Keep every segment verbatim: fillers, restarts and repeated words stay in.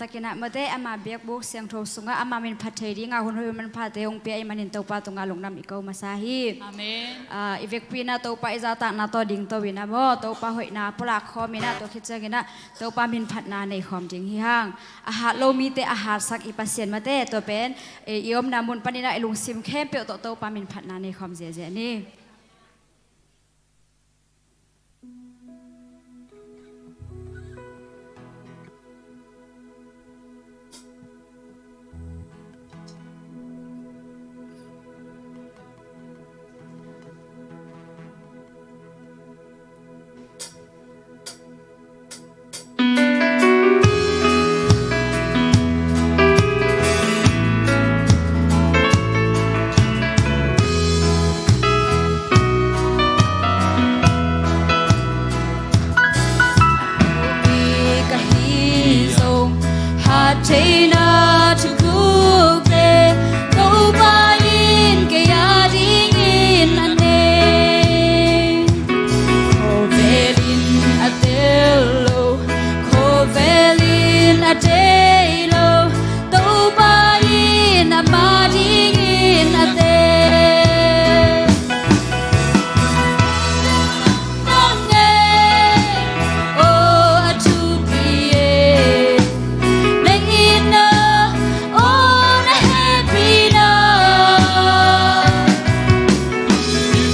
Kinah mate ama biakbuk siangtho sungah ama min phat thei dingah hun hoih hun manphate hong pia ahih manin Topa tungah lungdam i ko masa hi. Amen. Ah, i vekpi inah Topa i zahtakna tawh dingto inah maw, Topa hoihna pulak khawm inah, tua khit cianginah Topa min phatna nei khawm ding hi hang. A hat lo mite a hatsak i Pasian mate, tua pen, eh, i omna mun paninah i lungsim khempeuh tawh Topa min phatna nei khawm ziahziah ni. Ka hi zong hat theihna thukhukte Topa in kei a dingin a nei. Khawvel in a tel lo, khawvel in a deih lo, Topa in ama dingin a tei. Nang e, oh, a thupi e. Na itna, oh, na hehpihna.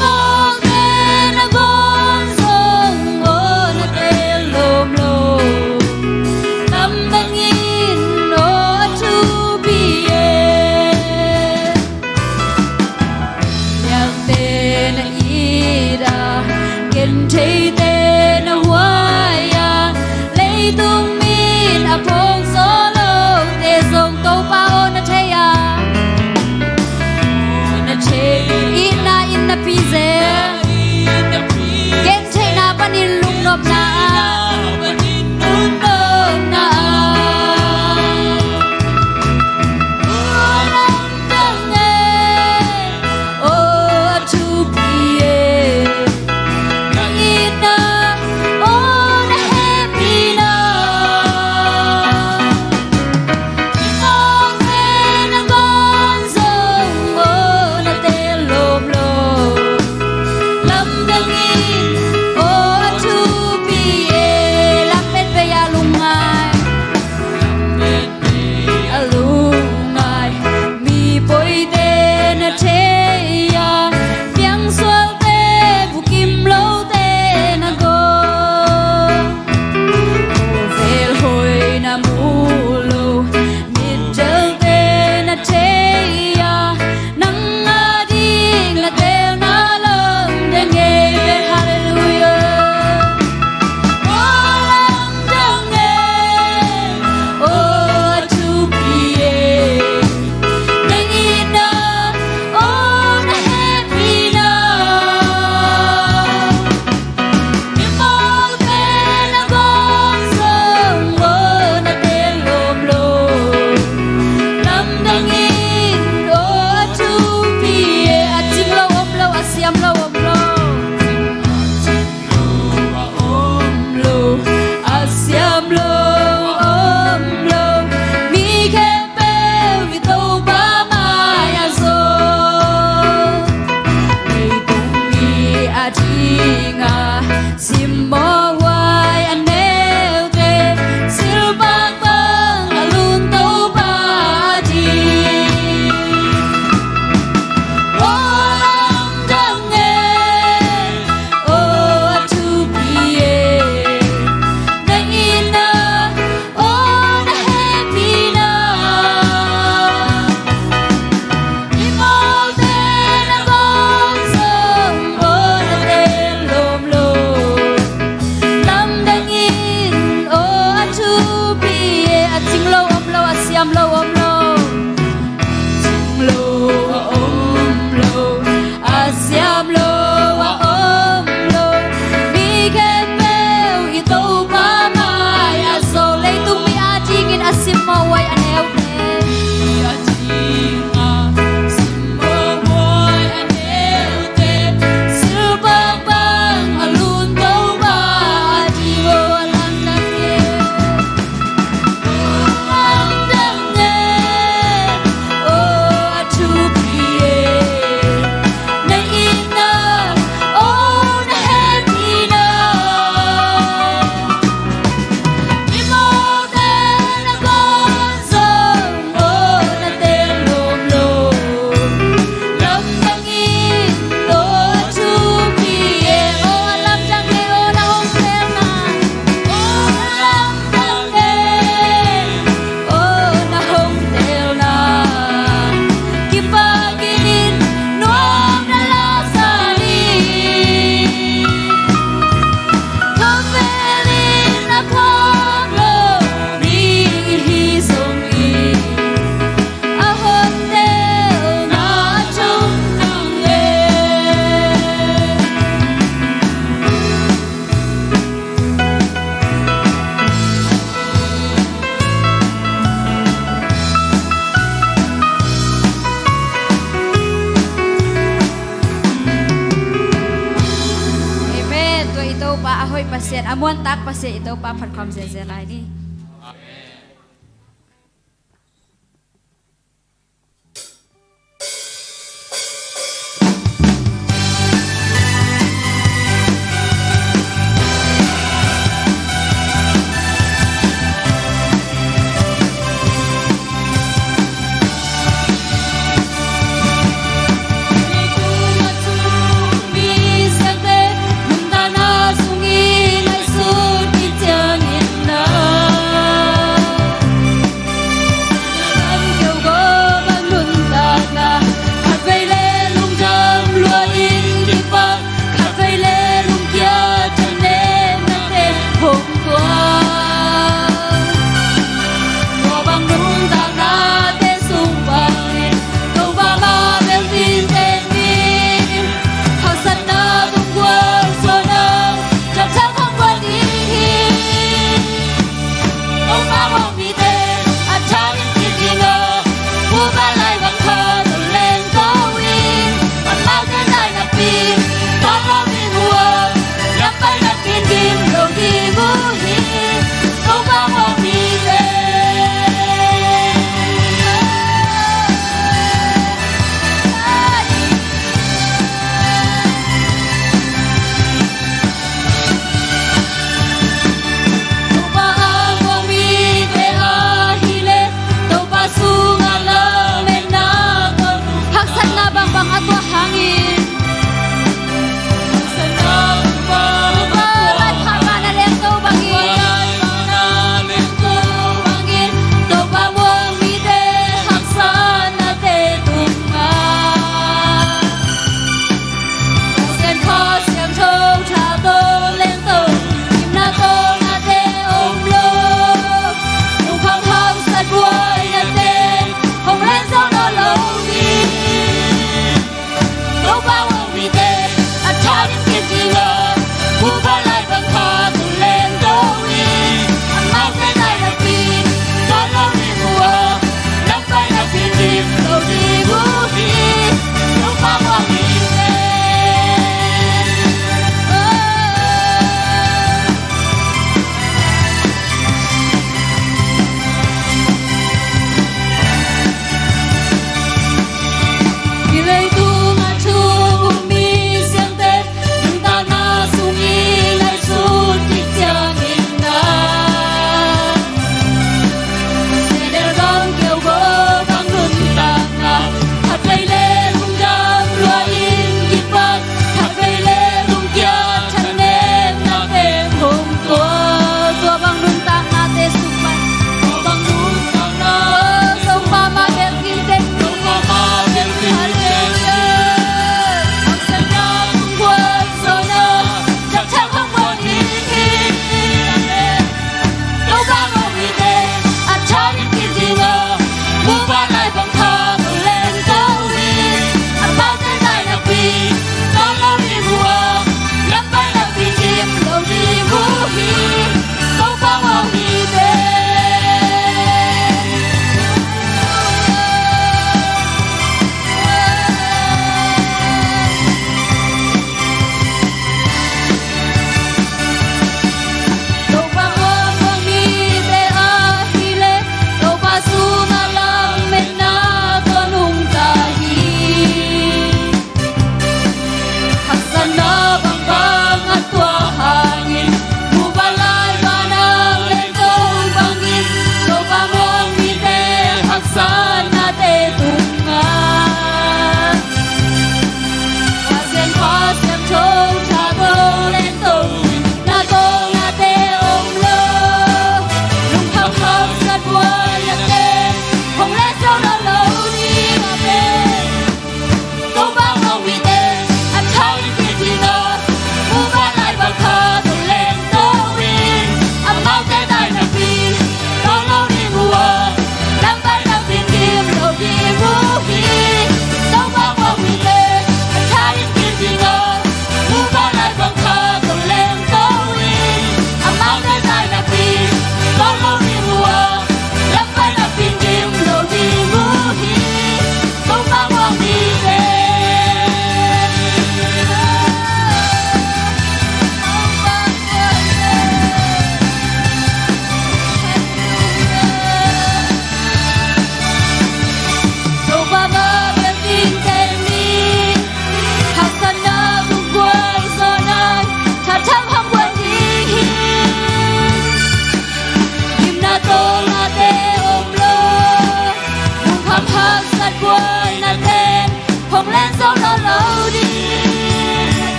Mawkte na bawn zong, oh, na tel lawm lo. Tam bangin, oh, a thupi e. Miakte na it a, gentheite na huai a, leitung min a phawk zawh lote zong Topa aw na thei a. Na thei, itna in na pi zel. Gentheihna panin lungnopna ah, lungnopna ah. Pasian a muantak Pasian i Topa phatkhawm zenzen lai ni.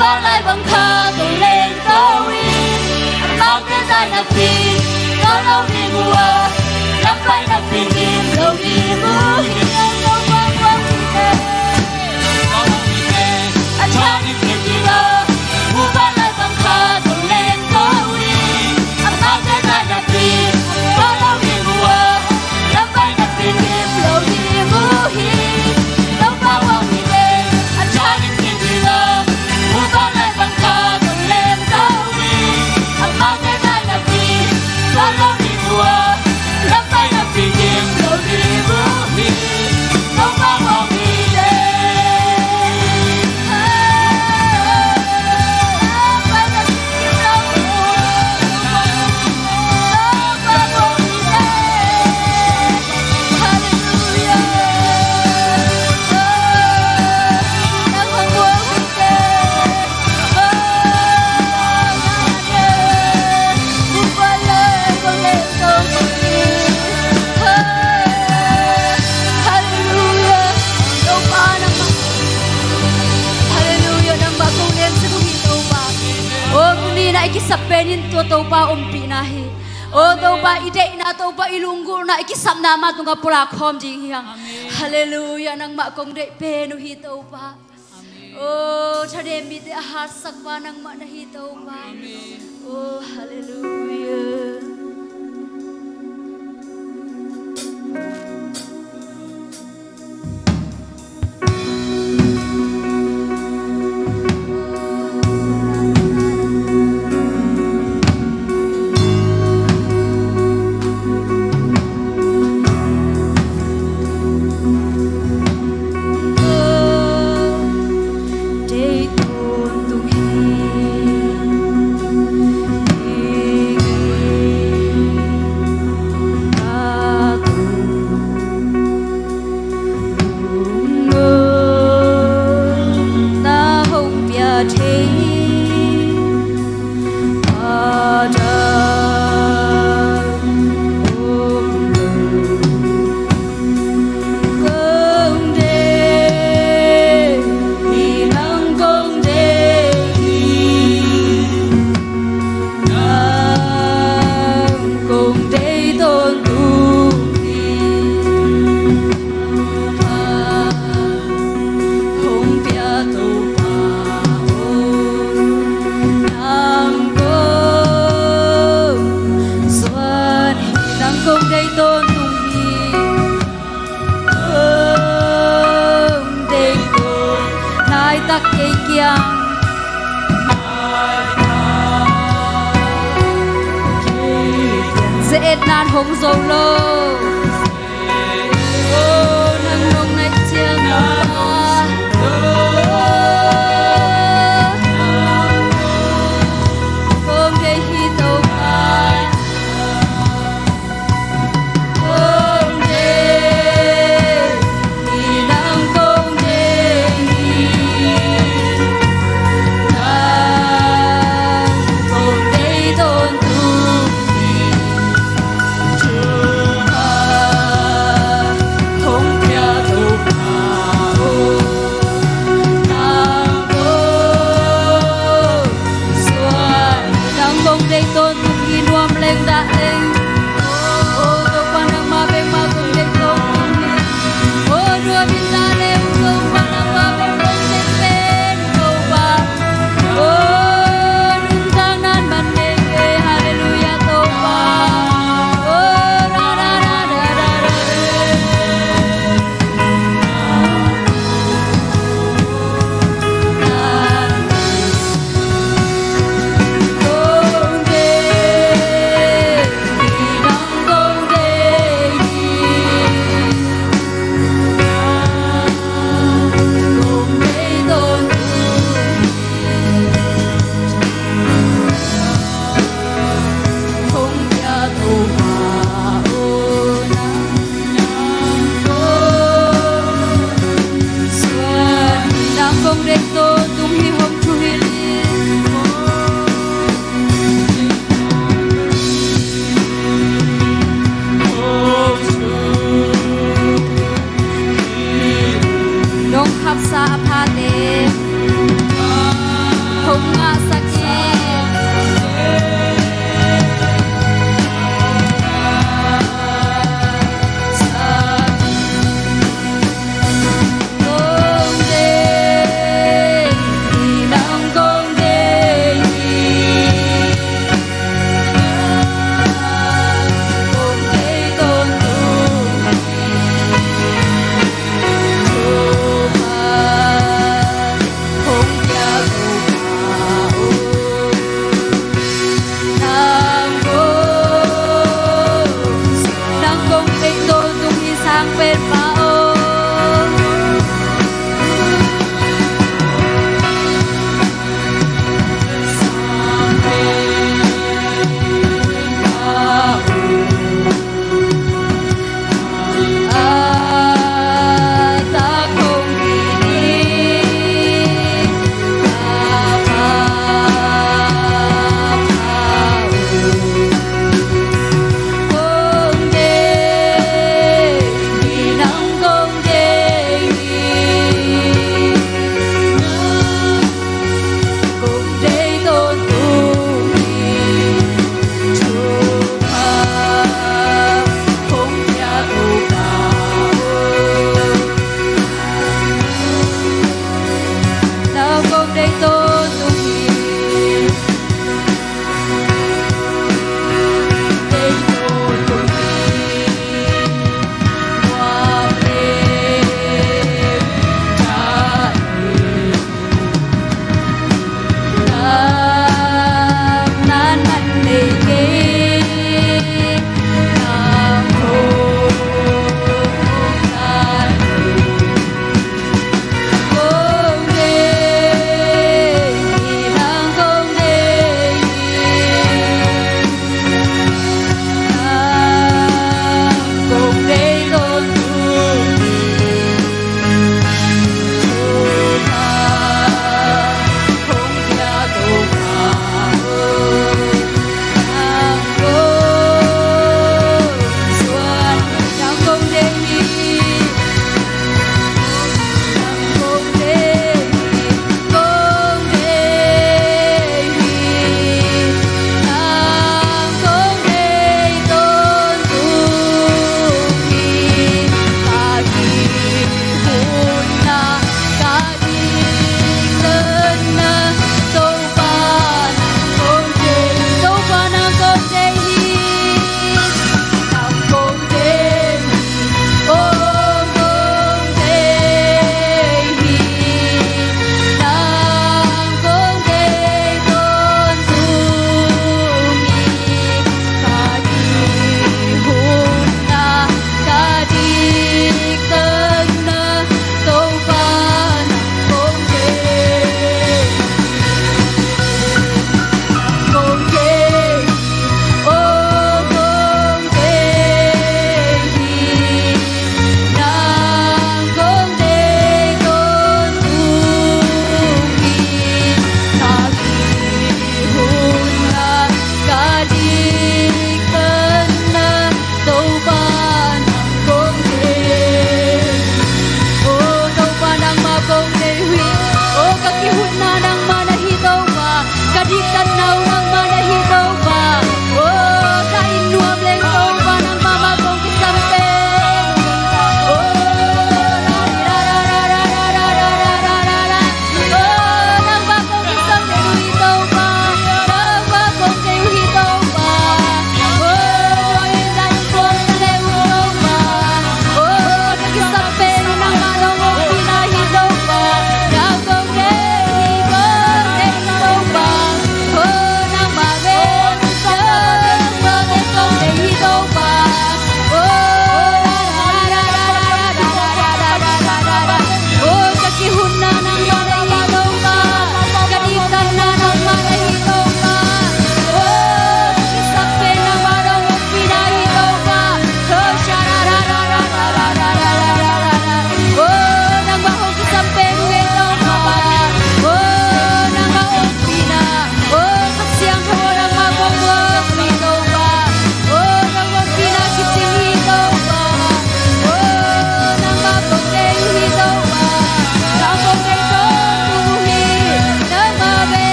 Vanlai bang khat hong leng to in, amaute zainakpi tawh lo ding uh a, lampai nakpi gim lo ding uh hi. Topa, a tha ding ding a, vanlai bang khat hong leng to in, amaute zainakpi tawh lo ding uh a, lampai nakpi gim lo ding uh hi. Topa, a tha ding ding a, vanlai bang khat hong leng to in, amaute zainakpi tawh lo ding uh a, lampai nakpi gim lo ding uh hi. Topa, Halleluiah. Topa, nangmah, halleluiah, nangmah kong lem sak uh hi, Topa. O, tuni-in ah i kisap pen in tua Topa ompihna hi. O Topa, i deihna, Topa, i lunggulhna, i kisapna amah tungah pulak khawm ding hi hang. Halleluiah, nangmah kong deih pen uh hi, Topa. O, thanem mite a hatsakpa nangmah na hi, Topa. O, halleluiah. Nang kong deih tawntung hi, Topa, hong pia Topa aw. Nang kong zuan hi, nang kong deih tawntung hi. Hong deih kong laitak kei kiang. Ze-etna in hong zo lo. O, nang nong naih ciang Topa, kong deih hi Topa.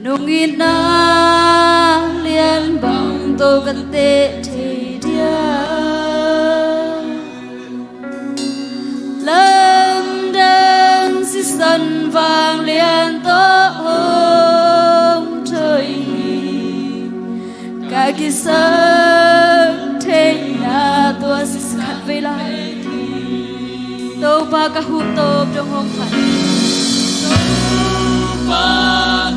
Nong itna lian bang tawh ka teh thei dia, lamdang sisan vanglian tawh hong thawi hi. Ka kisak theihna tua sisan khat vei lai. Topa ka huh tawp dong hong phat. Topa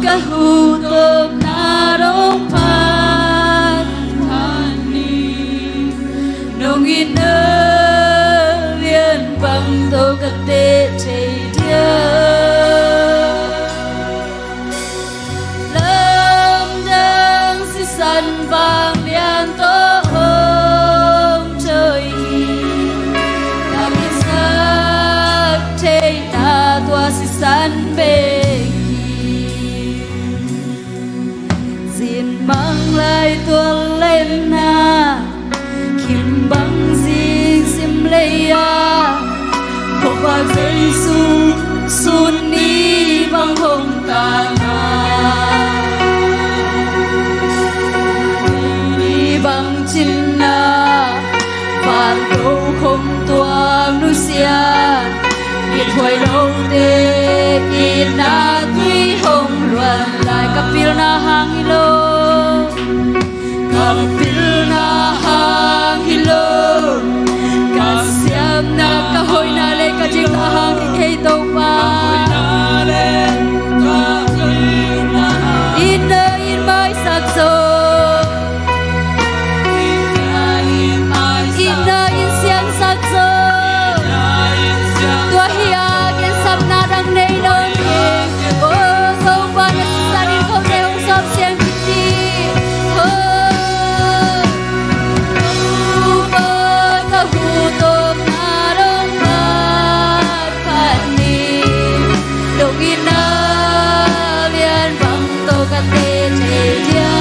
ka huh tawpna dong phat phat ni. Nong itna lian bang tawh ka teh thei dia, lamdang sisan vanglian tawh hong thawi hi. Ka kisak theihna tua sisan bek hi. Zin mang lai tua lenna, kim bang zing sim lei a, Topa Jesu sun ni bang hong tang a, ni bang cinna, van to khong tuang nusia, i thuai lote itna tui hong luan lai. Ka pilna hang hi lo, ka pilna hang hi lo, ka siamna, ka hoihna le ka dikna hang hi kei Topa. Itna in maisak zo, itna in siangsak zo. Tua hi a, ken sapna dang nei lo hi. O Topa, na sisan in kote hong sawp siang kik ni. O Topa, ka huh tawpna dong phat phat ni. Nong itna lian bang tawh ka teh thei dia,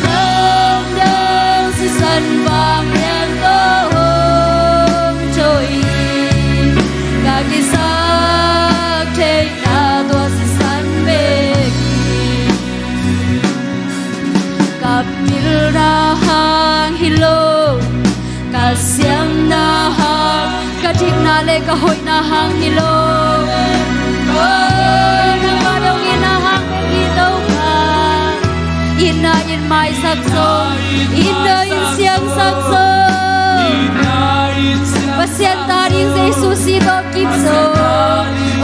lamdang sisan vanglian tawh hong thawi hi. Ka kisak theihna tua sisan bek hi. Ka pilna hang hi lo, ka siamna hang, ka dikna le ka hoihna hang hi lo. O, nangmah dong itna hang bek hi Topa. Itna in maisak zo, itna in siangsak zo. Pasian ta ding Jesu si tawh kip zo.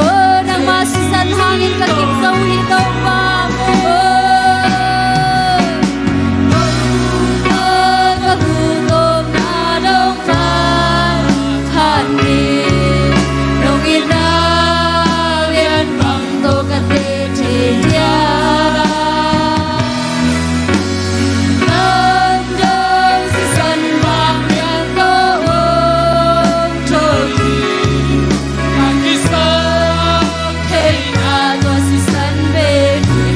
O, nangmah sisan hangin ka kip zo hi Topa. O, ka huh tawpna dong phat phat ni. Nong itna lian bang tawh ka teh thei dia, lamdang sisan vanglian tawh hong thawi hi. Ka kisak theihna tua sisan bek hi.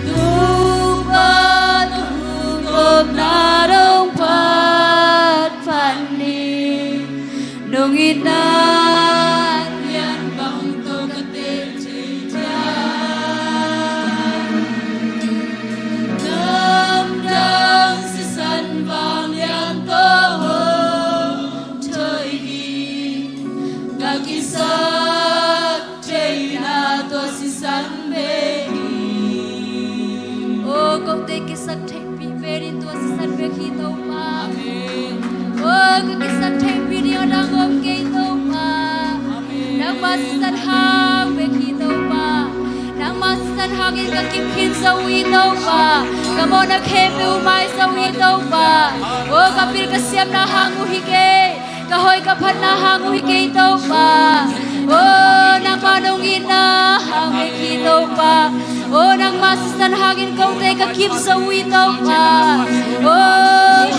Topa, ka huh tawpna dong phat phat ni. Nong itna lian bang tawh ka teh thei dia, lamdang sisan vanglian tawh hong thawi hi. Ka kisak theihna tua sisan bek hi. O, kote kisak theihpih pen in tua sisan bek hi Topa. Amen. O, ka kisak theihpih ding a dang om kei Topa. Amen. Nangmah sisan hang bek hi Topa. Nangmah sisan hangin ka kip khin zo hi Topa. Ka mawhna khempeuh mai zo hi Topa. O, ka pil ka siamna hang uh hi kei. Ka hoih ka phatna hang uh hi kei Topa. O, nangmah nong itna hang bek hi Topa. O, nangmah sisan hangin kote ka kip zo uh hi Topa. O,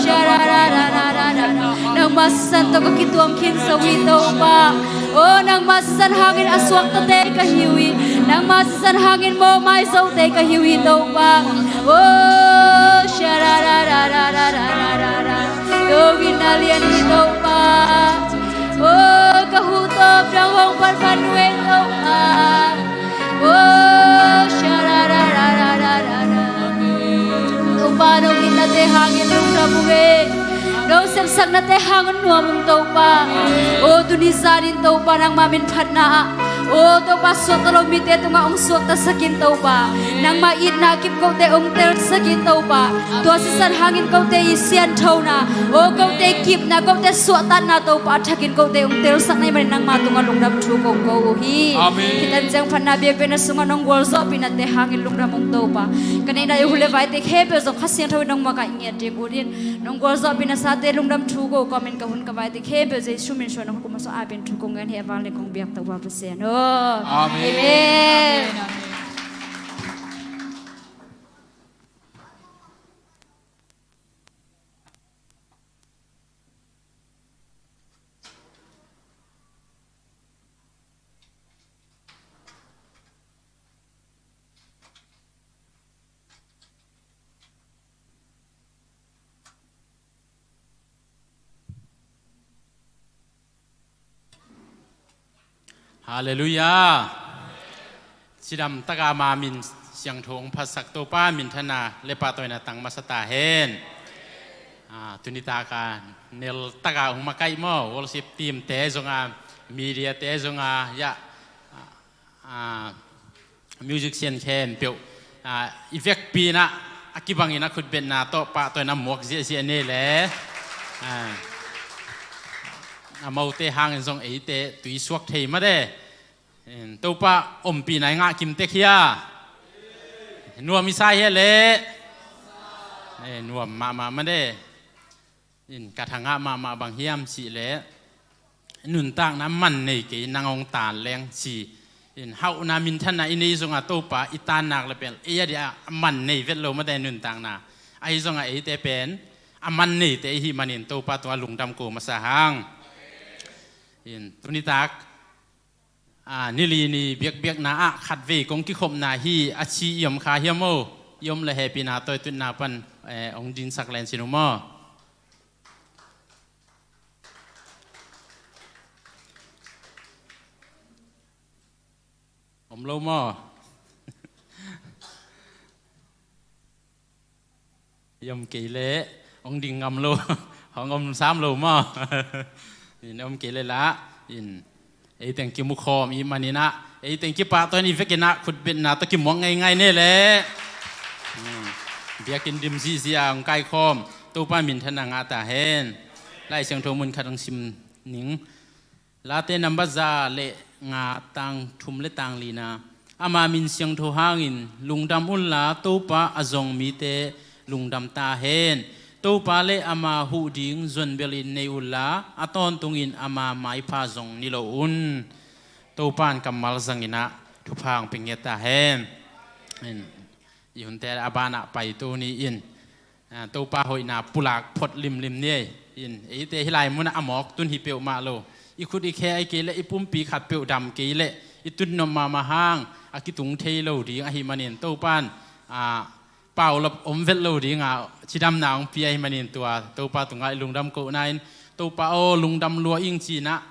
sha-ra-ra-ra-ra-ra-ra. Nangmah sisan tawh ka kituam khin zo uh hi Topa. O, nangmah sisan hangin a suaktate ka hi uh hi. Nangmah sisan hangin mawhmai zote ka hi uh hi Topa. O, sha-ra-ra-ra-ra-ra. Nong itna lian hi Topa. O, ka huh tawp dang Topa, no itnate hangin lungdam ung e. No sepsaknate hangin nuam ung Topa. O tuni zanin Topa, nangma min phatna ah, o Topa, suakta lo mite tungah hong suaktasak in Topa. Nangma itna kip kote hong telsak in Topa. Tua sisan hangin kote i sianthona, o kote kipna, kote suahtakna Topa, a thakin kote hong telsak na hih manin nangma tungah lungdam thu kong ko uh hi. Amen. Hih tan ciang phatna biakpiakna sungah nong gualzawhpihnate hangin lungdam ung Topa. Ka neihna i hu le vaite khempeuh zong Kha Siangtho in nong makaih ngiat ding un in, nong gualzawhpihna sate lungdam thu ko kawmin ka hun ka vaite khempeuh Jesu min suang nong kum a so apin thu kong ngen hi. A vanglian kong biak Topa Pasian aw. Amen. Amen. Halleluiah. Cidam taka ama min siangtho hong phatsak Topa minthanna le pahtawina tang masa ta hen. Ah, tuni taka nel taka hong makaih maw, worship team te zonga, media te zonga, ya, ah, musician khempeuh, ah, i vekpi in ah, a kibangin a khutbetna tawh pahtawina muak ziahziah ni le. Ah, amaute hangin zong eite tui suak thei mate. Topa ompihna i ngah kim tek hia? Nuam i sa hia le? Eh, nuam mahmah mate. In ka thangah mahmah bang hiam cih leh, nuntakna man nei kei nang hong taan leng ci. In hauhna minthanna i nei zongah Topa i taan nak le pen ei a dia a man nei vet lo mate nuntakna. Ahi zongah eite pen a man neite i hih manin Topa tungah lungdam ko masa hang. In tunitak, ah, nili ni biakbiakna ah khatvei kong kikhopna hi a ci i om kha hiam aw? I om le hehpihna tawitutna pan, eh, hong dinsak len sin uh maw? Om lo maw? I om kei leh hong ding ngam lo, hong om sam lo maw? In om kei leh lah, in ei teng kimukhawm i hih manin ah, ei teng kipahtawi in i vekin ah khutbetna tawh kimuak ngeingai ni leh. Hmm. Biakinn dim zihziah hong kaikhawm Topa minthanna ngah ta hen. Lai Siangtho mun khat hong sim ning. Late nambat za le nga, tang thum le tang lina. Ama min siangtho hangin lungdam unla Topa a zong mite lungdam ta hen. Topa le ama huh ding zonbelin nei unla a tawntungin ama maipha zong ni lo un. Topa in kammal zangin ah thupha hong pia ngiat ta hen. I hunte a banah pai tu ni in, ah, Topa hoihna pulak phot limlim ni. In eite hih lai munah a mawk tun hi peuhmah lo. I khut i khe ahi kei leh i pumpi khat peuh dam kei leh i tunnop mahmah hang a kitung thei lo ding ahih manin Topa in, ah, paulap om vet lo ding a cidamna hong pia ahih manin tua Topa tungah i lungdam kohna in, Topa aw lungdam lua ing ci-in ah,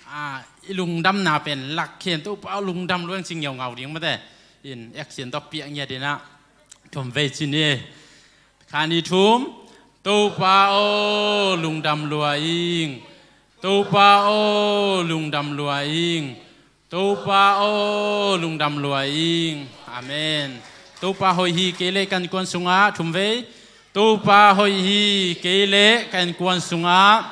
ah, i lungdamna pen lakkhen, Topa aw lungdam lua ing ci ngiaungau ding mate. In action tawh piah ngiat in ah thum vei ci ni. Khat, nih, thum. Topa aw lungdam lua ing. Topa aw lungdam lua ing. Topa aw lungdam lua ing. Amen. Topa hoih hi kei leh ka innkuan sungah, thum vei. Topa hoih hi kei leh ka innkuan sungah.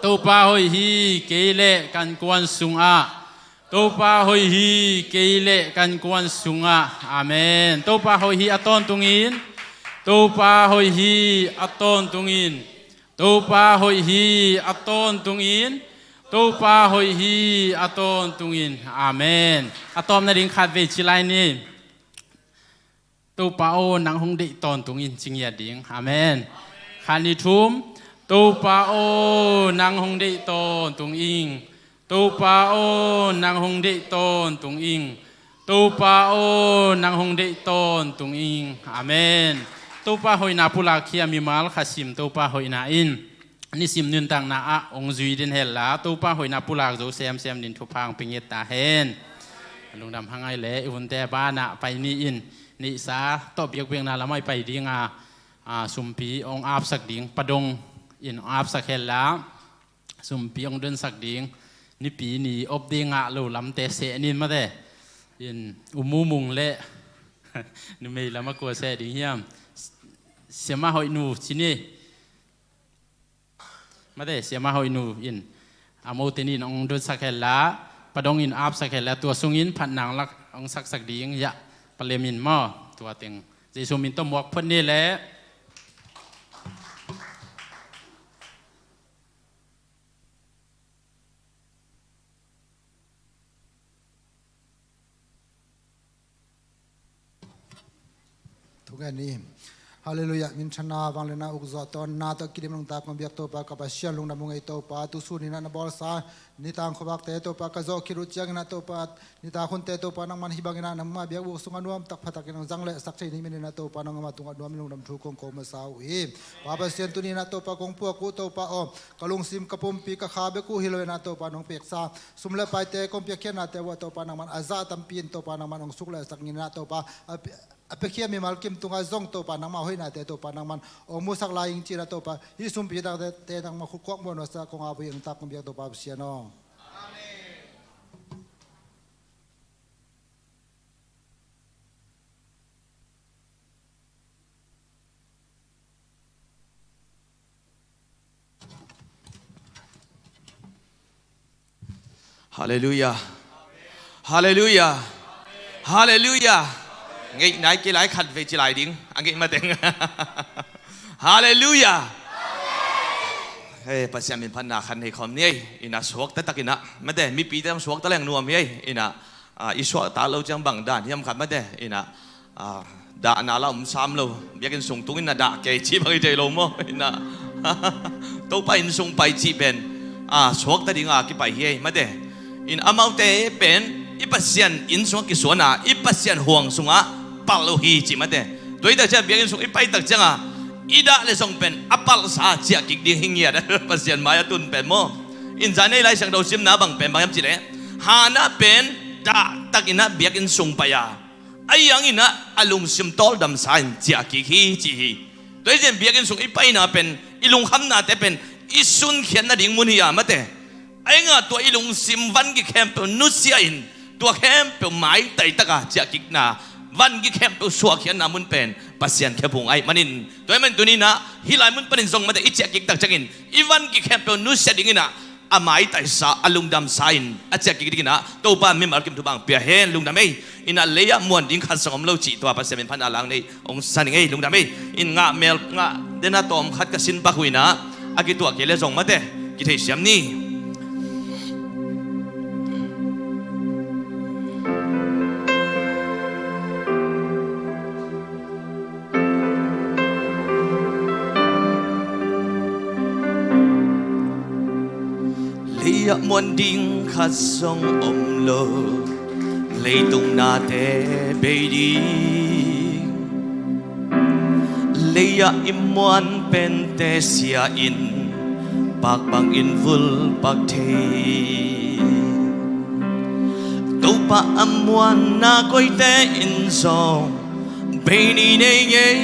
Topa hoih hi kei leh ka innkuan sungah. Topa hoih hi kei leh ka innkuan sungah. Amen. Topa hoih hi a tawntungin. Topa hoih hi a tawntungin. Topa hoih hi a tawntungin. Topa hoih hi a tawntungin. Amen. A tawpna ding khat vei ci lai ni. Topa aw nang hong deih tawntungin ci ngiat ding. Amen. Khat, nih, thum. Topa aw nang hong deih tawntung ing. Topa aw nang hong deih tawntung ing. Topa aw nang hong deih tawntung ing. Amen. Topa hoihna pulak khia mimal khat sim Topa hoihna in. nisim nuntakna ah hong zui den hen la, Topa hoihna pulak zo semsem ding thupha hong pia nget ta hen. Lungdam hang ei le, i hunte banah pai ni in, nihsa tawh biakpiakna lamah i pai ding a, a, sumpi hong apsak ding, padong in hong apsak hen la, sumpi hong donsak ding, nipi ni op ding ngah lo lamte seh ni in mate. In U Mu Mung le numei lamah kua seh ding hiam? Siamah Hoih nu ci ni. Mate, Siamah Hoih nu in a mote nih in hong donsak hen la, padong in apsak hen la, tua sungin phatna hong lak hong saksak ding, ya, palem in maw, tua teng Jesu min tawh muak phot ni le. Thungen ni. Halleluiah. Minthanna, vangliatna, ukzawh tawnna tawh kidim nungta kong biak Topa ka Pasian, lungdam ung ei Topa. Tusun in ah na bawlsa nitang khuavakte Topa ka zawh khit uh ciangin ah Topa, nitak hunte Topa nangman hih bangin ah nangma biakbuk sungah nuamtak phatak in hong zang lehsak thei ni manin ah Topa nangma tungah nuam in lungdam thu kong ko masa uh hi. Pa Pasian, tuni in ah Topa kong puak uh Topa aw, ka lungsim ka pumpi ka kha bek uh hi lo in ah Topa nong peksa sum le paite kong piakkhiatnate uh ah Topa nangman a zah tampi in Topa nangman hong suk lehsak ning in ah Topa, a pi-, a piakhia mimal kim tungah zong Topa nangma hoihnate Topa nangman hong musak lai ing ci in ah Topa, hih sumpi takte nangma khut khuak muan uh a sa kong ap uh hi, nungta kong biak Topa Pasian aw. Halleluiah. Halleluiah. Halleluiah. Ngeih nai kei lai, khat vei ci lai ding. A ngeih mateng. Halleluiah. Hei, Pasian min phatna khat nei khawm ni ei. In ah suakta tak in ah, mate, mipite suakta leng nuam hi ei. In ah, ah, i suakta lo ciang bang dan hiam khat mate. In ah, ah, dahna la om sam lo, biakinn sung tungin na dah kei cih bang i thei lo maw? In ah, Topa inn sung pai cih pen, ah, suakta ding a kipai hi ei mate. In amaute pen i Pasian inn sungah kisuan a, i Pasian huang sungah palh uh hi cih mate. Tua hi tak ciang biakinn sung i pai tak ciang a, i dah le zong pen a palhsa ciah kik ding hi ngiat a, Pasian mai a tun pen maw. In zan ei Lai Siangtho simna bang pen bang hiam cih leh, Hannah pen dah tak in ah biakinn sung pai a, ahi hangin ah a lungsim tawldamsa in ciah kik hi ci hi. Tua hi ciang biakinn sung i paina pen, i lungkhamnate pen i sunkhiat nading mun hi a mate. Ahi hang tua i lungsim vangik khempeuh nusia in, tua khempeuh maitai taka ciah kikna, vangik khempeuh suahkhiatna mun pen Pasian khephung ahih manin, tua ahih manin tuni in ah hih lai mun panin zong mate i ciah kik tak ciangin i vangik khempeuh nusia ding in ah a maitaisa, a lungdamsa in a ciah kik ding in ah Topa mimal kim thupha hong pia hen. Lungdam ei. In ah lei ah muan ding khat zong om lo cih tua Pasian min phatna lang nei hong sa ning ei. Lungdam ei. In ngah mel ngah den a tawm khat ka sin pak uh in ah, a kituah kei le zong mate, kitheisiam ni. Lei ah muan ding khat zong om lo, leitung nate bei ding. Lei ah i muan pente sia in, pak bangin vul pak thei. Topa a muanna koite in zong bei ni nei ngei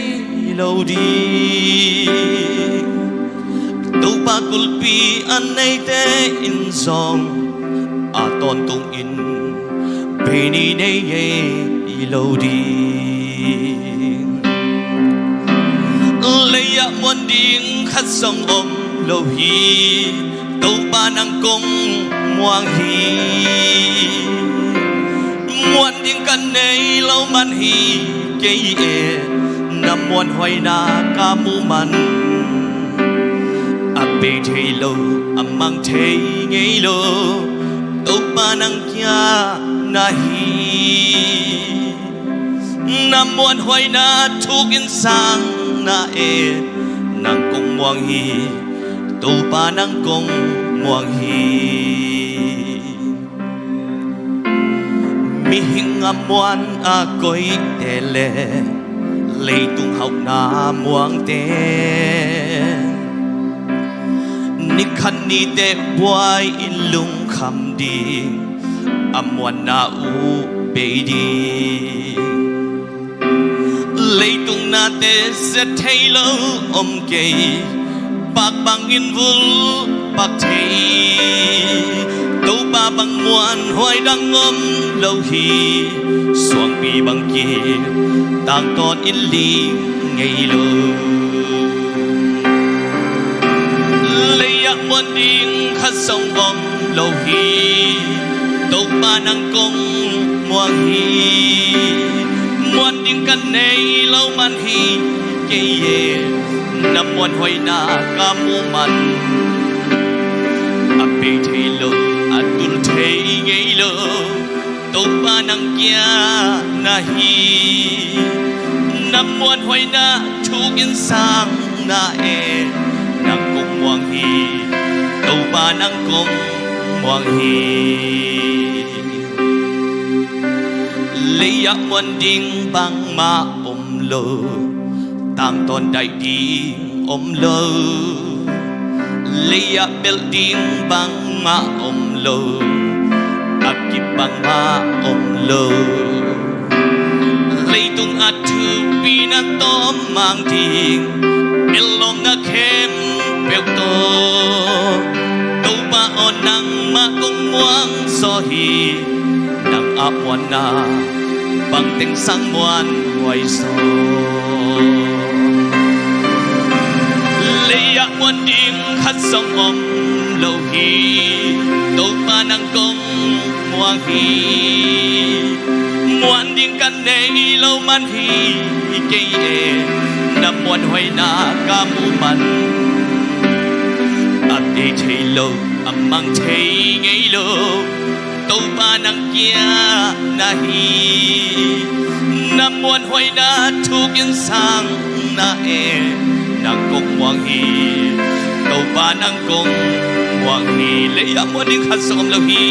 lo ding. Topa kulhpi a neite in zong a tawntungin bei ni nei ngei lo ding. Lei ah muan ding khat zong om lo hi. Topa nang kong muang hi. Muan ding ka nei lo man hi kei e, na muanhuaina ka muh man. A bei thei lo, a mang thei ngei lo, Topa nang kia na hi. Na muanhuaina thuk in sang na e, nang kong muang hi, Topa nang kong muang hi. Mihing a muan a koite le leitung hauhna muangte, Ni khat ni teh buai in lungkham ding, a muanna uh bei ding. Leitung nate zia thei lo om kei, pak bangin vul pak thei. Topa bang muanhuai dang om lo hi, suangpi bang kip tangtawn in ling ngei lo. Lei-ah muan ding khat zong om lo hi, Topa nang kong muang hi. Muan ding ka nei lo man hi kei e, na muanhuaina ka muh man. A bei thei lo, a tul thei ngei lo, Topa nang kia na hi. Na muanhuaina thuk in sang na e, nang kong muang hi, Topa nang kong muang hi. Lei-ah muan ding bangmah om lo, tangtawn daih ding om lo. Lei-ah belh ding bangmah om lo, a kip bangmah om lo. Leitung a thupi na tawm mang ding, ellawm na khempeuh tawh, Topa aw nangmah kong muang zaw hi. Nang a muanna bangteng sang muanhuai zaw. Lei-ah muan ding khat zong om lo hi, Topa nang kong muang hi. Muan ding ka nei lo man hi kei e, na muanhuaina ka muh man. A bei thei lo, a mang thei ngei lo, Topa nang kia na hi. Na muanhuaina thuk in sang na e, nang kong muang hi, Topa nang kong muang hi. Lei-ah muan ding khat zong om lo hi,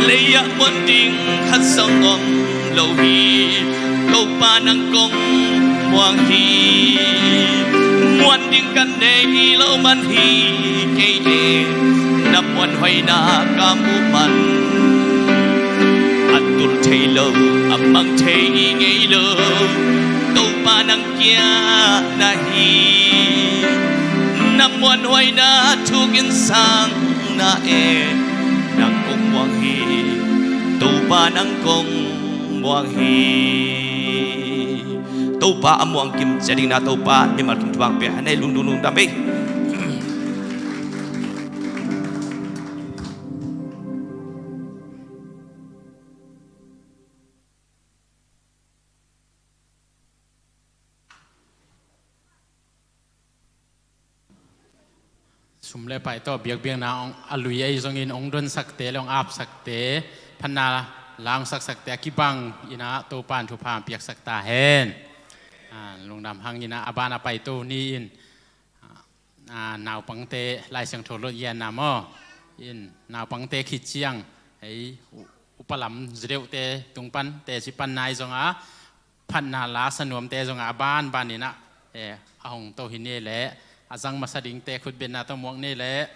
lei-ah muan ding khat zong om lo hi, Topa nang kong muang hi. Muan ding ka nei lo man hi kei e, na muanhuaina ka muh man. A tul thei lo, a mang thei ngei lo, Topa nang kia na hi. Na muanhuaina thuk in sang na e, nang kong muang hi, Topa nang kong muang hi. Topa a muang kim ciat dingin ah Topa mimal kim thupha pia hen. Hei, lungdam, lungdam ei. Sum le pai tawh biakbiakna hong, a lui ahi zongin hong donsakte le hong apsakte phatna la hong saksakte a kibang in ah Topa in thupha hong piaksak ta hen. Ah, lungdam hang in ah a ban a paito ni in, ah, naupangte Lai Siangtho lothiatna maw, in naupangte khit ciang ei u-, upa lam zideuhte tung pan teci pan nai zong a phatna la sa nuamte zong a banban in ah, eh, a hong to hi ni leh, a zang masa dingte khutbetna tawh muak ni leh.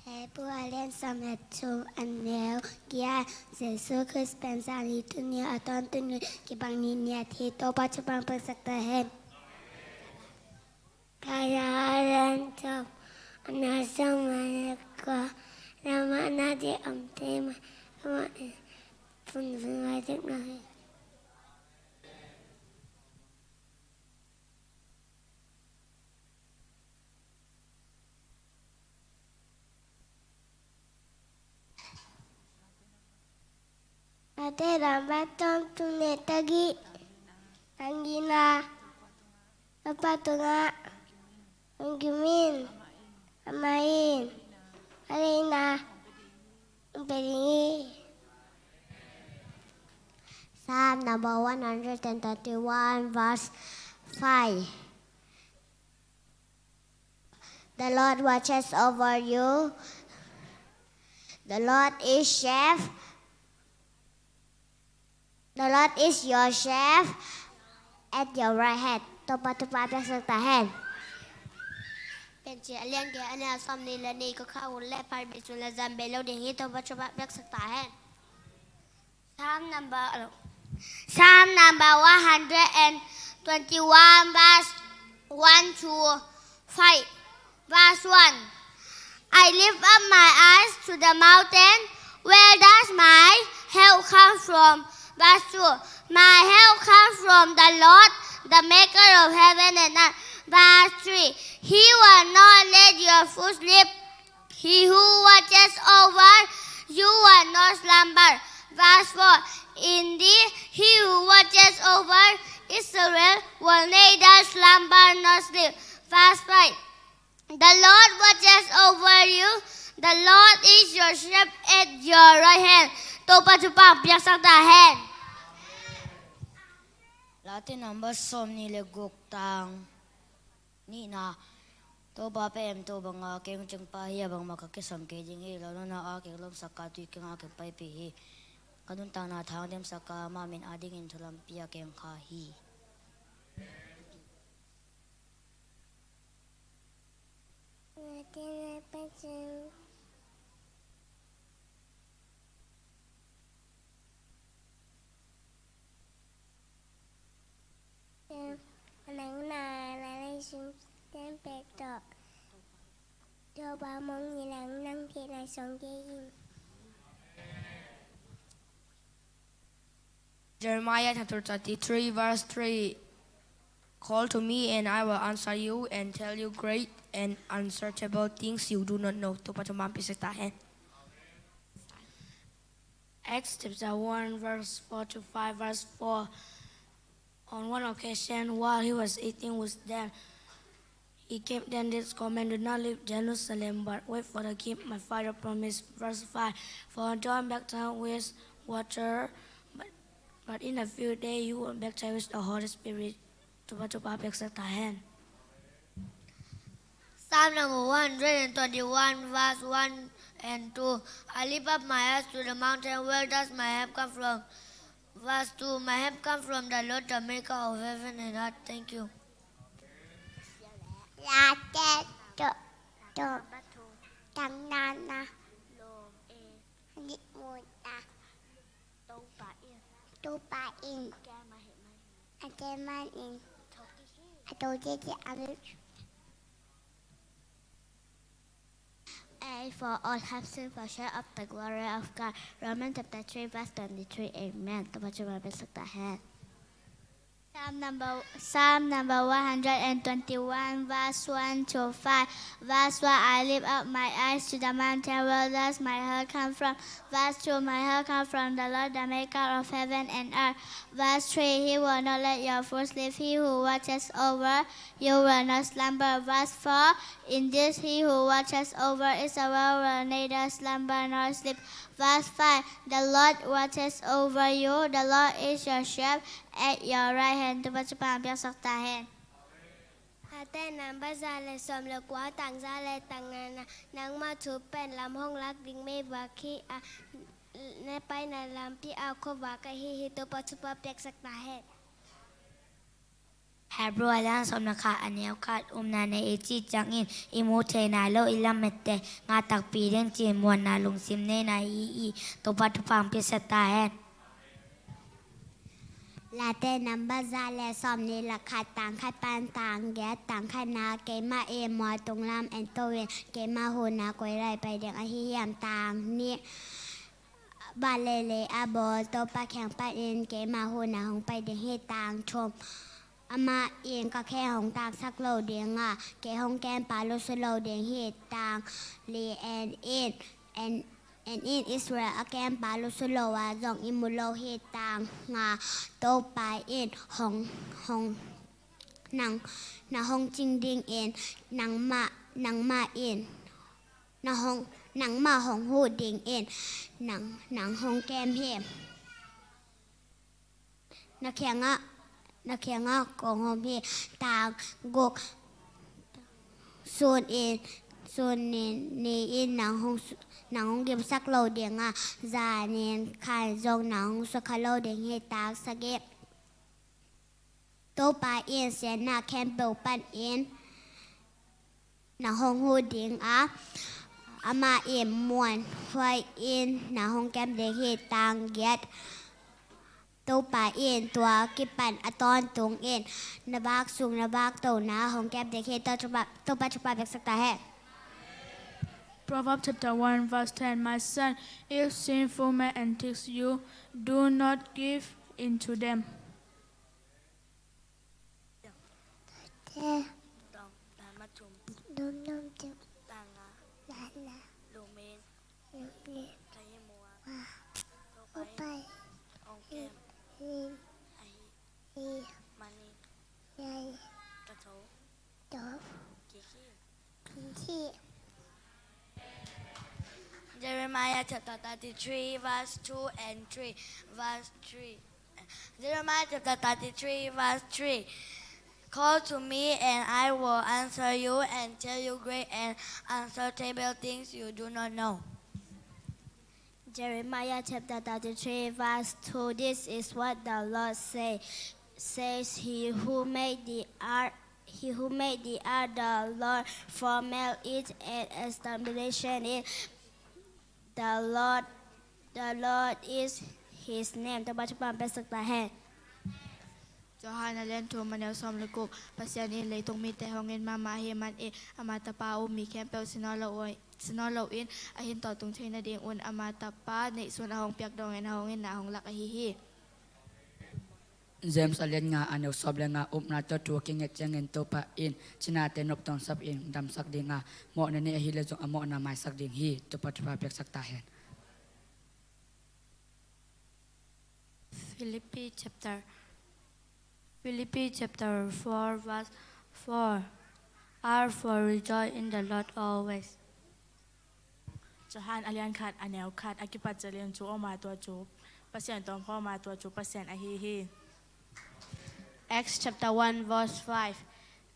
Hebru a lian sawm le thum, a neu giat. Jesu Khrist pen zan hi, tuni a tawntung hun, kibang ni, ni a thi, Topa thupha hong piaksak ta hen. Galatia a lian thum, a neu sawm le kua. Lamah na diamte mah, amah in phunphun vai dek na hi. Mate lamah tawntung ni, tagi, tagi na, Topa tungah hong kimin, amah in a leina hong pia ding hi. Psalm number one hundred and twenty-one, verse five. The Lord watches over you. The Lord is safe. The Lord is your shepherd at your right hand. Topa thupha piaksak ta hen. Piancil a lian giat, a neu sawmnih le nih. Ko kha hun le phalbi sun le zan bei lo ding hi. Topa thupha piaksak ta hen. Psalm number, Psalm number one hundred and twenty-one, verse one to five. Verse one. I lift up my eyes to the mountain. Where does my help come from? Verse two. My help comes from the Lord, the maker of heaven and earth. Verse three. He will not let your foot slip. He who watches over you will not slumber. Verse four. Indeed, he who watches over Israel will neither slumber nor sleep. Verse five. The Lord watches over you. The Lord is your shepherd at your right hand. Topa thupha piaksak ta hen. Late number sawmnih le guk, tang nihna. Topa pen to banga kei hong cingpa hi a, bangmah ka kisam kei ding hi lo. Nunau a kei lawmsak a, tui kiang a kei paipih hi. Ka nuntakna thang dimsak a, ama min adingin thu lampi a kei hong kha hi. Nang na lalai sung ten pek tok. Topa mong ni nang nang te na song ke in. Jeremiah chapter thirty-three, verse three. Call to me and I will answer you and tell you great and unsearchable things you do not know. Topa thupha piaksak ta hen. Acts chapter one, verse four to five. Verse four. On one occasion, while he was eating with them, he gave them this command: "Do not leave Jerusalem, but wait for the gift my father promised." Verse five. For John baptized with water, but, but in a few days you will be baptized with the Holy Spirit. Topa thupha piaksak ta hen. Psalm number one hundred and twenty-one, verse one and two. I lift up my eyes to the mountain. Where does my help come from? Verse two. My help comes from the Lord, the maker of heaven and earth. Thank you. Late to, to, tang nana. Lik muna. Topa in a teman in a to tete a mi. A, for all have sinned, fall short of the glory of God. Romans chapter three, verse twenty-three. Amen. Topa thupha piaksak ta hen. Psalm number, Psalm number one hundred and twenty-one, verse one to five. Verse one. I lift up my eyes to the mountain. Where does my help come from? Verse two. My help comes from the Lord, the maker of heaven and earth. Verse three. He will not let your foot slip. He who watches over you will not slumber. Verse four. Indeed, he who watches over Israel will neither slumber nor sleep. Verse five. The Lord watches over you. The Lord is your shepherd at your right hand. Topa thupha piaksak ta hen. Late number za le sawm le kua, tang za le tang nana. Nangma thu pen lam hong lak ding meivak hi a, na paina lampi a khuavak ahi hi. Topa thupha piaksak ta hen. Hebrew a lian sawm le khat, a neu khat. Upna nei i cih ciangin i mu thei nai lo i lamette ngah takpi ding cih muanna lungsim neihna i hi. Topa thupha piaksak ta hen. Late number za le sawmnih le khat, tang khat pan tang giat. Tang khatna. Keimah in mual tung lam en to in, keimah huhna koi lai pai ding ahi hiam? Tang nih. Van le lei a bawl Topa kiang panin keimah huhna hong pai ding hi. Tang thum. Amah in ka khe hong taksak lo ding a, kei hong kempa lusu lo ding hi. Tang li. En in, en, en in, Israel a kempa lusu lo a zong i mu lo hi. Tang nga. Topa in hong, hong, nang, na hong cing dingin nangmah, nangmah in na hong, nangmah hong huh dingin nang, nang hong kem hi. Na kiangah, na kiangah kong om hi. Tang guk. Sun in, sun in, ni in nang hong su-, nang hong gimsak lo ding a, zan in khan zong nang hong suak kha lo ding hi. Tang sagih. Topa in siatna khempeuh panin nang hong hu ding a, amah in muanhuai in nang hong kem ding hi. Tang giat. Topa in tua kipan a tawntung in na vak sung na vak tona hong kem ding hi. Topa, Topa, Topa biaksak ta hen. Proverbs chapter one verse ten. My son, if sinful men entice you, do not give in to them. Te. Dong, dan ma tum. Dum dum tum. Tanga. Lana. Lumin. Lumin. Kayi mua. Wa. Topai. Topai. Ong kem. Lim. Ahi. Hi. Mani. Yai. Kato. To. Kiki. Jeremiah chapter thirty-three, verse two and three. Verse three. Jeremiah chapter thirty-three, verse three. Call to me, and I will answer you and tell you great and unsearchable things you do not know. Jeremiah chapter thirty-three, verse two. This is what the Lord say, says, He who made the earth, He who made the earth, the Lord formeth it and established it. The Lord, the Lord is His name. Topa thupha piaksak ta hen. Johan a lian thum a neu sawm le guk. Pasian in leitung mite hong it mahmah ahih manin ama Tapa a um mi khempeuh si nawn lo, si nawn loin a hin tawh tung theih nadingun ama Tapa neihsun a hong piak dongin a hong itna hong lak ahi hi. James a lian nga a neu sawm le nga. Upna tawh thu a kinget ciangin Topa in cinate noptuam sapin damsak ding a, mawhna nei ahih leh zong a mawhna maisak ding hi. Topa thupha piaksak ta hen. Philippi chapter, Philippi chapter four, verse four. Therefore rejoice in the Lord always. Johan a lian khat a neu khat. A kipat zelin thu om a, tua thu Pasian tawh om khawm a, tua thu Pasian ahi hi. Acts chapter one, verse five.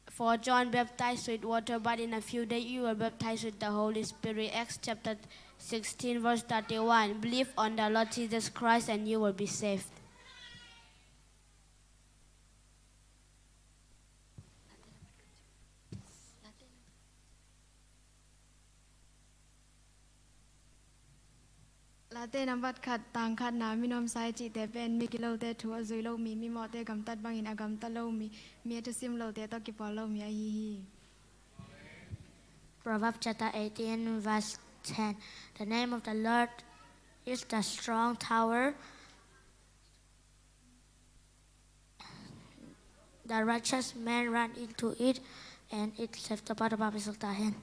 For John baptized with water, but in a few days you will be baptized with the Holy Spirit. Acts chapter sixteen, verse thirty-one. Believe on the Lord Jesus Christ and you will be saved. Late nambat khat, tang khatna, min om sa hi cihte pen mi kilote thu a zui lo mi, mi mawhte gamtat bangin a gamta lo mi, mi a thusim lote tawh kipawl lo mi ahi hi. Proverbs chapter eighteen, verse ten. The name of the Lord is the strong tower. The righteous man run into it and it saved. Topa, Topa piaksak ta hen.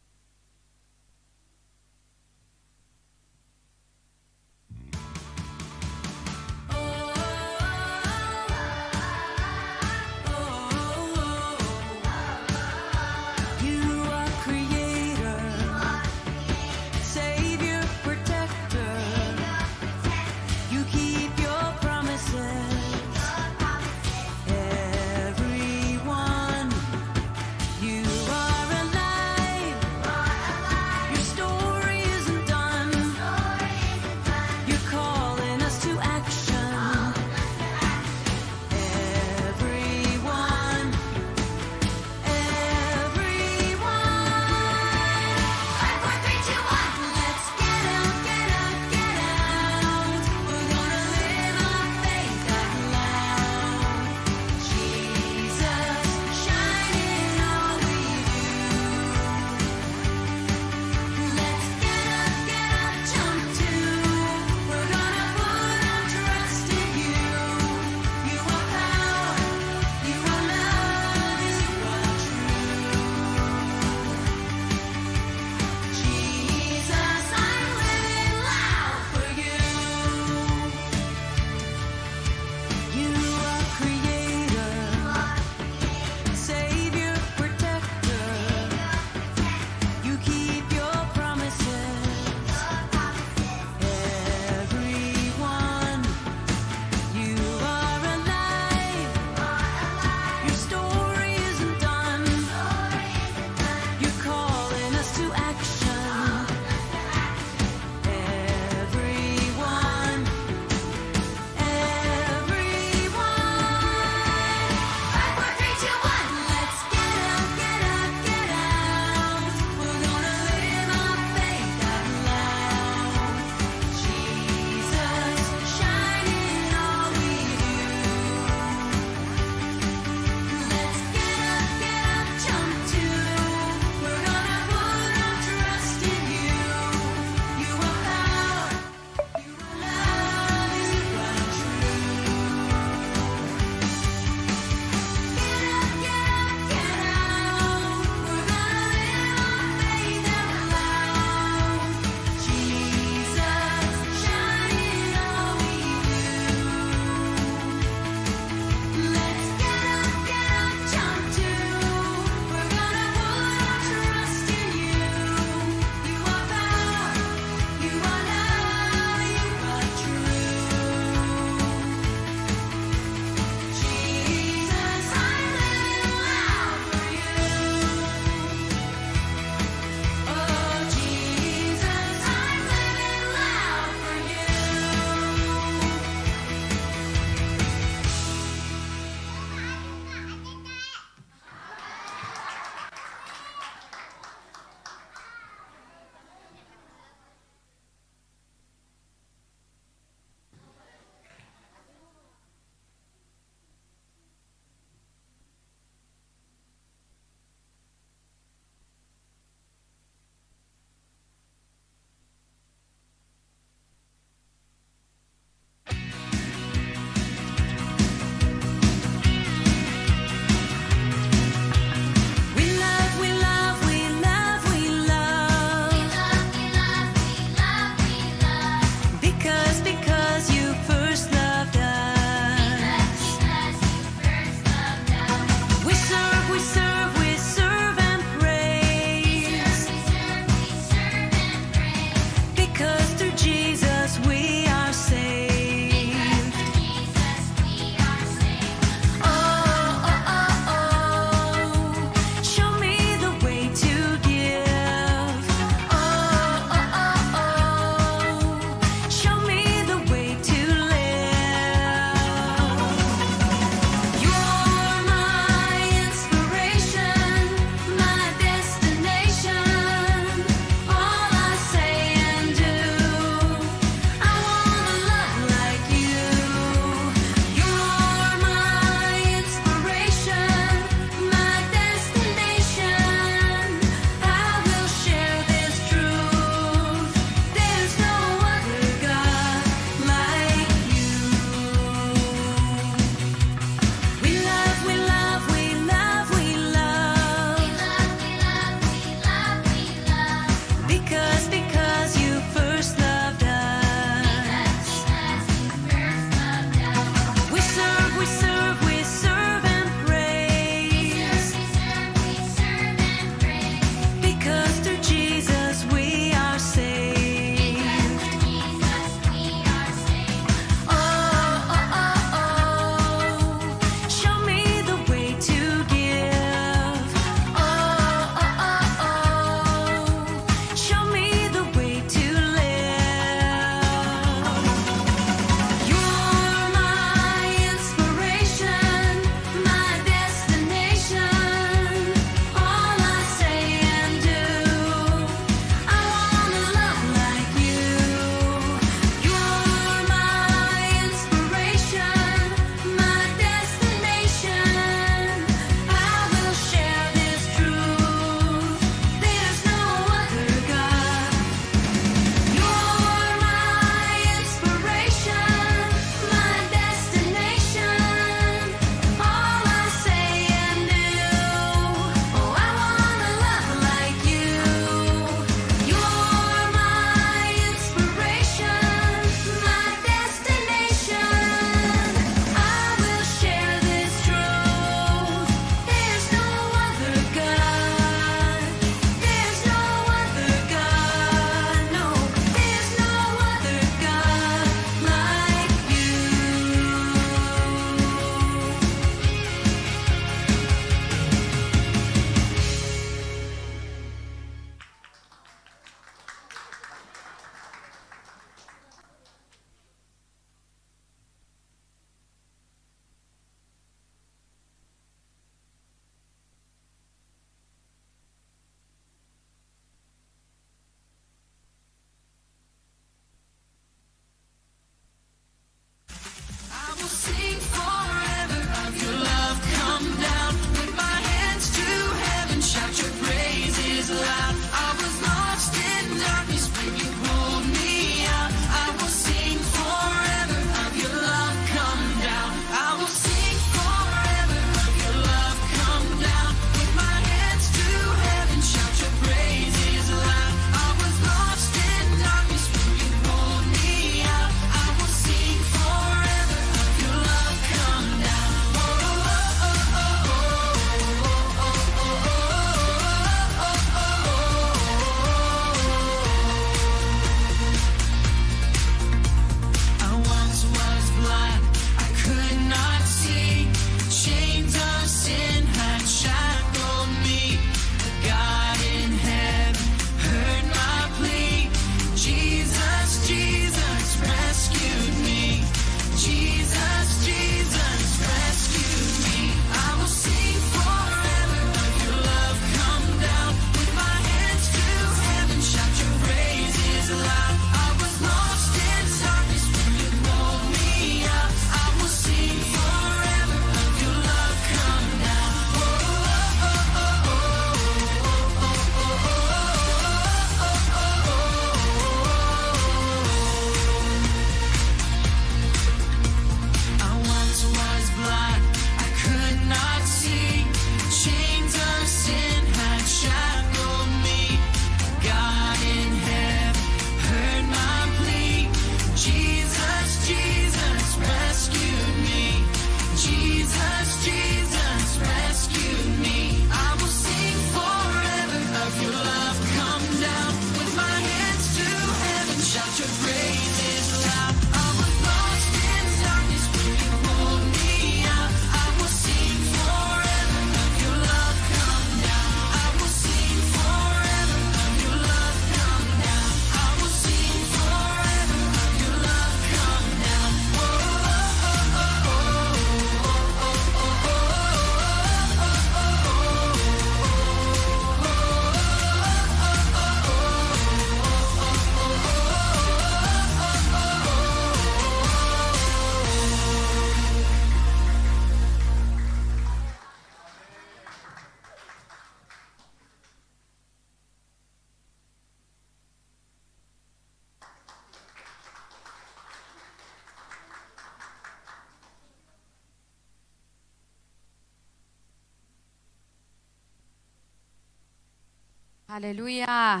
Halleluiah.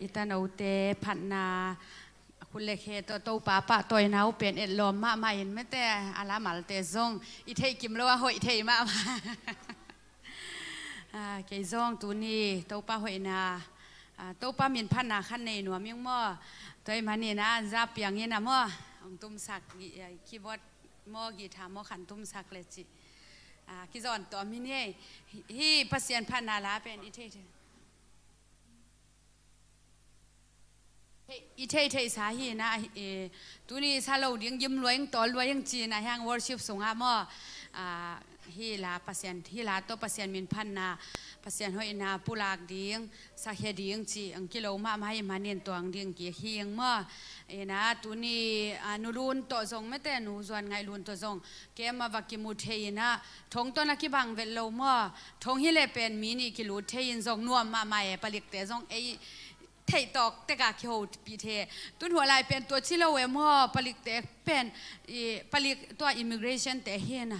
I tanote phatna, khut le khe tawh Topa pahtawina uh pen etlawm mahmah in, mete a la malte zong i theih kim lo a hoih thei mahmah. Ah, kei zong tuni Topa hoihna, ah, Topa min phatna khat nei nuam ing maw. Tua ahih manin ah, za piang in ah maw, hong tumsak, gi-, eh, keyboard maw, guitar maw, khan tumsak le cih. Ah, kizawn tawm hi ni ei. Hih, hih Pasian phatna la pen i thei, thei. I theihtheihsa hi na, eh, tuni sa lo ding, gim lua ing, tawl lua ing ci na, hiang worship sungah maw. Ah, hih la Pasian, hih la tawh Pasian min phatna, Pasian hoihna pulak ding, sakhia ding ci ang kilo mahmah ahih manin tuang ding kik hi ing maw. Eh, na, tuni, ah, Nu Lun tawh zong, mete Nu Zuan Ngaih Lun tawh zong, kem a va kimu thei in ah, thong tawh na kibang vet lo maw. Thong hi leh pen mi nih kilut thei in zong nuam mahmah e, palikte zong ei theih tawk tek a kihopih thei. Tun hua lai pen tua ci lo e maw, palikte pen, i, palik tua immigration te hi na.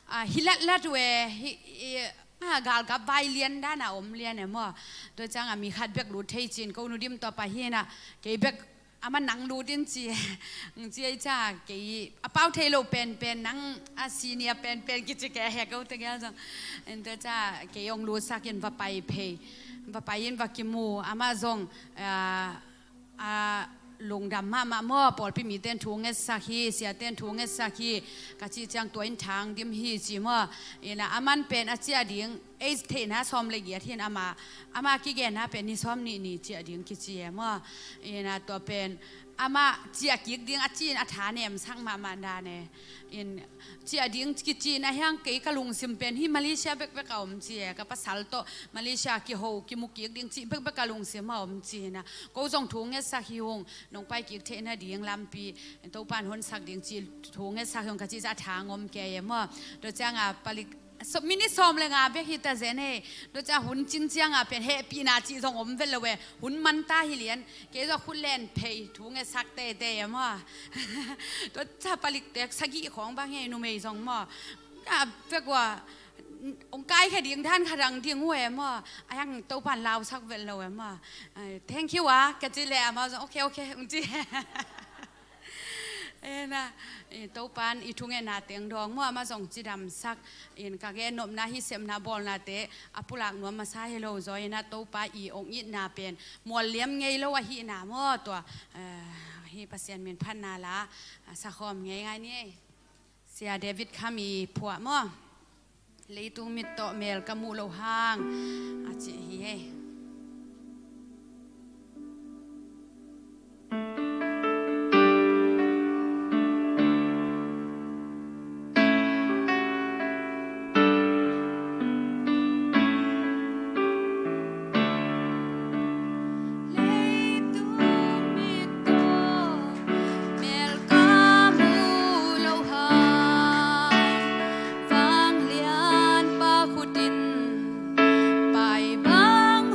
Ah, hi latlat uh e, hi, i, ah, galkap vai lian dan a om lian e maw. Tua ciang a mi khat bek lut thei ci-in ko Nu Dim tawh pai hi na, kei bek amah nang lut in ci. Ci ei ca, kei a pau thei lo penpen, nang a senior penpen kici kei a hek ko tegel zong. En tua ca kei hong lutsak in va pai phei. Va pai in va kimu, amah zong, ah, ah, lungdam mahmah maw, pawlpi mite in thu ngetsak hi, siate in thu ngetsak hi, ka cih ciang tua in thang dim hi ci maw. Ina, aman pen a ciah ding, ei theihna sawm le giat hi in ama, ama kigenna pen ni sawm nih ni ciah ding kici e maw. Ina, tua pen ama ciah kik ding a ci in a tha nemsak mahmah dan e. In, ciah ding kici in a hiang kei ka lungsim pen hi Malaysia bekbek a om ci e, ka pasal tawh Malaysia kiho, kimu kik ding ci bekbek a lungsim a om ci na. Ko zong thu ngetsak hi ung, nong pai kik theihna ding lampi Topa in honsak ding ci thu ngetsak hi ung ka ci ca a thang om kei e maw. Tua ciang a palik, so, minute sawm le nga bek hi ta zen e. Tua ciang hun cin ciang a pen hehpihna ci zong om vet lo e. Hun man ta hi lian. Kei zong khut len phei thu ngetsak teitei e maw. Tua ca palikte sagih khawng bang hi, numei zong maw. A vek ua, hong kaikhia ding dan kha dang ding uh e maw. A hiang Topa in lausak vet lo e maw. Ai, thank you a, ka ci leh amau zong, okay, okay, hong ci. Ena, eh, Topa in i thungetna teng dawng maw, amah zong cidamsak in ka gen nopna, hih sepna bawlnate a pulak nuam masa hi lo zaw ina, Topa i hong itna pen mual liam ngei lo ahihna maw tua, eh, hih Pasian min phatna la, ah, sakhawm ngei ngai ni ei. Sia David Khami phuah maw. Leitung mit tawh mel ka muh loh hang a cih hi ei. Leitung mit tawh mel ka muh loh hang, vanglianpa khut in pai bang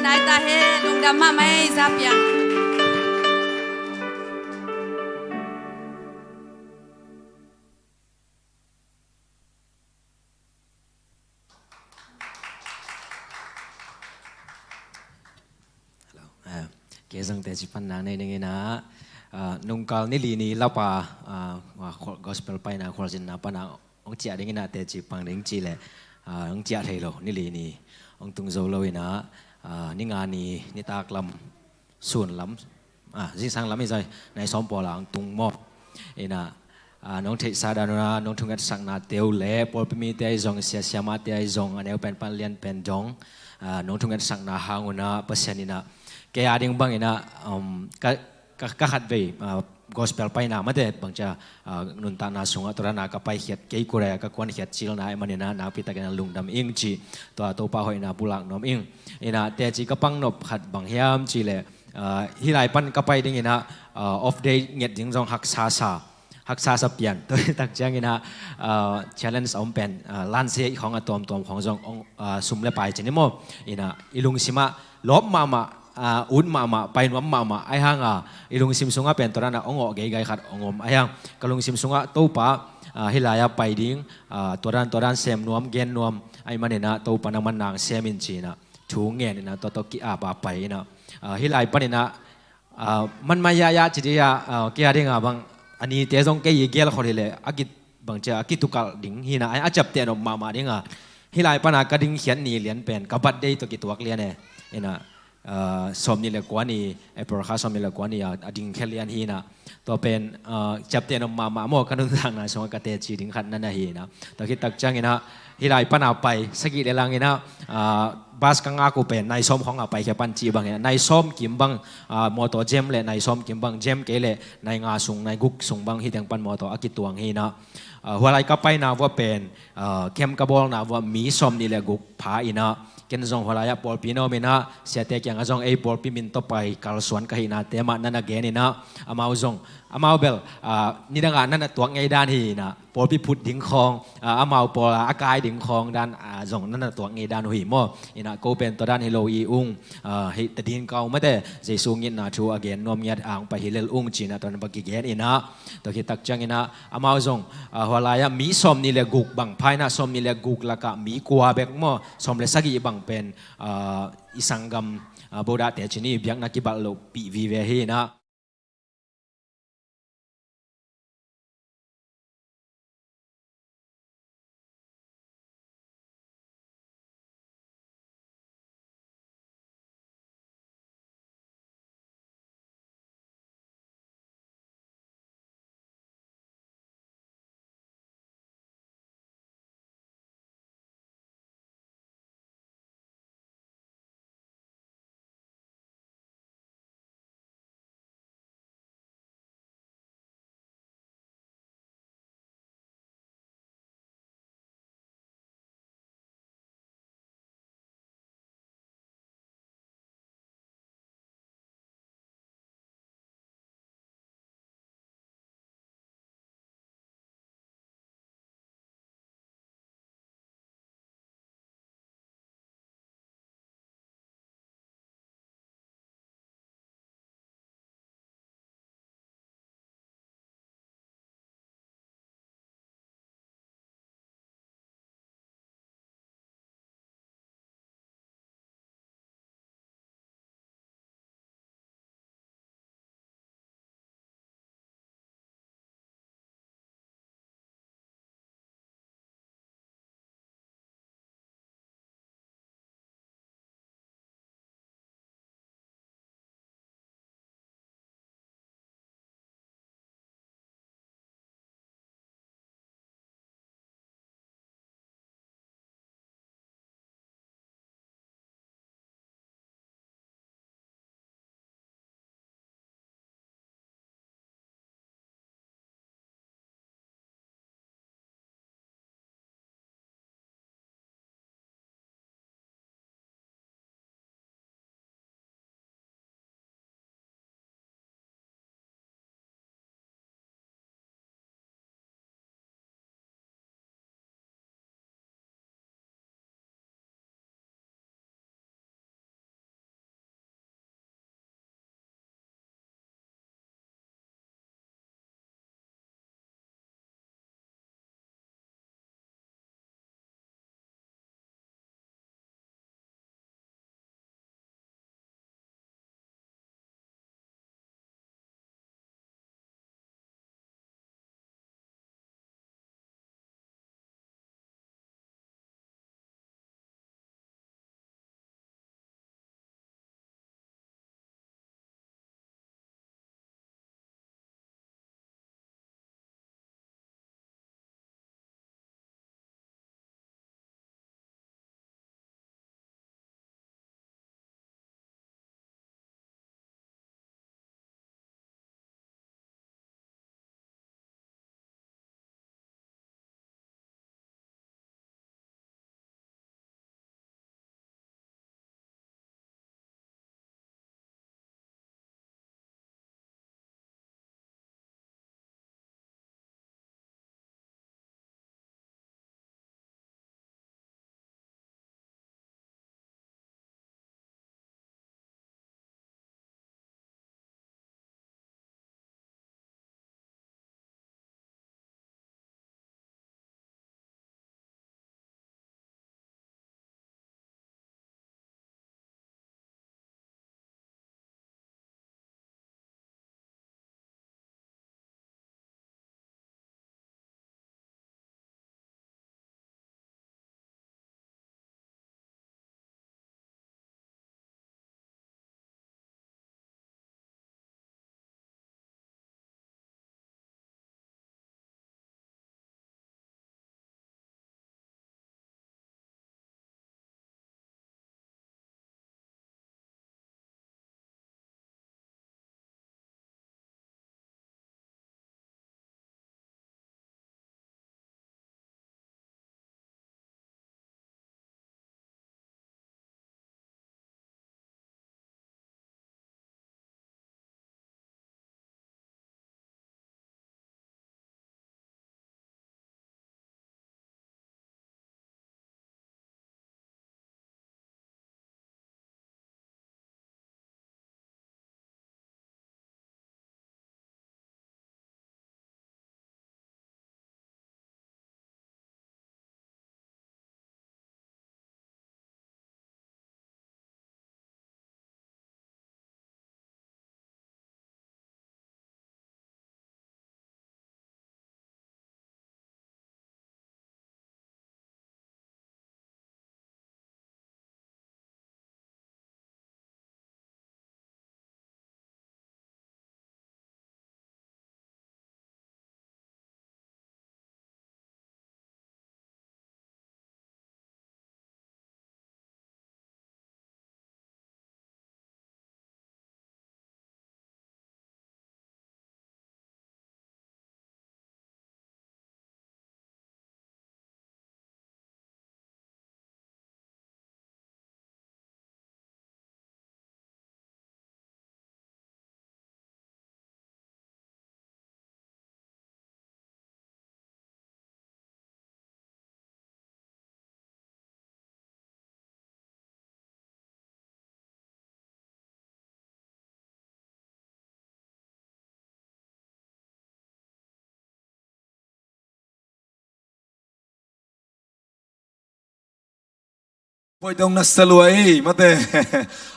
Nai ta he, lungdam mahmah ei, za piang. Hello. Ah, kei zong teci panna nei ning in ah, ah, nungkal ni li ni lapa, ah, ah, gospel paina khualzinna pana hong ciah ding in ah teci pang ding ci leh, ah, hong ciah thei lo, ni li ni hong tung zo lo in ah, ah, ni nga ni nitak lam, sun lam, ah, zingsang lam hi zai, nai sawm pawl ah hong tung maw. In ah, ah, nong theihsa dan un ah, nong thungetsakna te uh leh, pawlpi mite ahi zong, sia siamahte ahi zong, a neu pen pan lian pen dong, ah, nong thungetsakna hang un ah, Pasian in ah, kei a ding bang in ah, um, ka, ka, ka khat vei, ah, gospel paina mate bang cia, ah, nuntakna sungah tua dan a ka paikhiat, kei kurai a ka kuankhiat cilna ahih manin ah, nakpi takin ah lungdam ing ci, tua Topa hoihna pulak nuam ing. In ah, teci ka pangnop khat bang hiam ci leh, ah, hih lai pan ka pai ding in ah, ah, off day nget ding zong haksa sa, haksa sa pian. Tua hi tak ciangin ah, ah, challenge a om pen, ah, lanse khong a tuamtuam khong zong hong, ah, sum le pai ci ni maw. In ah, i lungsim ah lawp mahmah, ah, ut mahmah, pai nuam mahmah, ahi hang ah, i lungsim sungah pen tua dan ah hong awh geigai khat hong om. Ahi hang ka lungsim sungah Topa, ah, hih lai ah pai ding, ah, tua dan, tua dan sem nuam, gen nuam ahih manin ah, Topa nangman nang sem in ci in ah, thu ngen in ah, tua tawh ki-ap a pai in ah, ah, hih lai pan in ah, ah, man mai ya ya ci dih ah, ah, kei a ding ah bang, a nite zong kei i gel khol hi leh, a ki, bang cia a kitukalh ding hi in ah, a, a ciapteh nop mahmah ding ah, hih lai pan a ka dingkhiat ni lian pen ka birthday tawh kituak lian e. In ah, ah, sawmnih le kua ni, April kha sawmnih le kua ni a, a dingkhia lian hi in ah, tua pen, ah, ciapteh nop mahmah maw, ka nuntakna sungah ka teci ding khat na na hi in ah. Tua khit tak ciangin ah, hih lai pan a pai, sagih le lang in ah, ah, bus ka ngak uh pen nai sawm khong a paikhia pan cih bang in ah, nai sawm kim bang, ah, mawtaw jam leh nai sawm kim bang, jam kei leh nai nga sung, nai guk sung bang, hih teng pan mawtaw a kituang hi in ah. Ah, hua lai ka paina vua pen, ah, camp ka bawlna vua mi sawmnih le guk pha in ah, ken zong hua lai ah pawlpi na om in ah, siate kiangah zong ei pawlpi min tawh pai kalsuan ka hihnate mah na na gen in ah, amau zong, amau bel, ah, nidang ah na na tuak ngei dan hi in ah, pawlpi phut ding khawng, ah, amau pawl ah a kai ding khawng dan, ah, zong na na tuak ngei dan uh hi maw. In ah ko pen tua dan hi lo i ung, ah, hih tadin kau mate, Jesu ngitna thu a gen nuam ngiat ang pai hi lel ung ci in ah tua dan bang kigen in ah, tua khit tak ciangin ah, amau zong, ah, hua lai ah mi sawmnih le guk bang pha in ah, sawmnih le guk lakah mi kua bek maw, sawm le sagih bang pen, ah, i sanggam, ah, Bodahte ci ni, biakna kibalh lohpih vive hi in ah. Koi tong na salua ei mate.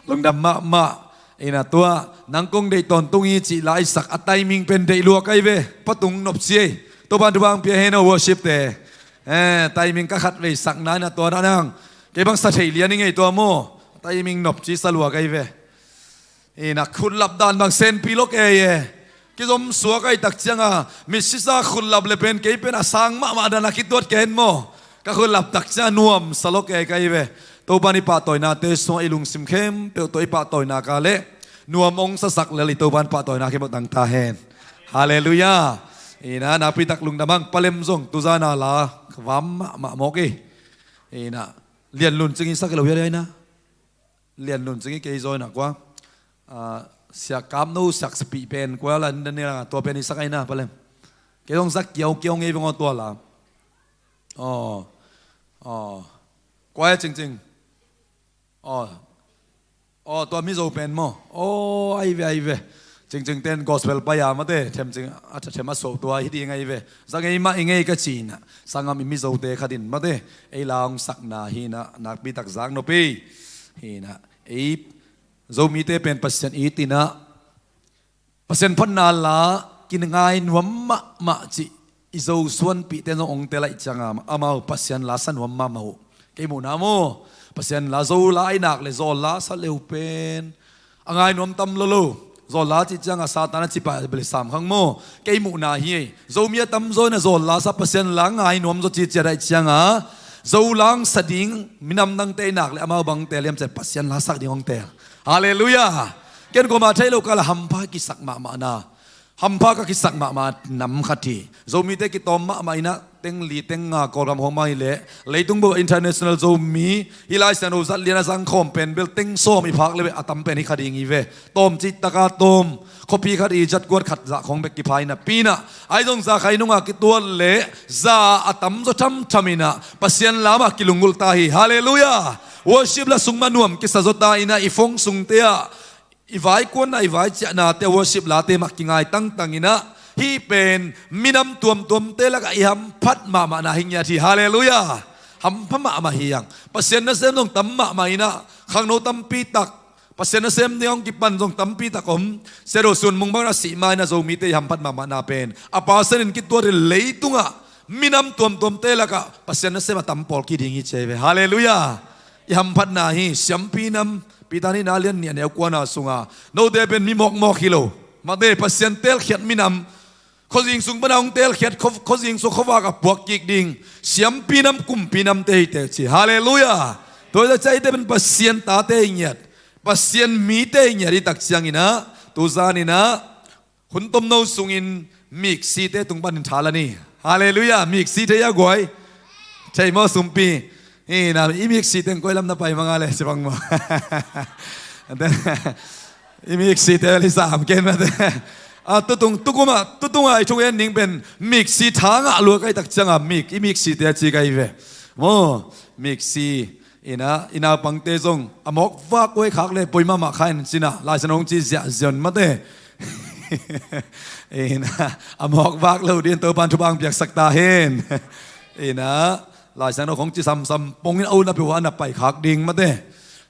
Lungdam mahmah. Ina tua nang kong deih tawntung hi cih la i sak a timing pen deih lua kai ve. Patung nopci ei. Topan thu bang pia hen o worship te. Eh, timing ka khat vei sakna ina tua na nang. Kei bang sa thei lian i ngei tua maw. Timing nopci salua kai ve. Ina khutlap dan bang senpi lok ei e. Kizom suak ai tak cianga misisa khutlap le pen kei pen a sang mahmah dan a kituat ken maw. Ka khutlap tak cianga nuam sa lok ei kai ve. Topan i pahtawinate sungah i lungsim khempeuh tawh i pahtawina ka leh nuam ong sasak lel i Topan pahtawina khempeuh tang ta hen. Halleluiah. Ina nakpi tak lungdam ang. Palem zong tuzana la ka vam mahmah mawk i. Ina lianlun cingin sak i lo hial ina. Lianlun cingin kei zaw ina kua. Ah, siak kamno siak sapih pen kua la nila tua pen i sak aina palem. Kei zong sak kiau kiau ngei veng aw tua la. Aw. Aw. Kua e cingcing. Aw. Aw tua Mizo pen maw. Aw ai ve ai ve. Cingcing ten gospel pai a mate them cing a them a so tua hi ding ai ve. Zang ei mah i ngei ka cina. Sangam i Mizo te khatin mate. Ei la ong sakna hina nakpi tak zak nop ei. Hina. Ei Zomite pen Pasian i tina Pasian phatna la kingai nuam mahmah cih i Zo suanpihte zong ong tel aih cianga amau Pasian la sa nuam mahmah uh. Kei muhna maw Pasian la Zo la i nak le zawl la sa leu pen a ngai nuam tam lo lo. Zawl la cih cianga Satan a cipah bel sam khang maw. Kei muhna hi ei. Zomi a tamzaw ina zawl la sa Pasian la ngai nuam zaw cih ciat aih cianga Zo lang sa ding minam dangte i nak le amau bangte liam ciat Pasian la sak ding ong tel. Halleluiah. Ken koma thei lo kala hampha kisak mahmahna. Hampha ka kisak mahmah nam khat hi. Zomite kitawm mahmah ina teng li teng nga Kawlgam khong mah hileh leitung bo international Zomi hi Lai Siangtho zat lian a zang khawm pen bel teng sawm i phak le a tam pen hi kha ding hi ve. Tawm cih taka tawm khuapi khat i zat kuat khat zah khong bek kipha ina pina ai zong za khai nunga kituat le za a tam zaw thamtham ina Pasian lamah kilungulta hi. Halleluiah. Worship la sung ma nuam kisa zawta ina i fong sungte ah i vaikuanna i vaiciahnate worship late mah kingai tangtang ina hih pen minam tuamtuamte lakah i hamphat mahmahna hi ngiat hi. Halleluiah. Hampha mahmah hi ang. Pasian nasem zong tam mahmah ina khangno tampi tak Pasian nasem ding hong kipan zong tampi tak om. Sedo sun mung bang na sih ma ina Zomite i hamphat mahmahna pen a pasanin kituat hi leitungah minam tuamtuamte lakah Pasian nasem a tam pawl kiding hi cei ve. Halleluiah. I hamphatna hi siampi nam Peter nihna lian nih a neu kuana sunga note pen mi mawkmawk hi lo. Mate Pasian telkhiat minam khuazing sung pana hong telkhiat khuazing sung khuavak a puak kik ding siampi nam kumpi namte hi teci. Halleluiah. Tua hi ta ciah hite pen Pasian tate hi ngiat Pasian mite hi ngiat hi tak cianginah tuzan inah hun tomno sungin miksite tung panin tha la ni. Halleluiah. Miksi thei a guai. Thei maw sumpi? Ina i miksi teng koi lam na pai manga le ci bang maw? I miksi te li sam ken mate. A tutung tukuma tutunga i thungen ning pen miksi tha ngah lua kai tak cianga mik i miksi te a ci kai ve. Maw miksi ina i naupangte zong a mawk vak kuai khak le poi mahmah kha in cina Lai Siangtho hong ci ziahziah un mate. Ina a mawk vak lo ding Topan thupha hong piaksak ta hen. Ina Lai Siangtho hong ci samsam pongin a un a peuh a na pai khak ding mate.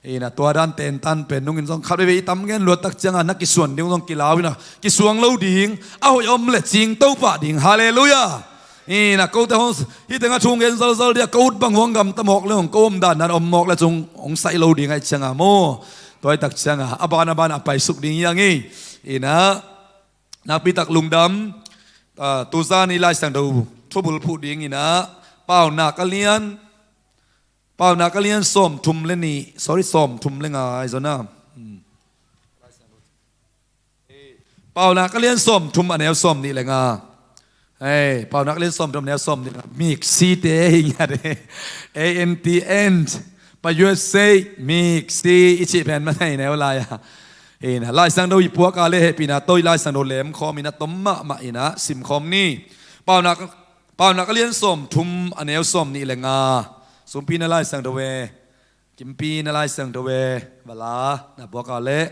Ina tua dan tentan pen nungin zong khat veve i tam ngen luat tak cianga na kisuan ding zong kilau ina kisuang lo ding a hoih om le cing to pah ding. Halleluiah. Ina kote hong hih tengah thu ngen zalzal dia ko ut bang huang gam ta mawk le hong ko om dan dan om mawk le cung hong saih lo ding aih cianga maw? Tua aih tak cianga a ban a ban a paisuk ding hiang hi. Ina nakpi tak lungdam. Ah, tuzan i Lai Siangtho thubul phuh ding ina Paunak a lian Paunak a lian sawm thum le nih sorry sawm thum le nga aizona. Hmm. Paunak a lian sawm thum a neu sawm nih le nga. Hei Paunak a lian sawm thum a neu sawm nih le nga miksi te hi ngiat e. A N T ant pa U S A miksi i cih pen man hei neu lai a. Ina Lai Siangtho i puak a le hehpihna to i Lai Siangtho lemkhawm ina tom mahmah ina simkhawm ni. Paunak Paunak a lian sawm thum a neu sawm nih le nga. Sumpi na Lai Siangtho e. Kimpi na Lai Siangtho e. Vala na buak a le.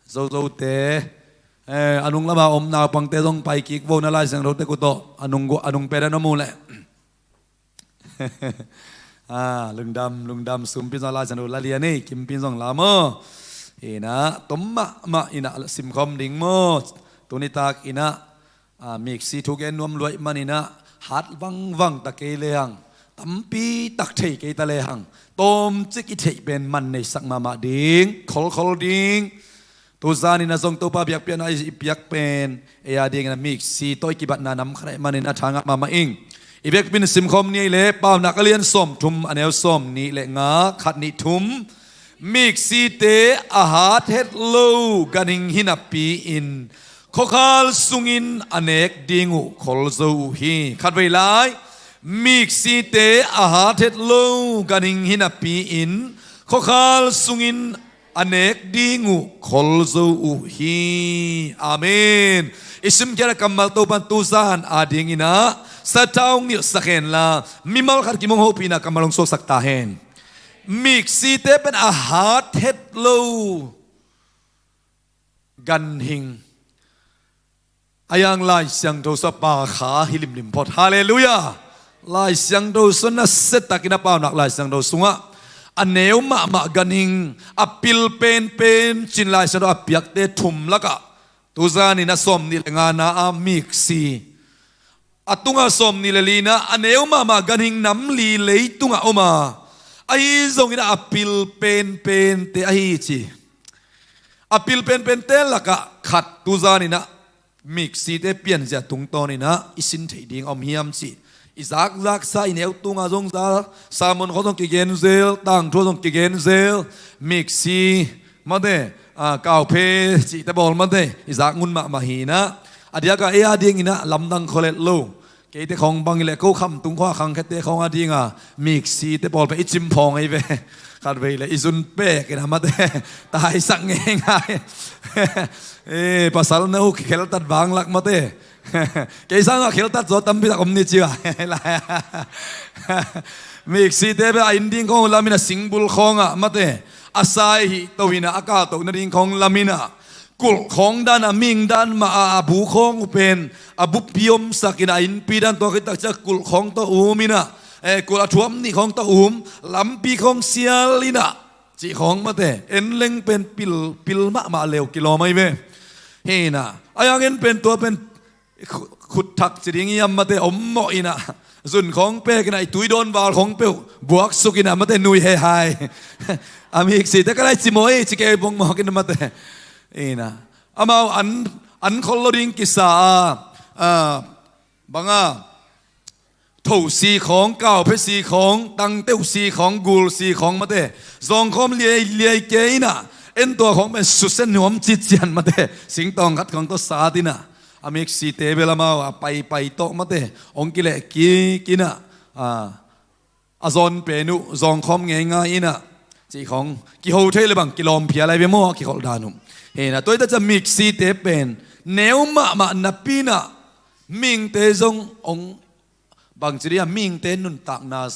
Zozote. Eh, a nung lama om naupangte zong pai kik vo na Lai Siangtho te kutawh a nung pet a na mu le. Ah, lungdam, lungdam, Sumpin zong Laisiangtho la lian ei, Kimpin zong la maw. Inah, tom mahmah inah simkhawm ding maw. Tuni tak inah, ah, miksi thu gen nuam luaih man inah, hat vangvang ta kei lehang, tampi tak thei kei ta lehang, tawmcik i theih pen man neisak mahmah ding, kholkhol ding. Tuzan inah zong Topa biakpiakna i piak pen ei a dingin a miksi tawh i kibatna nam khat ahih manin a tha ngah mahmah ing. I biakpiakna simkhawm ni ei leh Paunak a lian sawmthum a neu sawmnih le nga, khat nih thum. Miksite a hat het lo ganhing hi napi-in khuakhal sungin a nek ding uh khol zo uh hi. Khatvei lai. Miksite a hat het lo ganhing hi napi-in khuakhal sungin a nek ding uh khol zo uh hi. Amen. I simkhiat a kammal Topan tuzan a dingin ah sathau hong nilhsak hen la, mimal khat kim hong hopihna kammal hong suaksak ta hen. Miksite pen a hat het lo ganhing. A yang Laisiangtho sua pa kha hi limlim phot. Halleluiah. Laisiangtho sua na settakin a Paunak Laisiangtho sungah a neu mahmah ganhing, a pil penpen ci-in Laisiangtho a piakte thum lakah tuzan inah sawmnih le ngana a miksi, a tungah sawmnih le lina a neu mahmah ganhing nam li leitungah om a, ahi zongin a pil penpente ahi ci. A pil penpente lakah khat tuzan inah miksite pianzia tungtawn inah i sin theih ding a om hiam cih i zakzaksa, i neu tunga zong za, sermon khawng zong kigen zel, tangthu zong kigen zel, miksi mate, ah, kauphe cihte bawl mate i zak ngun mahmah hi inah, a diakah ei a dingin ah lamdang khol het lo. Keite khawng bang hi leh ko khamtung khua khangkhiate khawng a dinga miksite bawl pen i cimphawng ei ve. Khatvei leh i zun pek inah mate, taisak ngeingai. Eh, pasal na uh kikheltat vanglak mate. Kei sangah kheltat zaw tampi tak om ni ci a. Miksite bel a inn ding khawng lam inah, singbul khawngah mate, a sai hih to inah, a kaltoh nading khawng lam inah, kulh khawng dan a ming dan mah a, a bu khawng uh pen a bupi omsak inah, a innpi dan tua khit tak ciah kulh khawng tawh um inah, eh, kulh a thuam nih khawng tawh um, lampi khawng sial inah cih khawng mate, en leng pen pil, pil mahmah leu kilawm ahi ve. Hi inah, a yang en pen tua pen khu-, khut thak ci ding hiam mate, om mawh inah, zun khawng pek inah, i tuidawn val khawng peuh buaksuk inah mate, nui hehai. A miksite ka lai ci mawh ei ci kei bong mawk inah mate. Inah, amau an, an khol lo ding kisa a, a, banga, thosi khawng, kauphe si khawng, tangteu si khawng, gul si khawng mate, zawngkhawm liailiai kei inah, en tua khawng pen susia nuam cician mate, singtawng khat khawng tawh sat inah, a miksite bel amau a paipai tawh mate, hong kileh kik inah, a, a zawn pen uh zawngkhawm ngeingai inah, cih khawng kiho thei le bang kilawm phial lai ve maw, a kikholh dan uh. Hi inah, tua hi ta ciah miksite pen neu mahmah napi inah mingte zong hong, bangci dih a, mingte nuntakna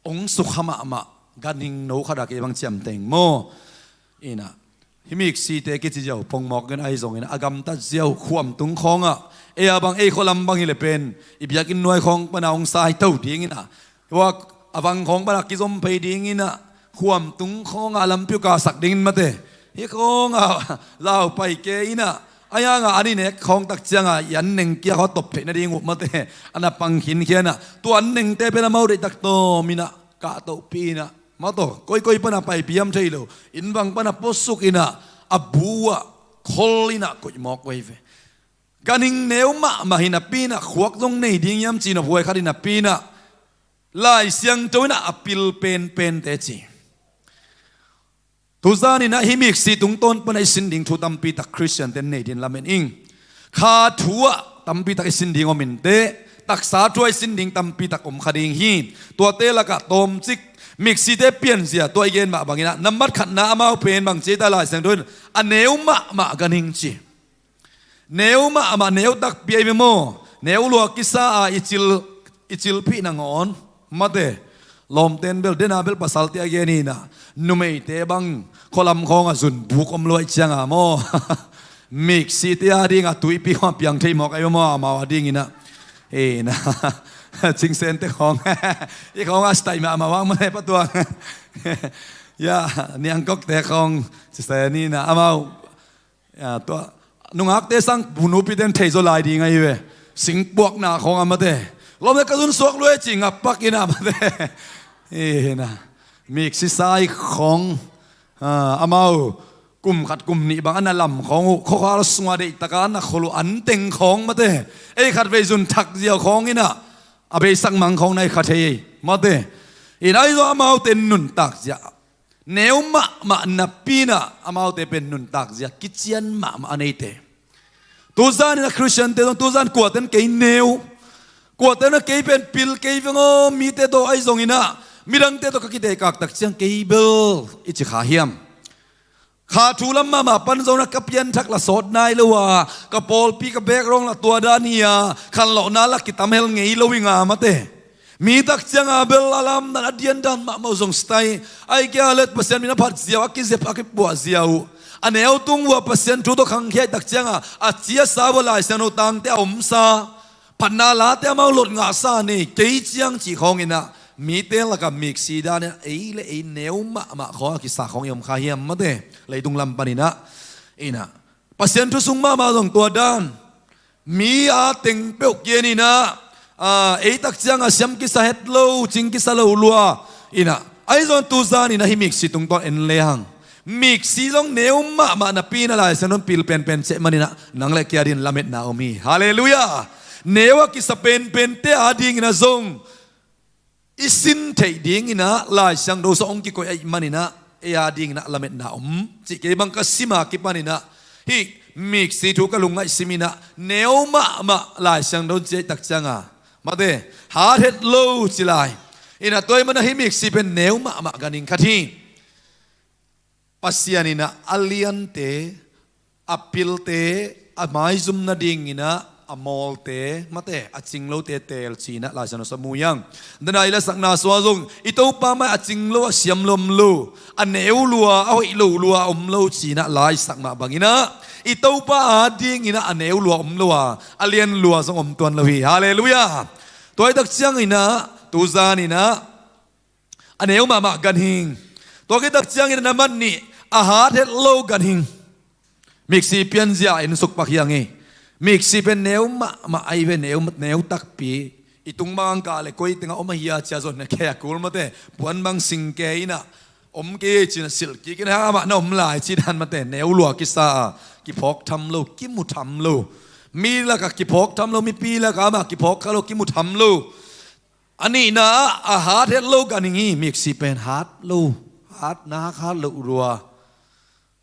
hong sukha mahmah ganhing no khat a kei bang ciamteng maw. Inah, hih miksite kici ziau pongmawk in ahi zongin a gamtat ziau khuamtung khawngah, ei a bang ei khualam bang hi leh pen i biakinn nuai khawng pana hong saito ding inah, hua a vang khawng pana kizom phei ding inah, khuamtung khawngah lampi uh kasak dingin mate, hih khawngah zau pai kei inah, a yangah an i nek khawng tak ciangah i an neng kia khaw top theih nading uh mate, a na pang khinkhia inah, tua an nengte pen amau deihtak tawm inah kahtohpih inah, mate, koikoi pana paipih hiam thei lo, innvang pana puasuk inah, a bu uh ah khol inah koih mawk uh hi ve. Ganhing neu mahmah hi napi inah khuak zong nei ding hiam ci nophuai khat hi napi inah, Laisiangtho inah a pil penpente ci. Tuzan inah hih miksi tungtawn pana i sin ding thu tampi tak Khristiante nei dingin lamen ing. Kha thu ah tampi tak i sin ding om inteh, taksa thu ah i sin ding tampi tak om kha ding hi. Tuate lakah tawmcik, miksite pianzia, tua i gen mah bang inah, nambat khatna amau pen bangci ei ta, Laisiangtho in a neu mahmah ganhing ci. Neu mahmah, neu takpi ahi ve maw. Neu lua kisa a i cil, i cilphih nangawn mate, lawmten bel, dena bel pasalte a gen inah, numeite bang khualam khawngah zun buk om luaih ciangah maw, miksite a dingah tuipi khawng piang thei mawk ahi ve maw, amau a ding inah. Inah, Cingsen te khawng, i khawng a style mahmah vang mah le patuang. Ya, Niangkok te khawng, Cingsen ni na amau. Ya, tua nungakte sang bu nupiten thei zaw lai ding ahi ve. Singpuakna khawng a mate. Lawm le ka zun suak luai ci ngap pak ina mate. Ina. Miksi sai khawng. Ah, amau kum khat kum nih bang a na lam khawng uh, khuakhal sungah deihtaka a na khol uh an teng khawng mate. Ei khatvei zun thak ziau khawng ina a beisak mang khawng na i kha thei ei mate. Ina i zaw amaute nuntak zia neu mahmah napi ina amaute pen nuntak zia kician mahmah a neite. Tuzan ina Khristiante zong tuzan kuaten kei neu, kuaten a kei pen pil kei veng aw, mite tawh ahi zong ina midangte tawh ka kiteikak tak ciang kei bel i ci kha hiam? Kha thu lam mahmah pan zong ina ka pianthak la sawt nai lo a, ka pawlpi ka background la tua dan hi a, khanlawhna la kitam hel ngei lo i nga mate. Mi tak cianga bel a lamdan a diandan mahmah uh zong sitai. Ai kia let Pasian min a phat ziau, a kizep a kipuah ziau. A neu tung uh a Pasian thu tawh khangkhia i tak cianga a cia sa uh a Lai Siangtho tangte a omsa, phatna late amau lot ngahsa nei kei ciang cih khawng ina mite laka miksi dan ina ei le ei neu mahmah khawng a kisa khawng i om kha hiam mate. Leitung lam pan ina, ina Pasian thu sung mahmah zong tua dan. Mi a teng peuh kian ina, ah, ei tak cianga siam kisa het lo, cing kisa lo lua. Ina, ahi zong tuzan ina hih miksi tungtawn en le hang. Miksi zong neu mahmah napi ina Lai Siangtho in pil penpen ceh man ina nang le kei a dingin lametna om hi. Halleluiah. Neu a kisa penpente a ding ina zong i sin theih ding ina Lai Siangtho sung hong kikoih ahih man ina ei a ding ina lametna om. Cih kei bang ka sim a kipan ina hih miksi thu ka lungngaih sim ina neu mahmah Lai Siangtho in ci ahih tak cianga mate, hat het lo ci lai. Ina tua ahih man ina hih miksi pen neu mahmah ganhing khat hi. Pasian ina a liante, a pilte, a maizum nading ina a mawlte mate, a cinglote teel ci ina Lai Siangtho sung mu hiang. Dana i la sakna sua zong i Topa mai a cinglo a siam lo om lo, a neu lua, a hoih lo lua om lo ci ina Lai sak mah bang ina i Topa a ding ina a neu lua om lo a, a lian lua zong om tuan lo hi. Halleluiah. Tua ahih tak ciang ina tuzan ina a neu mahmah ganhing. Tua khit tak ciang ina na mat nih, a hat het lo ganhing. Miksi pianzia en suk pak hiang hi. Miksi pen neu mahmah ahi ve, neu, neu takpi. I tung bang kah le koi tengah om ahi a cia zong na kei a kul mate. Puan bang sing kei ina om kei ci ina silh kik ina amah na om lai ci dan mate. Neu lua kisa a, kiphawk tham lo, kimu tham lo. Mi laka kiphawk tham lo, mipi laka amah kiphawk kha lo, kimu tham lo. A nihna ah a hat het lo ganhing hi. Miksi pen hat lo, hat nak hat lo lua,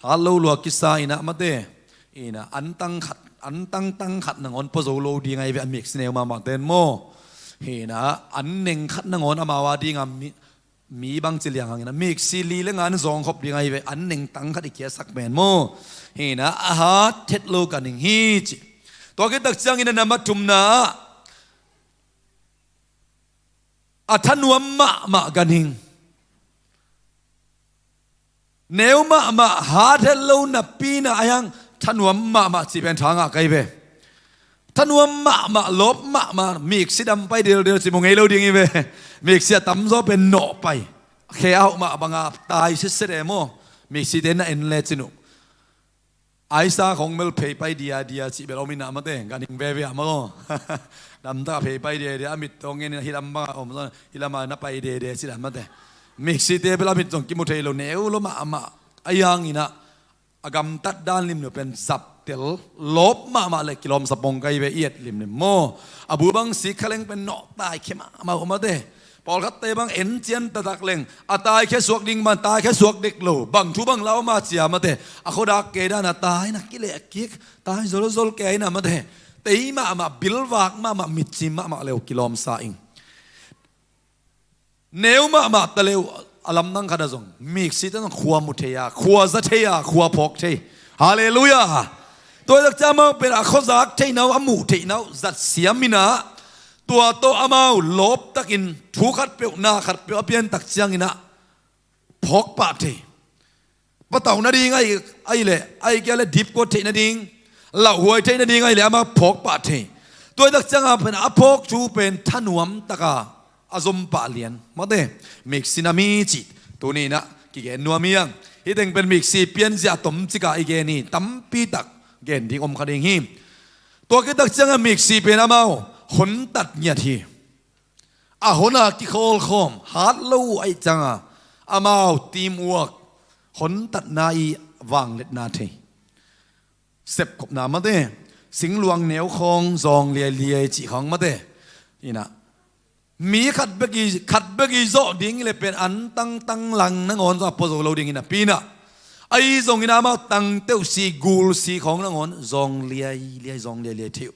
hat lo lua kisa ina mate. Ina an tang khat, an tang tang khat nangawn pua zo lo ding ahi ve a miksi neu mahmah ten maw. Ina an neng khat nangawn amau a dinga mi, mi bang ci liang hang ina miksi li le nga an zawng khop ding ahi ve, an neng tang khat i kiasak pen maw. Ina a hat het lo ganhing hi ci. Tua khit tak ciang ina na mat thumna ah a thanuam mahmah ganhing. Neu mahmah hat het lo napi ina a hiang thanuam mahmah cih pen tha ngah ka hi ve. Thanuam mahmah, lawp mahmah, miksi dam pai deldel ci mu ngei lo ding hi ve. Miksi a tamzaw pen nawh pai. Khe a hauh mah banga tai sitset e maw. Miksite na en le cin uh. Aisa khong bel phei pai diadia cih bel om ina mate, ganhing veve a maw. Damtak a phei pai diadia, a mit tawng ngen ina hih lam banga om zaw, hih lama na pai dede cih dan mate. Miksite bel a mit zong kimu thei lo, neu lo mahmah. A hiang ina a gamtat dan limlim pen zaptel, lawp mahmah le kilawmsa pong ka hi ve, i et limlim maw. A bu bang sik kha leng pen nawh taikhia mahmah uh mate. Pawlkhatte bang en cian taktak leng a taikhia suak ding man taikhia suak dek lo, bang thu bang lau ma cia mate. A khuadak kei dan a tai na kileh kik, tai zolzol kei na mate. Tei mahmah, bilvak mahmah, mitcim mahmah leu kilawmsa ing. Neu mahmah ta leu a lamdang khat ah zong miksi ta zong khua mu thei a, khua za thei a, khua phawk thei. Halleluiah. Tua zak ciang amau pen a khuazak theihna uh, a muh theihna uh zat siam ina, tua tawh amau lawptakin thu khat peuh, na khat peuh a piantak ciang ina phawk pah thei. Patauh nading ahi, ahi leh, ahi kia leh dipkuat theih nading, lauhuai theih nading ahi leh amah phawk pah thei. Tua i tak cianga pen a phawk thu pen thanuam taka a zom pah lian, mate, miksi nam hi cih tuni inah kigen nuam hi hang. Hih teng pen miksi pianzia tomcik a i gen hi, tampi tak gen ding om kha ding hi. Tua khit tak cianga miksi pen amau hontat ngiat hi. A hona kikhawlkhawm hat lo uh ahih cianga amau teamwork, hontatna i vangliatna thei, sepkhopna, mate, singluang neu khawng zawng liailiai cih khawng, mate. Inah mi khat bek i, khat bek i zawh ding i le pen an tangtang lang nangawn zong a pua zo lo ding inah, pi inah ahi zongin amau tangteuh si, gul si khawng nangawn zawng liailiai, zawng liailiai thei uh.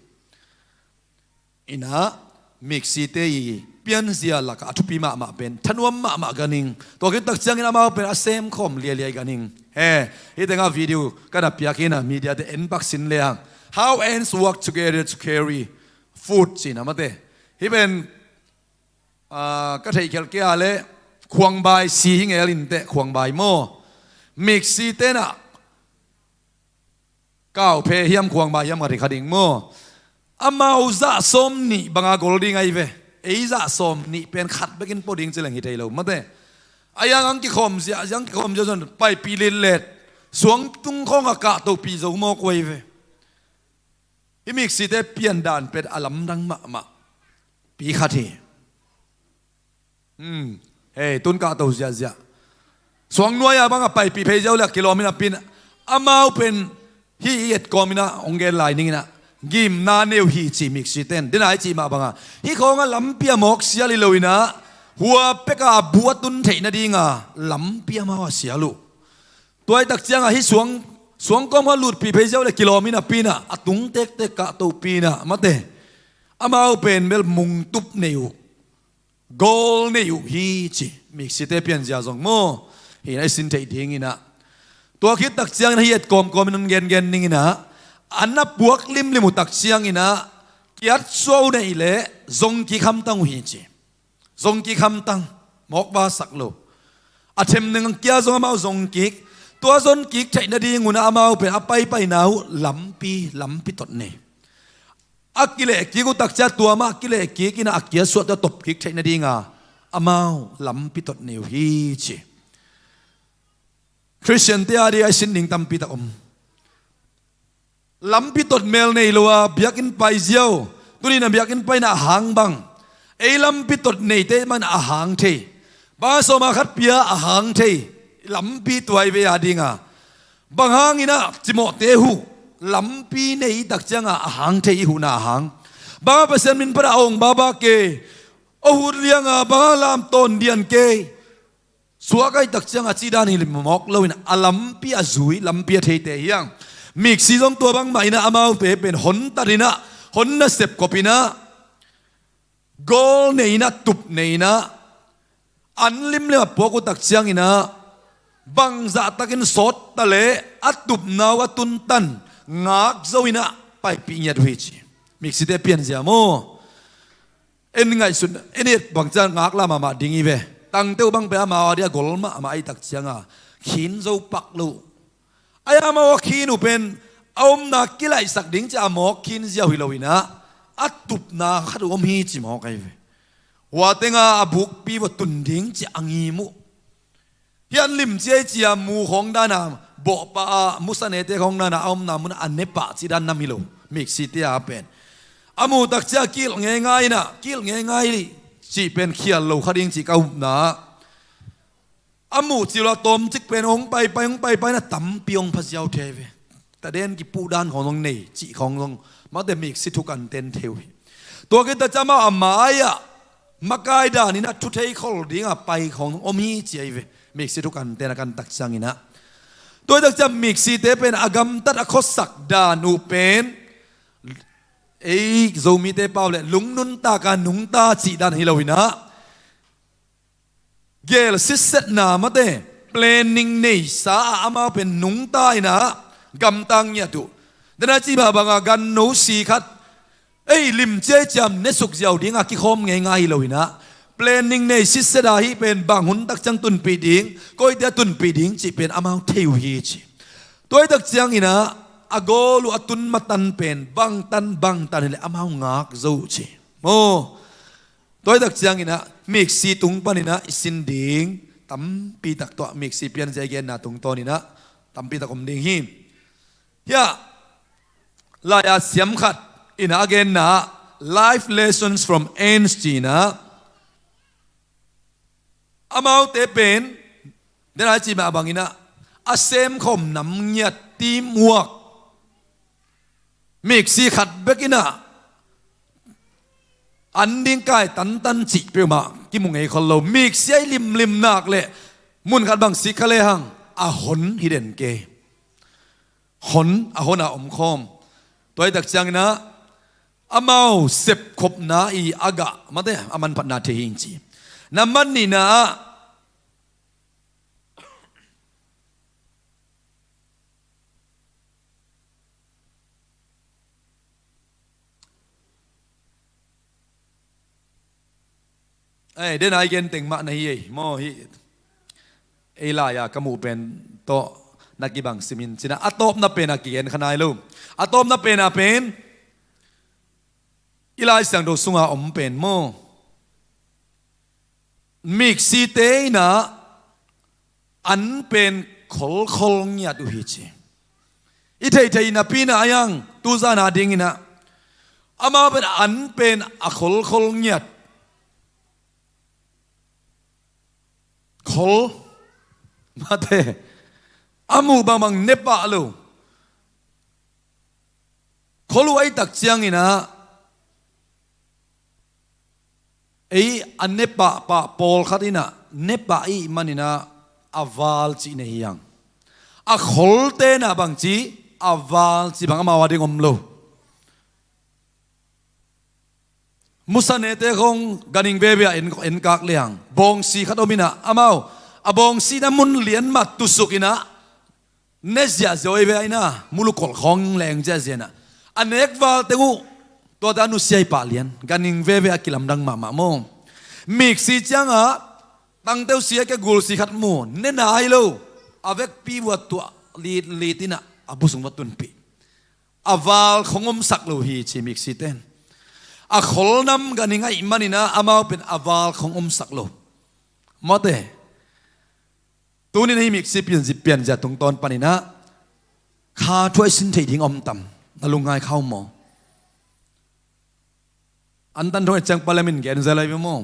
Inah miksite i pianzia lakah a thupi mahmah pen thanuam mahmah ganhing. Tua khit tak ciangin amau pen a semkhawm liailiai ganhing. He, hih tengah video ka na piak hi inah, media te en pak sin le hang. How ants work together to carry food, ci inah, mate. Hih pen, ah, ka theih khial kei a le khuangbai si hi ngel inteh, khuangbai maw. Miksite inah kauphe hiam, khuangbai hiam khat hi kha ding maw. Amau zah sawm nih banga gol ding ahi ve. Ei zah sawm nih pen khat bekin pua ding ci leng hi thei lo, mate. A yang ang kikhawm ziahziah, ang kikhawm ziahziah, paipih litlet, suangtung khawng a kahtohpih zo mawk uh ahi ve. Hih miksite piandan pen a lamdang mahmah pi khat hi. Hmm. Hei, tun kahto ziahziah. Suangnuai a bang a paipih phei ziau le a kilawm hi napi in, amau pen hih i etkawm inah hong gen lai ning inah, gimna nei uh hi ci miksite in. Dena i cih mah banga hih khawng a lampi a mawk sial hi lo inah, hua peka bu a tun theih nadinga lampi amau a sial uh. Tua i tak cianga hih suang, suangkawm kha lutpih phei ziau le kilawm hi napi inah, a tung tektek kahtohpih inah, mate, amau pen bel mungtup nei uh, goal nei uh hi ci, miksite pianzia zong maw. Hi inah i sin theih ding inah, tua khit tak ciangin hih etkawmkawm in hong gengen ning inah, an a puak limlim uh tak ciang inah kiat suau nei le zong kik hamtang uh hi ci. Zong kik hamtang, mawk vasak lo. A them neng kia zong amau zong kik. Tua zong kik theih nading un ah amau pen a paipaina uh lampi, lampi tot nei. A kileh kik uh takcia tua mah a kileh kik in ah a kia suahte a top kik theih nadinga amau lampi tot nei uh hi ci. Khristiante a ding a i sin ding tampi tak om. Lampi tot mel nei lo a biakinn pai ziau. Tuni in ah biakinn paina a hang bang, ei lampi tot neite mah in ah a hang thei. Bang a sawma khat pia a hang thei. Lampi tuai ve a dinga. Bang hangin ah cimawhte huh lampi nei i tak cianga a hang thei, i huhna a hang. Bang a Pasian min pana a ong baba kei, a hut lianga bang a lam tawn dian kei, suak a i tak cianga cih dan hi mawk loin a lampi a zui, lampi a theite hi hang. Miksi zong tua bangmah in ah amau pe pen hon tat in ah, hon nasep kop in ah, goal nei in ah, tup nei in ah, an limlim a puak uh tak ciangin ah bangzah takin sawt ta leh a tupna uh a tuntan ngak zo in ah paipih ngiat uh hi ci. Miksite pianzia maw. En ngaihsun, en et bang ciang ngaklah mahmah ding hi ve. Tangte uh bang pen amau a ding a gol mahmah a i tak cianga khin zo pak lo. Ai amau a khin uh pen a omna kilaihsak ding ci a mawk khin ziau hi lo in ah, a tupna khat uh om hi ci mawk ahi ve. Hua tenga a bukpi vua tun ding ci a ngim uh. Hian lim ciai cia mu khawng dana bawhpah a, musanete khawng dana a omna mun a nepah cih dan nam hi lo. Miksite a pen a mu tak cia kilh ngeingai in ah, kilh ngeingai cih pen khial lo kha ding cih ka upna. A muh cil a tawmcik pen hong paipai, hong paipai in ah tampi hong pha ziau thei ve. Taden kipuh dan khawng zong nei cih khawng zong mate miksi thukanten thei uh hi. Tua khit tak ciang amau a mai-ah makai danin ah thu thei khol dinga pai khawng zong om hi ci ahi ve. Miksi thukanten a kan tak ciangin ah, tua i tak ciang miksite pen a gamtat a khuasak dan uh pen ei Zomite pau le lungnuntak a nungta cih dan hi lo in ah, gel sitsetna mate, planning neisa a amau pen nungta in ah gamtang ngiat uh. Dena cih mah banga ganno si khat ei lim ciai ciam ne suk ziau dinga kikhawm ngeingai hi lo in ah, planning nei sitset a hih pen bang hun tak ciang tunpih ding, koite a tunpih ding cih pen amau thei uh hi ci. Tua i tak ciangin ah a gawl uh a tun matan pen bangtan bangtan hileh amau ngak zo uh ci. Maw, tua hi tak cianginah miksi tung paninah i sin ding tampi tak, tua miksi pianzia i genna tungtawninah tampi tak om ding hi. Hiah lai-a siam khat inah a genna ah, Life Lessons from Ants cinah, amaute pen, den ai cih mah banginah, a semkhawm nam ngiat, teamwork, miksi khat bekinah an ding kai tantan cih peuhmah kimu ngei khol lo. Miksi a i limlim nak leh mun khat bang sik kha lehang a hon hi den kei. Hon, a hon a omkhawm. Tua hi tak cianginah amau sepkhopna i a gah mate a manphatna thei hi ing ci. Na man nihna ah, ei, den ai gen teng mah na hi ei maw, hi. Ei lai-a ka muh pen tawh na kibang simin cinah a tawpna pen a kigen kha nai lo. A tawpna pen a pen i Lai Siangtho sunga om pen maw, miksite inah an pen kholkhol ngiat uh hi ci. I theihtheih napi inah a iang tuzana dinginah amau pen an pen a kholkhol ngiat. Khol mate, a muh bangbang nepah lo. Khol uh a i tak cianginah ei a nepah pah pawlkhat inah nepah i hih maninah a val cih nei hi hang. A kholte inah bangci a val cih bang amau a ding om lo. Musanete khong ganhing veve ah en, enkak lehang bawngsi khat om inah amau a bawngsi na mun lian mah tusuk inah ne ziahziah oi ve a inah mulukolh khawng leng ziahziah inah a nek val teng uh tuate a nusia i pah lian ganhing veve a kilamdang mahmah maw. Miksi ciangah tangteusi a kia gulsi khat mu ne nai lo, a vekpi uh a tuah litlit inah a bu sung va tunpih. A val khong omsak lo hi ci miksite in. A kholnam ganhing a i hih maninah amau pen a val khong omsak lo. Mate, tunin hih miksi pianzia, pianzia tungtawn paninah kha thu a i sin theih ding om tam? Na lungngai kha uh maw? Antan thong et ciang palamin gen zel ai ve maw?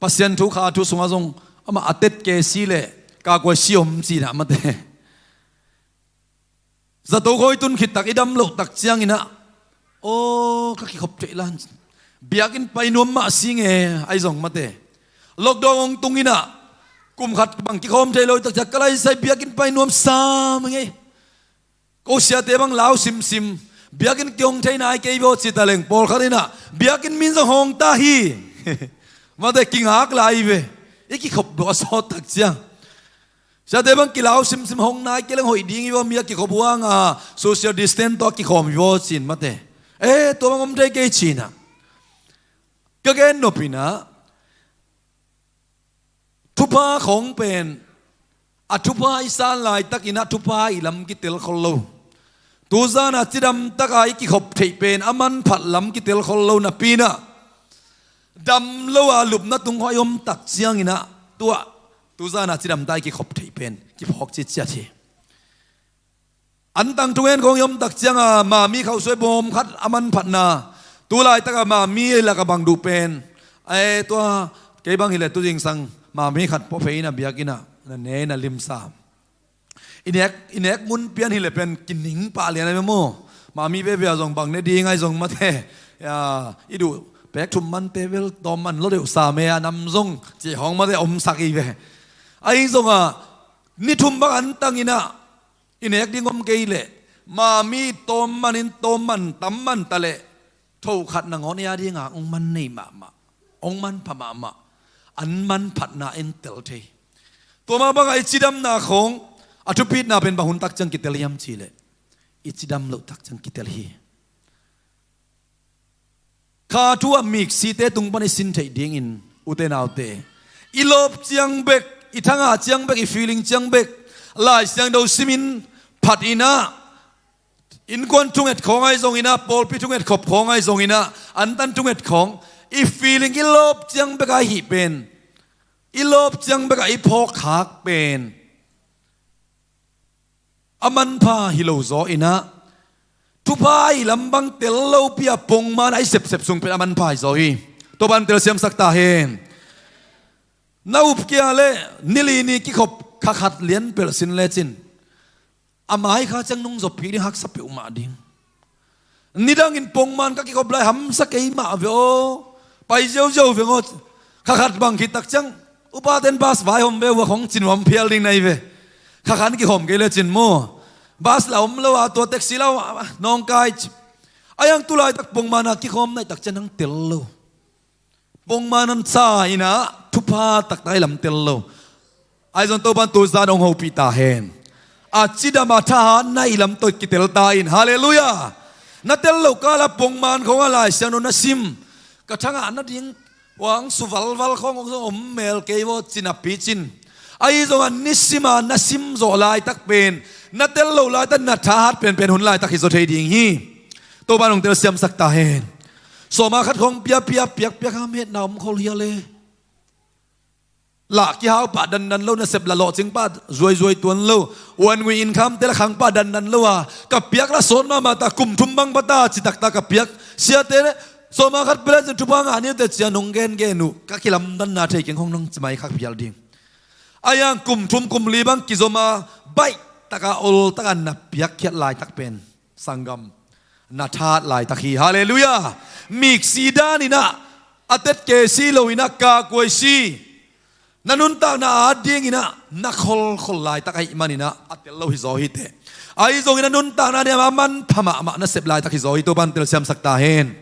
Pasian thu kha thu sungah zong amah a tet kesi le kakuai si om cinah mate. Zato khawi tun khit tak i dam loh tak cianginah aw ka kikhop theih lan. Biakinn pai nuam mah si nge ai zong mate. Lockdown hong tunginah kum khat bang kikhawm thei lo i tak ciang ka laisai biakinn pai nuam sam ngei. Ko siate bang lau simsim biakinn kihong thei nai kei vaw ci taleng pawlkhat inah biakinn min zong hong ta hi. Mate kingak lai ve. I kikhop dawh a sawt tak ciang siate bang kilau simsim hong nai kei leng hoih ding i vaw mi a kikhop huanga social distance tawh a kikhawm i vaw cin mate. E tua bang om thei kei cinah ka gen nopinah thupha khong pen a thupha i san laitakinah thupha i lam kitel khol lo. Tuzana cidam taka i kikhop theih pen a manphat lam kitel khol lo napinah dam lo a lupna tung khawng i om tak cianginah tuah tuzana cidam ta i kikhop theih pen kiphawk citciat hi. Antang thungen khawng i om tak cianga mami khauhsuai bawm khat a manphatna tu laitaka mami ei laka bang duh pen ai tua kei bang hileh tu zingsang mami khat pawh phei inah biakinnah na ne inah limsa. I nek, i nek mun pian hileh pen kining pah lian ai maw? Mami veve a zong bang ne ding ai zong mate. Ya, i duh pek thum mante vel tawm man lo deuh sa me a nam zong cih hong mate omsak i ve. Ai zongah ni thum bang antanginah i nek ding om kei leh mami tawm manin tawm man tam man taleh tho khat nangawn ei a dinga hong man nei mahmah, hong manpha mahmah, an manphatna en tel thei. Tua mah bangah i cidamna khawng a thupitna pen bang hun tak ciang kitel hiam cihleh i cidam loh tak ciang kitel hi. Kha thu a miksite tung pan i sin theih dingin ute naute, i lawp ciang bek, i thangah ciang bek, i feeling ciang bek Lai Siangtho simin phat in ah, innkuan thunget khawng ahi zongin ah, pawlpi thunget khop khawng ahi zongin ah, antan thunget khawng, i feeling i lawp ciang bek a hih pen, i lawp ciang bek a i phawk khak pen a manpha hi lo zaw in ah, thupha i lam bang tel lopi a pongman a i sepsep sung pen a manpha hi zaw hi. Topa'n telsiamsak ta hen. Na up kia le ni li ni kikhop kha khat lian pelh sin lecin, a mai kha ciang nungzop kik ding, haksa peuhmah ding. Nidangin pongman ka kikhop lai hamsa kei mah ve aw. Pai ziauziau veng aw. Kha khat bang khit tak ciang upaten bus vaihawm ve uh a, khong ci nuam phial ding na hi ve. Kha khat kikhawm kei lecin maw, bus la om lo a, tua taxi la om a, nawngkai ci. A hiang tu laitak pongman a kikhawm nai tak ciang nang tel lo. Pongman a sa in ah thupha taktak i lam tel lo. Ahi zong Topa'n tu zan hong hopih ta hen. A cidam a thahatna i lam tawh kitel ta in. Halleluiah. Na tel lo kal a pongman khawng a Lai Siangtho na sim, ka thangah na ding uang su valval khawng hong om mel kei vaw ci napi cin, ahi zong a nisim a na sim zawh laitak pen, na tel lo laitak na thahat penpen hun laitak hi zaw thei ding hi. Topa'n hong telsiamsak ta hen. Sawma khat khawng piapia piakpiak a, metna om khol hia le. Lah kihau pah dandan lo, nasep lah lawhcing pah zuaizuai tuan lo. Uan ngui in khamte lah khang pah dandan lo a, ka piak lah sawt mahmah ta, kum thum bang pha ta ci taktak ka piak. Siate le sawma khat pia lecin thupha ngah ni uh teh ci a nong gengen uh, ka kilamdanna thei keng hong nong ci mai khak phial ding. A hiang kum thum kum li bang kizom a, baih tak a ol tak a na piakkhiat laitak pen, sanggam, na thahat laitak hi. Halleluiah. Miksi dan in ah, a tet kei si lo in ah, ka kuai si, na nuntakna a at ding in ah na kholkhol laitak ahih man in ah a tel lo hi zaw hi teh. Ahi zongin a nuntakna ni a manpha mahmah na sep laitak hi zaw hi. Topa'n telsiamsak ta hen.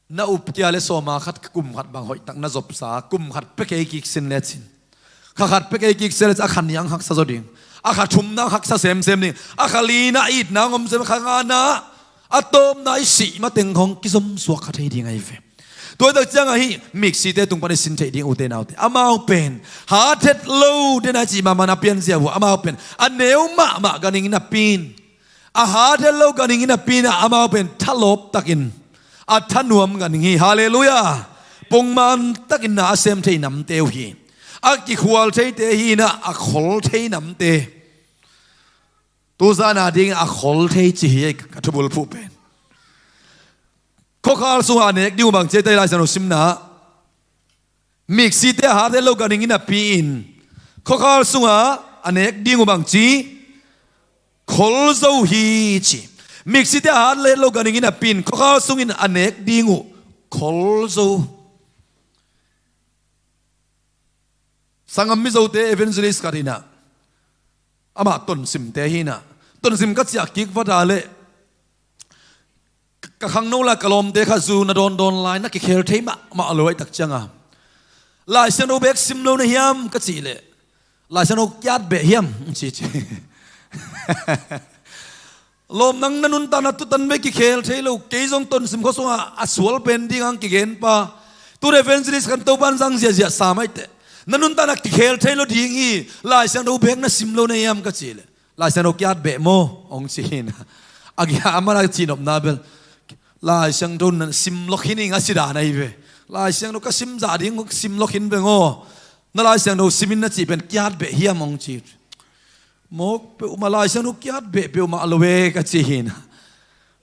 Na up kia le sawma khat kum khat bang hoih tak na zopsa, kum khat pia kei kik sin lecin, kha khat pia kei kik sin lecin, a kha nih hong haksa zaw ding, a kha thumna hong haksa semsem ding, a kha lina itna hong om sem, kha ngana, a tawpna i sih mateng hong kizom suak kha thei ding ahi ve. Tua tak ciang ahi, miksite tung pan i sin theih ding, ute naute. Amau pen hat het lo den a cih mahmah na pianzia uh a, amau pen a neu mahmah ganhing napi in, a hat het lo ganhing napi in ah, amau pen thalawp takin a thanuam ganhing hi. Halleluiah. Pongman takin na a sem thei namte uh hi. A kikhual theite hi in ah, a khol thei namte. Tu zan a ding a khol thei ci hi ka thubulphuh pen. Khuakhal sungah a nek ding uh bang ci hiam, Lai Siangtho simna ah, miksite a hat het lo ganhing napi in, khuakhal sungah a nek ding uh bang ci, khol zo hi ci. Miksite a hat het lo ganhing napi in, khuakhal sungin a nek ding uh khol zo. Sanggam Mizote evangelist khat in ah, amah tonsimte hi in ah, tonsim ka ciah kik vat a leh, ka khangno lai ka lawmte khat zu na dawndawn lai, na kikhel thei mahmah lo ahih tak ciang a, Lai Siangtho bek sim lo na hiam ka cih leh, Lai Siangtho kiat beh hiam ci ci. Lawm, nang na nuntakna tutan bek kikhel thei lo, kei zong tonsim khua sungah a sual pen ding ang kigen pa. Tu evangelist kan Topa'n zang ziahziah sa mai teh. Na nuntakna kikhel thei lo ding hi, Lai Siangtho bek na sim lo na hiam ka cih leh, Lai Siangtho kiat beh maw hong ci hi in ah. A gia a man a cihnopna bel, Lai Siangtho na sim lawk hi ning a ci dan ahi ve. Lai Siangtho ka sim zah ding, sim lawk hi in beng aw. Na Lai Siangtho sim in na cih pen kiat beh hiam hong ci. Mawk peuhmah, Lai Siangtho kiat beh peuhmah lo e ka ci hi in ah.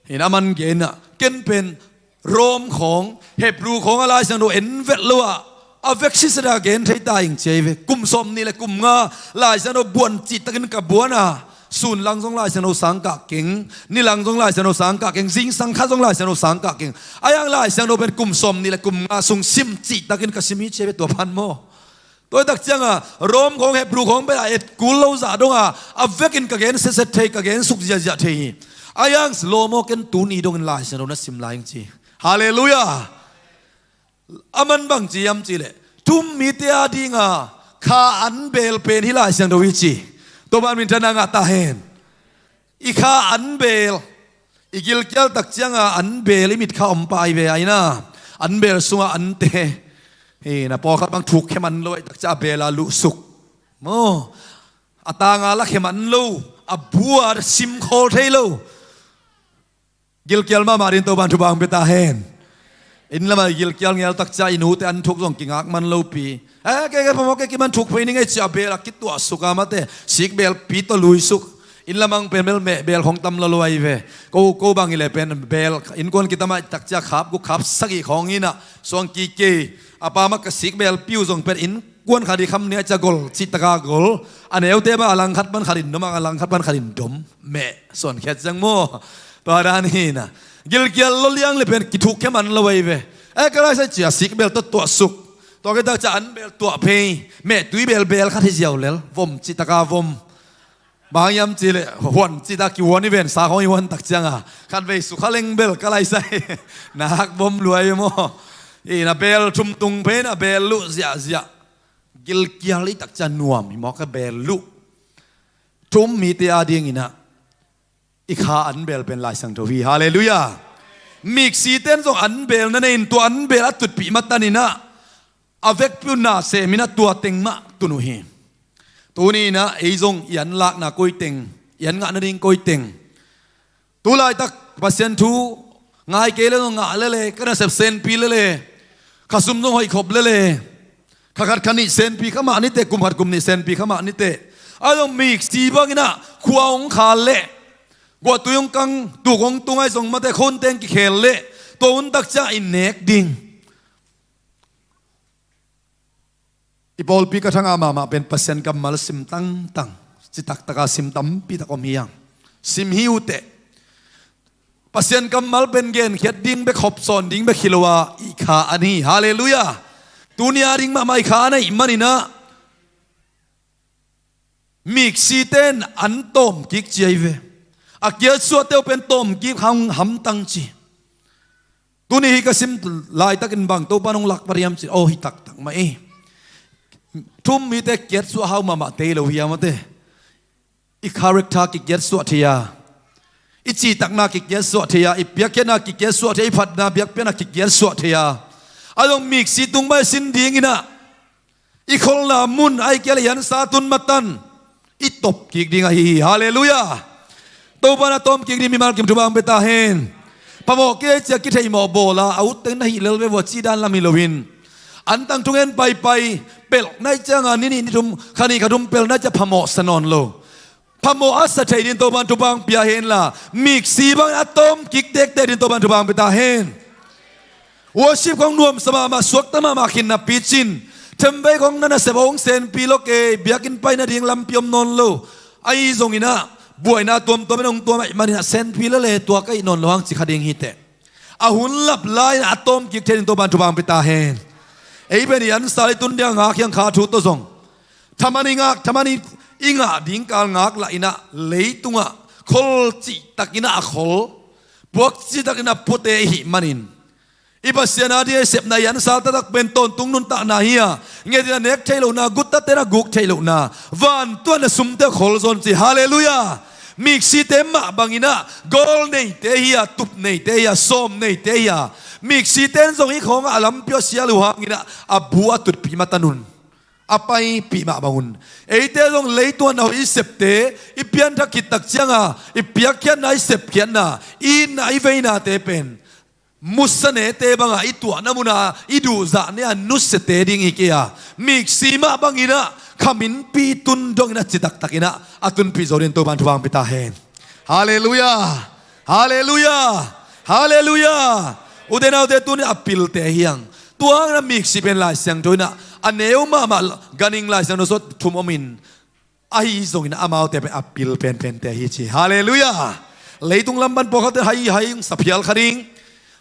Hi in ah, a man gen ah, ken pen Rom khawng, Hebru khawng a Lai Siangtho en vet lo ah, a vek sitset a gen thei ta ing ci ahi ve. Kum sawm nih le kum nga Lai Siangtho buan cih takin ka buan a, sun lang zong Lai Siangtho sang kah keng, ni lang zong Lai Siangtho sang kah keng, zingsang khat zong Lai Siangtho sang kah keng. A hiang Lai Siangtho pen kum sawm nih le kum nga sung sim cih takin ka sim hi ci ahi ve, tua pan maw. Tua ahih tak ciang a, Rom khawng, Hebru khawng pen a et kul lo zah dong a, a vekin ka gen setset thei, ka gen suk ziahziah thei hi. A hiang lawm aw, ken tuni dongin Lai Siangtho na sim lai ing ci. Halleluiah. A man bang ci hiam cih leh, thu-um mite a ding a kha an beel pen hih Lai Siangtho hi ci. Topa'n minthanna ngah ta hen. I kha an beel, i gilkial tak ciang a an beel i mit kha om pah hi ve, a hi in ah. An beel sungah ante, hi in ah, pawlkhat bang thuk khem an lo ahih tak ciang a beel a luhsuk maw. a tanga la khe man lo, a bu a sim khawl thei lo. Gilkial mahmah ding Topan thupha hong pia ta hen. Inn lamah gilkial ngial tak ciang i nute an thuk zong kingak man lopi. Eh, kei, kei phamawh kei kiman thuk phei ning ei ci a bel a kituah suk a mate. Sikbelpi tawh lui suk. Inn lamah pen bel meh bel khong tam lo lo ahi ve. Ko, ko bang i le pen bel innkuan kitam a tak ciang khap guk khap sagih khong in a suang kikei. A pa mah ka sikbelpi uh zong pen innkuan khat i kham ning a ciang gol cih taka gol. A neute bang a langkhat pan khat in dom, a langkhat pan khat in dom. Meh suan khiat ciang maw. Tua dan hi na. Gilkial lo liang le pen kithuk khe man lo ahi ve. Eh, ka laisai ci a sikbel tawh tuah suk. Tua kei tak ciang an bel tuah phei. Meh tui bel bel khat hi ziau lel. Vom cih taka vom. Bang hiam ci le huan cih tak kihuan i ven sa khong i huan tak ciang a. Khat vei suk kha leng bel ka laisai. Na hak vom luai maw. I na bel thum tung phei na bel luh ziahziah. Gilkial i tak ciang nuam hi maw ka bel luh. Thu-um mite a dingin ah i kha an bel pen Lai Siangtho hi. Halleluiah. Miksi ten zong an bel na nei in tua an bel a tutpih matan in ah a vekpi uh na sem in ah tua teng mah tun uh hi. Tuni in ah ei zong i an lakna koi teng, i an ngah nading koi teng. Tu laitak Pasian thu ngai kei le zong ngah lele, ka nasep senpi lele, ka sum zong hoih khop lele. Kha khat kha nih senpi kha mah nite, kum khat kum nih senpi kha mah nite. A zong miksi bangin ah khua hong khal leh guahtui hong kang, tuk hong tung ai zong mate khon teng kikhel leh tua hun tak ciang i nek ding. I pawlpi ka thanga mahmah pen Pasian kammal sim tangtang, citak taka sim tampi tak om hi hang. Sim hi uh teh. Pasian kammal pen genkhiat ding bek, hopsawn ding bek hi lo a, i kha an hi. Halleluiah. Tuni a ding mahmah i kha an ahih manin ah miksi ten an tawmkik ci ahi ve. A kiatsuahte uh pen tawmkik hang hamtang ci. Tuni hi ka sim laitakin bang Topan hong lak pariam ci, aw hi taktak mah ei. Thu-um mite kiatsuah hau mahmah tei lo hiam ate. I character kikiatsuah thei a, i citakna kikiatsuah thei a, i piakkhiatna kikiatsuah thei a, i phatna biakpiakna kikiatsuah thei a. A zong miksi tung mah i sin dingin ah i kholna mun ai kia le i ansa tun matan i topkik ding ahi hi. Halleluiah. Topan a tawmkik ding mimal kim thupha hong pia ta hen. Phamawh kei cia kitheihmawh bawl a, a utteng na hih lel ve vua cih dan lam hi loin antang thungen paipai pelh naih cianga ni nih ni thum kha nih kha thum pelh naih cia phamawh sa nawn lo. Phamawh a sa thei ding Topan thupha hong pia hen la, miksi bangin a tawmkik tektek ding Topan thupha hong pia ta hen. Worship khong nuamsa mahmah, suakta mahmah khin napi cin themvei khong na nasep hong senpi lo kei, biakinn pai nading lampi om nawn lo. Ahi zongin ah buaina tuamtuam in hong tuam ahih manin ah senpi lele tua ka hih nawn lo hang ci kha ding hi teh. A hun lap lai-in a tawmkik thei ding Topan thupha hong pia ta hen. Ei pen i ansa i tun ding a ngak hiang kha thu tawh zong thaman i ngak, thaman i ngah ding kal ngak lah in ah leitungah khol cihtakin ah a khol, puak cihtakin a puate i hih manin i Pasian a ding a i sepna i ansa taktak pen tawntung nuntakna hi a, ngetin a nek theih lohna, guttaten a guk theih lohna, vantuan a sumte a khol zawn ci. Halleluiah. Miksite mah bangin ah gawl neite hi a, tup neite hi a, sawm neite hi a, miksite in zong hih khawngah a lampi aw sial uh hangin ah a bu a tutpih matan un. A paipih mah bang un. Eite zong leitung a na hoih i septe, i pianthak khit tak cianga i piakkhiatna, i sepkhiatna, i itna, i veinate pen musa nete banga i tuahna muna i duhzah ne a nusiate ding hi kei a, miksi mah bangin ah khaminpi tun dongin a citaktakin ah a tunpih zo ding Topan thupha hong pia ta hen. Halleluiah. Halleluiah. Halleluiah. Ute naute, tuni a pilte hiang. Tua hangin a miksi pen Lai Siangtho in ah a neu mahmah, ganhing Lai Siangtho sawt thum omin, ahi zongin amaute pen a pil penpente hi ci. Halleluiah. Leitung lam pan pawlkhatte hai hai sa phial kha ding,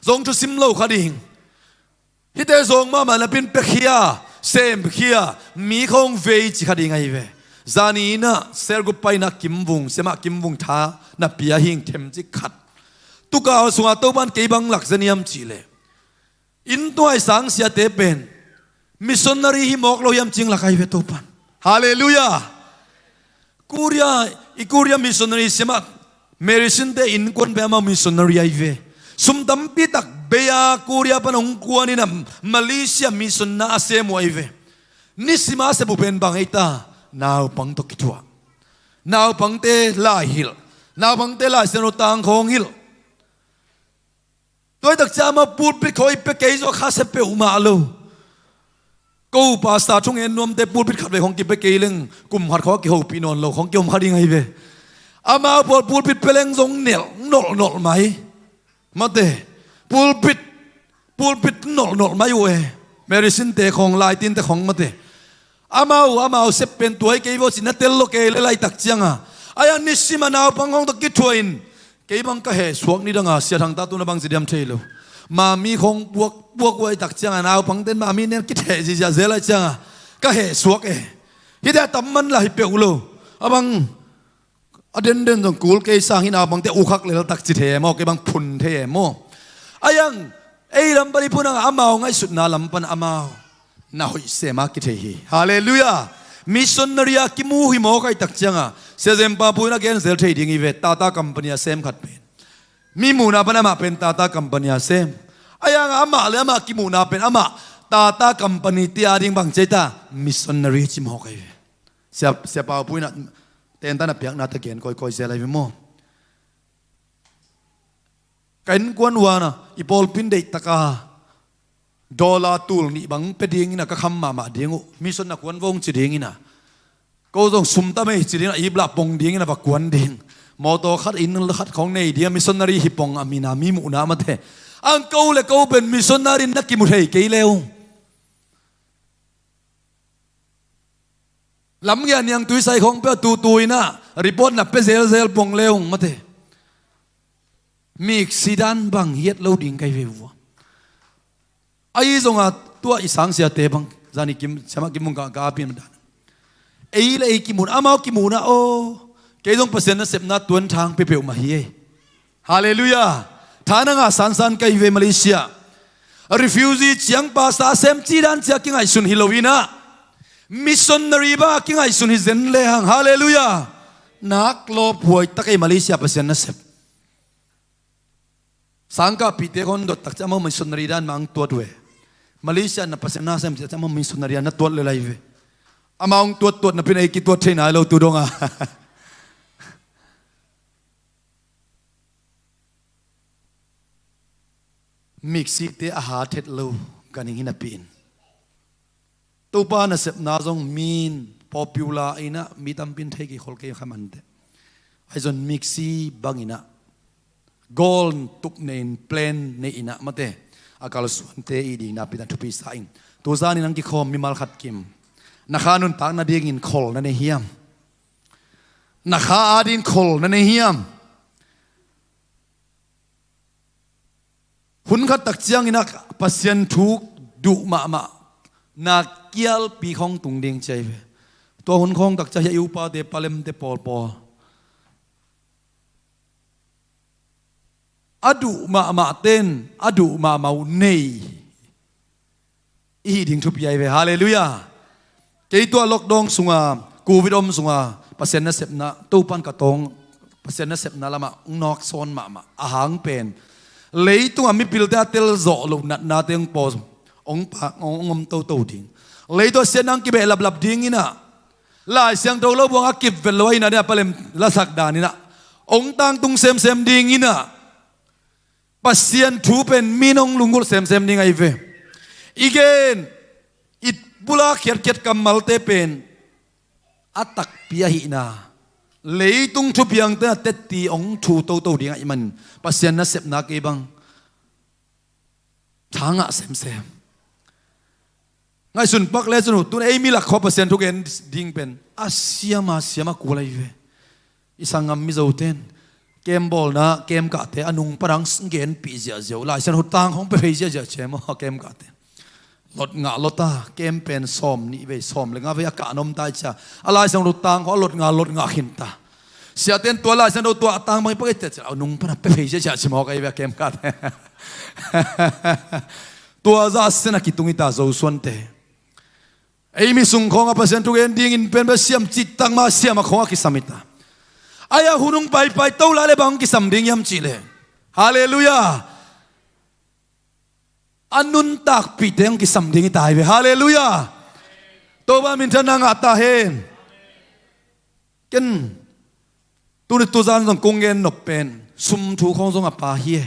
zong thusim lo kha ding. Hihte zawng mahmah napin piakhia, semkhia, mi khawng vei ci kha ding ahi ve. Zani in ah cell group paina Kimvung, siamah Kimvung tha na pia hing themcik khat. Tukal sungah Topan kei bang lak zaniam cihleh inn tuai sangsiate pen missionary hi mawk lo hiam cing lak ahi ve Topan. Halleluiah. Korea, i Korea missionary siamah Mary Sinte innkuan pen amau missionary ahi ve. Sum tampi tak bei a Korea pan hong kuanin ah Malaysia mission na a sem uh ahi ve. Nisima a sep uh pen bang ei ta, naupang tawh kituah. Naupangte lai hilh, naupangte Lai Siangtho tangkhawng hilh. Tua hi tak ciang amau pulpit khawng i pia kei zaw kha sia peuhmah lo. Ko pastor thungen nuamte pulpit khat vei khawng kipia kei leng kum khat khawng a kihopih nawn lo khawng kiom kha ding ahi ve. Amau pawl pulpit pia leng zong nelh nolh nolh mai. Mate, pulpit, pulpit nolh nolh mai uh e. Medicine te khawng, laitinte khawng mate. Amau, amau sep pen tua hi kei vaw ci na tel lo kei le laitak cianga. Ai ang nisim a naupang khawng tawh kithuah in. Kei bang ka heh suak ni danga Sia Thang ta tuna bang ci diam thei lo. Mami khawng buak, buak uh ai tak cianga naupangten mami nen kitheh zizia zel ai cianga. Ka heh suak e. Hite a tam man la hi peuh lo. A bang A denden zong kul kei sang hi naupangte ukhak leltak ci thei e maw, kei bang phun thei e maw. Ai ang, ei lam pan i phun ang amau ngaihsutna lam pan amau na hoih sem a kithei hi. Halleluiah. Missionary a kimu hi mawk ai tak cianga Sia Zem Pa Pu in a gen zel thei ding hi ve, Tata Company a sem khat pen. Mi muhna pan amah pen Tata Company a sem. Ai ang amah le amah kimuhna pen amah Tata Company tia ding bang ci ai ta, missionary ci mawk ai ve. Sia, Sia Pa Pu in a tentan a piakna ta gen kawikawi zel ai ve maw. Ka innkuan uh a na, i pawlpi in deihtaka dollar tul nih bang pia dingin a ka kham mahmah ding uh. Mission na kuan vong ci dingin a. Ko zong sum tam ei ci dingin a, ip lah pong dingin a va kuan ding. Mawtaw khat, inn khat khawng nei ding a, missionary hi pong a mina mi muhna mate. Ang ko le ko pen missionary na kimu thei kei leu. Lamgia niang tuisai khawng pia tutu in a report na pia zelzel pong leung mate. Miksi dan bang hiat lo ding kai ve vua. Ahi zonga tua i sangsiate bang zani kim, siamah kim mung ka, ka apin dan. Ei le ei kimun, amau kimun a aw. Kei zong Pasian nasepna tuan thang peuhmah hi ei. Halleluiah. Tha na ngah sansan ka hi ve Malaysia. Refugee ciang pastor sem ci dan cia kingaihsun hi lo in a, missionary bang a kingaihsun hi zen le hang. Halleluiah. Nak lawphuai tak ei Malaysia Pasian nasep. Sangkahpihte khawng dot tak cia amau missionary dan mah ang tuat uh e. Malaysia na Pasian nasem cia amau missionary a na tuat le lai ve. Amau ang tuat tuat na pin ei kituat thei nai lo tu dong a. Miksite a hat het lo ganhing hi napi in. Topa nasepna zong min popular in a mi tampin thei kei khol kei kha mante. Ahi zon miksi bangin a gold tup nei in plan nei in a mate a kalsuante i ding napi in a thupi sa in. Tuzan in ang kikhawm mimal khat kim. Na kha nuntak nadingin khol na nei hiam? Na kha ading khol na nei hiam? Hun khat tak ciangin a Pasian thu duh mahmah na kialpi khawng tung ding ci ai ve. Tua hun khawng tak cia hi a i upate palemte pawlpawl. A duh mahmah ten, a duh mahmah uh nei. I hih ding thupi ahi ve. Halleluiah. Kei tua lockdown sunga, covid om sunga, Pasian nasepna, Topan ka tawng, Pasian nasepna lamah, ong nawk sawn mahmah, a hang pen. Leitunga mipilte a tel zawh loh natnate ong paw, ong pa, ong, ong om toto ding. Leitung a siatna ong kibeh laplap ding in a. Lai Siangtho lo buang a kip vet lo a ina ding a palem lasak dan in a. Ong tangtung semsem ding in a. Pasian thu pen mi nong lunggulh semsem ding ahi ve. I gen, i bula khiatkhiat kammalte pen a takpi ahihna. Leitung thupiangte a tetti ong thu toto ding ahih man Pasian nasepna kei bang tha ngah semsem. Ngaihsun pak le cun uh tun ei mi lak khawng Pasian thu gen ding pen a siama siama kul ahi ve. I sanggam Mizoten kem bawlna kem kahte a nung parang genpih ziahziah uh. Lai Siangtho tang hong pia phei ziahziah cia maw kem kahte. Lot ngah lot a kem pen sawm nih vei sawm le nga vei a kah nom ta i cia. A Lai Siangtho tang hong a lot ngah lot ngah khin ta. Siaten tua Lai Siangtho tua a tang bang i pak i cia cia a nung pan a pia phei ziahziah cia maw ka i ve a kem kahte. Tua zah a sen a kitung i ta Zosuante. Ei mi sung khawng a Pasian thugen dingin pen bia siam cih tak mah siam a khawng a kisam hi ta. Ai a hun hong paipai to lai le bang hong kisam ding hiam cih le. Halleluiah. A nuntakpihte hong kisam ding hi ta hi ve. Halleluiah. Topa minthanna ngah ta hen. Ken Tuni tuzan zong kong gen nop pen sum thu khawng zong a pha hi e.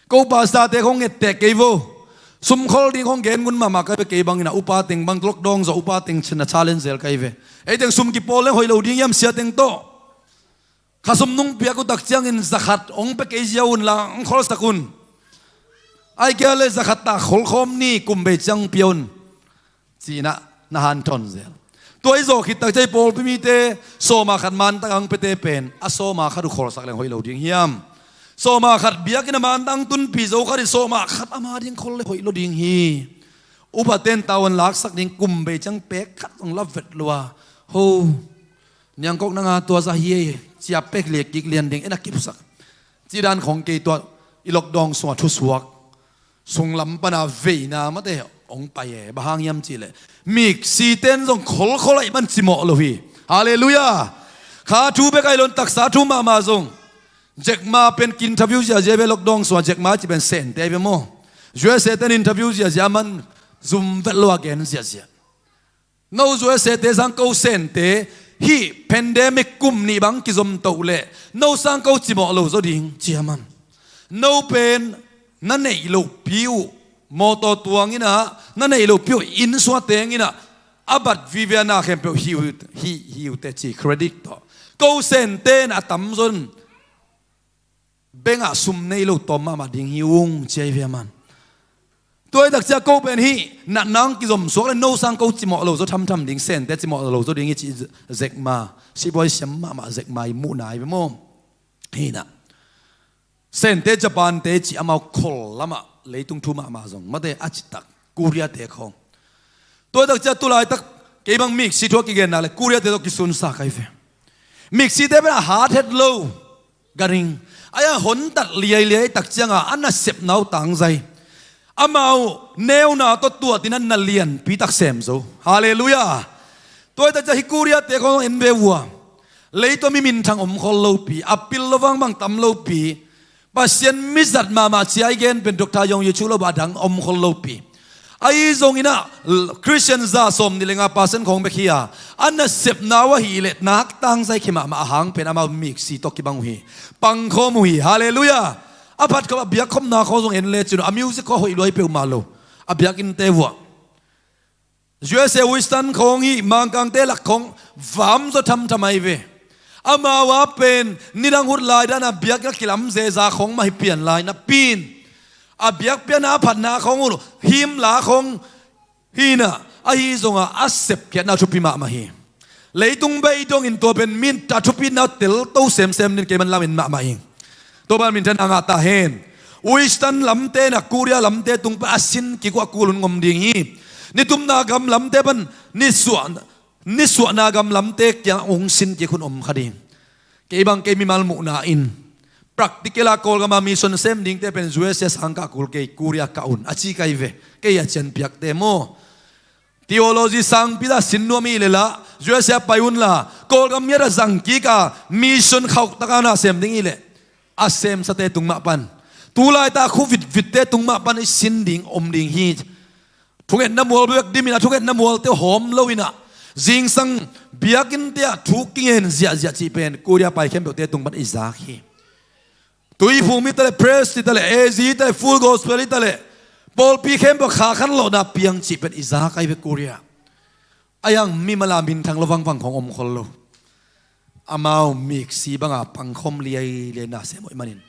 Ko pastor-te khawng ngettek kei vo. Sum khol ding khawng gen ngun mahmah ka hi ve, kei bangin a upa teng bang lockdown zawh upa teng chin a challenge zel ka hi ve. Ei teng sum kipawl leng hoih lo ding hiam, sia teng tawh. Kha sum nong piak uh tak ciangin za khat hong pia kei ziau un la, hong kholsak un. Ahih kei leh za khat ta kholkhawm ni, kum bei ciang pia un, ci-in ah na hanthawn zel. Tua i zawh khit tak ciang i pawlpi mite sawma khat mantang a hong piate pen a sawma khat uh kholsak leng hoih lo ding hiam? Sawma khat biakinn a mantang tunpih zo khat in sawma khat ama ding khol le hoih lo ding hi. Upaten tavuan laksak ding, kum bei ciang pek khat zong la vet lo a, ho, niangkok nang a tua za hi ei, ci-a pek lian kik lian ding, en a kipsak. Cih dan khawng kei tua i lockdown sungah thusuak sunglam pana veina mate hong pai e. Bang hang hiam cih leh miksi ten zong kholkhol ahih man cimawh lo hi. Halleluiah. Kha thu bek ahi lo in taksa thu mahmah zong. Jack Ma pen ki-interview ziahziah ve, lockdown sungah Jack Ma cih pen Sente ahi ve maw. U S A ten interview ziahziah, a man zum vet lo a gen ziahziah. No U S A te sang ko Sente, hih pandemic kum nih bang kizom toh leh no sang ko cimawh lo zaw ding, ci a man. No pen na neih lohpi uh, mawtaw tuang in ah, na neih lohpi uh inn sungah teng in ah, a bat vive a na khempeuh hi uh, hi, hi uh teh ci, credit tawh. Ko Sente in a tamzaw in bank ah sum nei lo tawm mahmah ding hi ung, ci ahi ve a man. Tua hi tak ciang ko pen hih natna hong kizom suak leh no sang ko cimawh lo zaw thamtham ding, Sente cimawh lo zaw ding hi ci, Jack Ma, sipuai siam mahmah Jack Ma i muhna ahi ve maw. Hi na. Sente Japan-te cih amau khol lamah leitung thu mahmah zong mate a citak, Korea-te khawng. Tua hi tak ciang tulaitak kei bang miksi thu a kigen nak leh Korea-te tawh kisunsa ka hi ve. Miksite pen a hat het lo. Garing. Ahi a hontat liailiai tak cianga a nasepna uh tangzai. Amau neuna tawh tuatin a na lianpi tak sem zo. Halleluiah. Tua hi tak ciang hih Korea-te khawng en ve uh a, leitung mi minthang om khol lopi, a pil lo vangbang tam lopi, Pasian mizat mahmah ci a i gen pen Doctor Yong Yechu lo bang a dang om khol lopi. Ahi zongin ah Christian za sawmnih le nga percent khawng bek hi a, a nasepna uh ahih leh nak tangzai khia mahmah a hang pen amau miksi tawh kibang uh hi. Pangkhawm uh hi. Halleluiah. A phat khawm a biakkhopna khawng zong en lecin uh, a music khawng hoih luai peuhmah lo. A biakinnte uh ah U S A Western khawng hi, Mangkangte lak khawng vam zaw thamtham ahi ve. Amau a pen nidang hut lai dana biakinn a kilam zeza khawng mah hi pian lai napi in, a biakpiakna a phatna khawng uh hymn la khawng hi na, ahi zonga a sepkhiatna thupi mahmah hi. Leitung bei dongin tua pen min ta thupina telto semsem nin kei man lamin mahmah ing. Tua ban minthanna ngah ta hen. Western lamte na Korea lamte tung pan a sin kik uh a kul hun ngom ding hi. Nitumna gam lamte pan nisuah, nisuahna gam lamte kiang hong sin kik hun om kha ding. Kei bang kei mimal muhna in practical a Kawlgama mission sem dingte pen U S A sang kah kul kei, Korea kah un a ci ka hi ve. Kei a cianpiakte maw. Theology sangpi ta sin nuam hi leh la, U S A pai un la, Kawlgam miat a zang kik a mission khauh taka na sem ding hi leh, a semsate tung mah pan, tulaitak khu vitvitte tung mah pan i sin ding om ding hi. Thungetna mual bek dimin a thungetna mualte hawm lo in ah, zingsang biakinnte ah thu kingen ziahziah cih pen Korea pai khempeuhte tung pan i zak hi. Tuiphum hi ta leh, Pres hi ta leh, A Z hi ta leh, Full Gospel hi ta leh, pawlpi khempeuh Kha khanlawhna piang cih pen i zak ahi ve Korea. Ahi hang mimal a minthang lo vangvang khawng om khol lo. Amau miksi banga pangkhawm liailiai na sem uh ahih manin,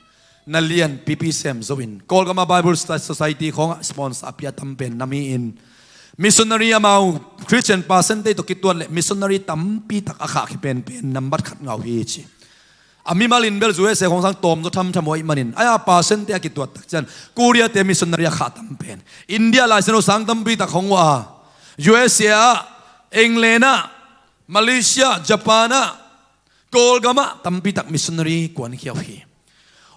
na lianpipi sem zo in, Kawlgama Bible Study Society khawngah sponsor a pia tam pen nam hi in, missionary amau Christian percent-te tawh kituat leh missionary tampi tak a khahkhia penpen nambat khat ngah uh hi ci. A mimal in bel U S A khawng sang tawm zaw thamtham uh ahih manin, ahi a percent-te a kituat tak ciang Korea-te missionary a khah tam pen, India Lai Siangtho sang tampi tak hong uh a, U S A ah, England ah, Malaysia, Japan ah, Kawlgam ah tampi tak missionary kuankhia uh hi.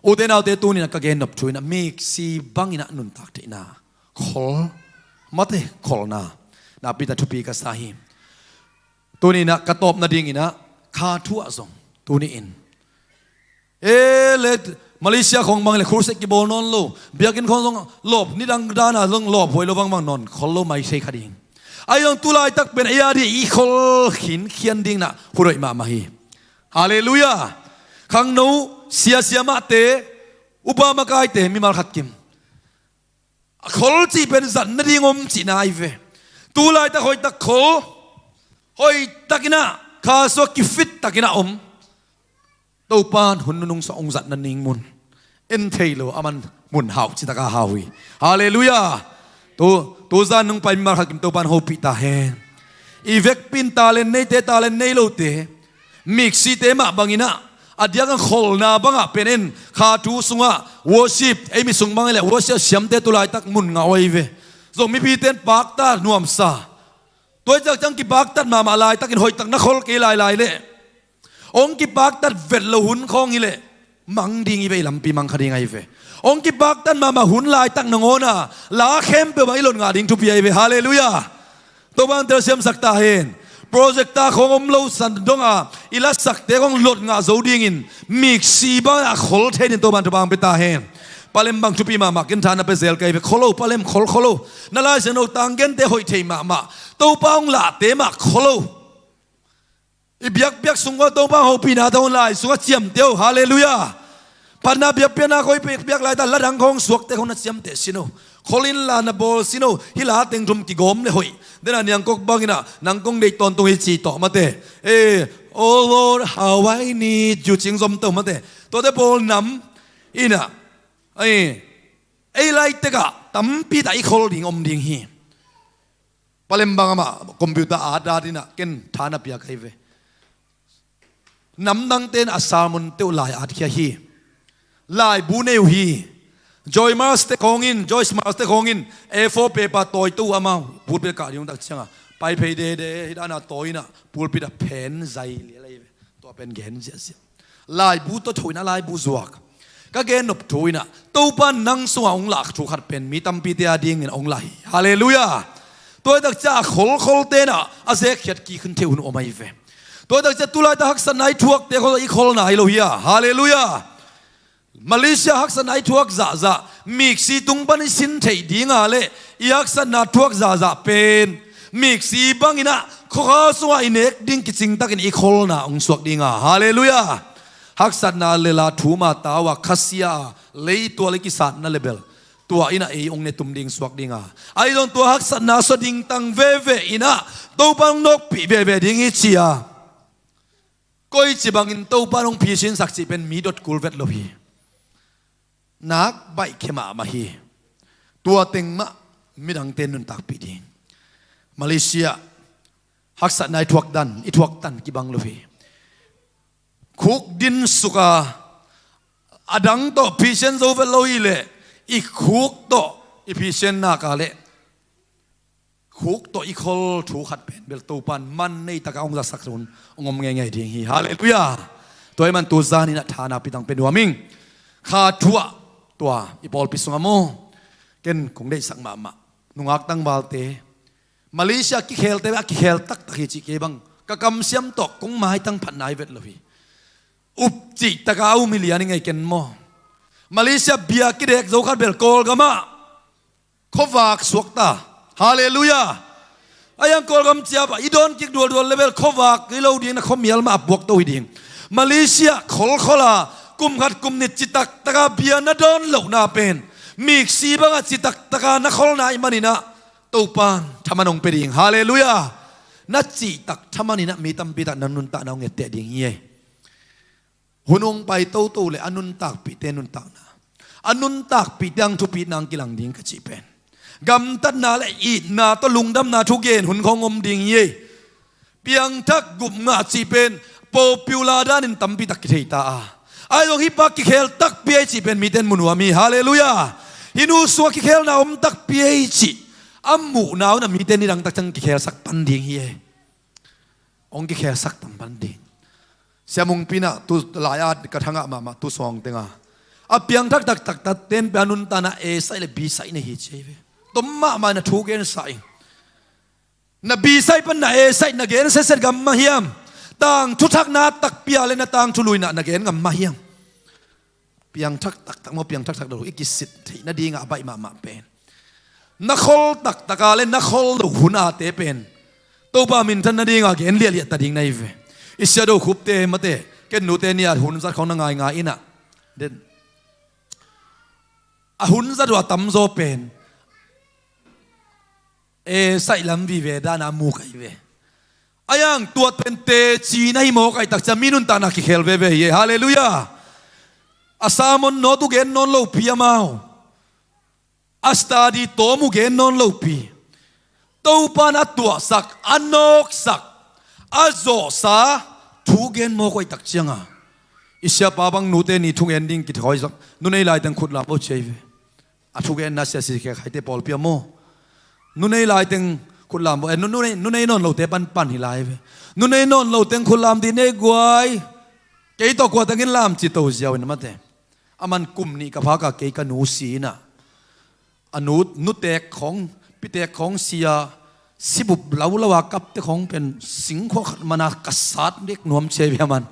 Ute naute, tuni-in ah ka gen nop thu in ah miksi bangin ah nuntak theihna, khol, mate kholna, nakpi tak thupi ka sa hi. Tuni-in ah ka tawp nadingin ah kha thu ah zong tuni-in, e, le Malaysia khawng bang leh crusade kibawl nawn lo, biakinn khawng zong lawp, nidang dana zong lawphuai lo vangbang nawn khol lo mai thei kha ding. Ahi zong tulaitak pen ei a ding i khol khinkhian ding in ah hun hoih mahmah hi. Halleluiah. Khangno, siasia mahte, upa makaite, mimal khat kim, a khol cih pen zat nading om cihna ahi ve. Tu laitak hoihtak khol, hoihtakin ah, kha suak kifit takin ah om. Topa'n hun nunung sung hong zat nading mun en thei lo, aman mun hau citak a hau hi. Halleluiah. Tu, tu zan nung pai mimal khat kim Topa'n hopih ta hen. I vekpi in talent neite, talent nei lote, miksite mah bangin ah, a diakin kholna bangah pen en, kha thu sungah worship, ei mi sung bang hileh worship siamte tu laitak mun ngah uh ahi ve. Zomipite in pakta nuamsa. Tua hi ciang kipaktat mahmah laitakin hoihtak na khol kei lailai leh, hong kipaktat vet lo hun khawng hileh, mang ding hi ve, i lampi mang kha ding ahi ve. Hong kipaktat mahmah hun laitak nangawn a la khempeuh bang i lot ngah ding thupi ahi ve. Halleluiah. Topa'n telsiamsak ta hen. Projector khawng om lo san dong a, i lasakte khawng lot ngah zo dingin, miksi bang a khol thei dingin Topa'n thupha hong pia ta hen. Palem bang thupi mahmah, ken tha na pia zel ka hi ve. Khol o, Palem, khol, khol o. Na Lai Siangtho tang gente hoih thei mahmah. Topa hong lahte mah khol o. I biakpiak sung khawng Topa hong hopihna tawh lai sungah ciamteh o. Halleluiah. Phatna biakpiakna khawng i biakpiak laitak, la dang khawng suakte khawng na ciamteh sin o. Khol inla na bawl sin o. Hih la teng thum kigawm leh hoih. Dena Niangkok bangin ah, nang kong deih tawntung hi ci tawh mate. Eh, oh Lord, how I need you, ci-in zom tawh mate. Tuate bawl nam in ah, eh, ei laitak ah tampi tak i khol ding om ding hi. Palem bang amah computer at at in ah, ken tha na pia ka hi ve. Namdangte in a sermon te uh lai at khia hi. Laibu nei uh hi. Joy Mars te khawng in, Joyce Mars te khawng in, A four paper tawi to uh amau, pulpit kah ding uh tak ciangah, pai phei dede, hih dan a tawi in ah, pulpit ah phen zai lial ahi ve. Tua pen gen ziahziah. Laibu tawh tho in ah laibu zuak. Ka gen nop thu in ah, Topa'n nang sungah hong lah thu khat pen mi tampite a dingin hong lah hi. Halleluiah. Tua hi tak ciang a kholkholte in ah, a zekkhiat kik hun thei hun om ahi ve. Tua hi tak ciang tu laitak haksatna i thuakte khol i kholna hi lo hi a. Halleluiah. Malaysia haksatna i thuak zahzah, miksi tung pan i sin theih ding a leh, i haksatna thuak zahzah pen miksi bangin ah, khuakha sungah i nek ding kicing takin i kholna hong suak ding a. Halleluiah. Haksatna lel a, thum a, tau a, khasia a, leitual i kisatna leh bel, tua in ah ei hong ne tum ding, suak ding a. Ahi zong tua haksatna sua ding tang veve in ah, Topa hong nawkpih veve ding hi ci a. Koici bangin Topa hong phisinsak cih pen mi dot kul vet lo hi. Nak baihkhia mahmah hi. Tua teng mah midangte nuntakpih ding. Malaysia haksatna i thuak dan, i thuak tan kibang lo hi. Khuk din suk a, a dang tawh phisian zo vet lo hi leh, i khuk tawh i phisian nak a leh, khuk tawh i khol thu khat pen bel Topa'n man nei taka hong zasak hun hong om ngeingei ding hi. Halleluiah. Tua ahih man tu zan in ah tha na pia tang pia nuam ing. Kha thu ah tua i pawlpi sungah maw, ken kong deihsak mahmah, nungak tangvalte, Malaysia kikhelte a kikhel taktak hi cih kei bang, ka kamsiam tawh kong maitang phat nai vet lo hi. Up cih taka a um hi lian ing ei, ken maw. Malaysia bia kidek zo khat bel Kawlgam ah khuavak suak ta. Halleluiah. A hiang Kawlgam ciap ah i dawn kik dualdual leh bel khuavak hi lo ding, na khuamial mah a puak to hi ding. Malaysia kholkhol a, kum khat kum nih citak taka bia na dawn lohna pen, miksi bangah citak taka na kholna ahih manin ah, Topa'n thaman hong pia ding. Halleluiah. Na cihtak thaman in ah mi tampi tak na nuntakna hong etteh ding hi ei. Hun hong pai toto leh a nuntakpihte nuntakna, a nuntakpihte hang thupitna hong kilang ding ka cih pen, gamtatna leh itna tawh lungdamna thugen hun khawng om ding hi ei. Piangthak gup ngah cih pen popular danin tampi tak kithei ta a, ahi zong hih pa kikhel takpi ahi cih pen mite in mu nuam hi. Halleluiah. Hih nu sungah kikhelna om takpi ahi cih a muhna un ah mite in nidang tak ciang kikhelsak pan ding hi ei. Hong kikhelsak tam pan ding. Sia Mungpi in ah tu lai-at ka thangah mahmah tu sawng teng a, a piangthak taktak taten pen a nuntakna A side leh B side nei hi ci hi ve. Tom mahmah in a thu gensa ing. Na B side pan na A side na gen setset ngam mah hiam? Tangthu thak na takpi a leh na tangthu lui na na gen ngam mah hiam? Piangthak taktak maw, piangthak thak lo, i kisit theih nadingah a baih mahmah pen, na khol taktak a leh na khol loh hun ate pen Topa minthan nadingah gen liahliah ta ding na hi ve. I Sia Do Khupte mate, Ken nute nih a hun zat khong na ngaingai inah, den a hun zat uh a tamzaw pen e, saih lam vive dana a mu kai ve. A iang tuat pen teci na hi mawk ahih tak ciang mi nuntakna kikhel veve hi e. Halleluiah. A sermon nawt uh gen nawn lopi amau, a study tawm uh gen nawn lopi, Topan a tuahsak, a nawksak, a zawhsa thu gen mawk uh ahih tak cianga i siapa bang nute nih thugen ding kithawi zak. Nu nei laiteng khut lam vo ci hi ve. A thugenna siasi khekhaite pawlpi a maw? Nu nei laiteng khut lam vo. E, nu, nu nei, nu nei nawn lote panpan hi lai ve. Nu nei nawn loteng khut lam dih nei guai. Kei tawh kua tengin lam ci to ziau in a mate. A man kum nih ka phaka kei ka nu si inah, a nu, nutek khong, pitek khong sia, sibup laulau a kapte khong pen singkhua khat mana ka sat dek nuam cia ve a man.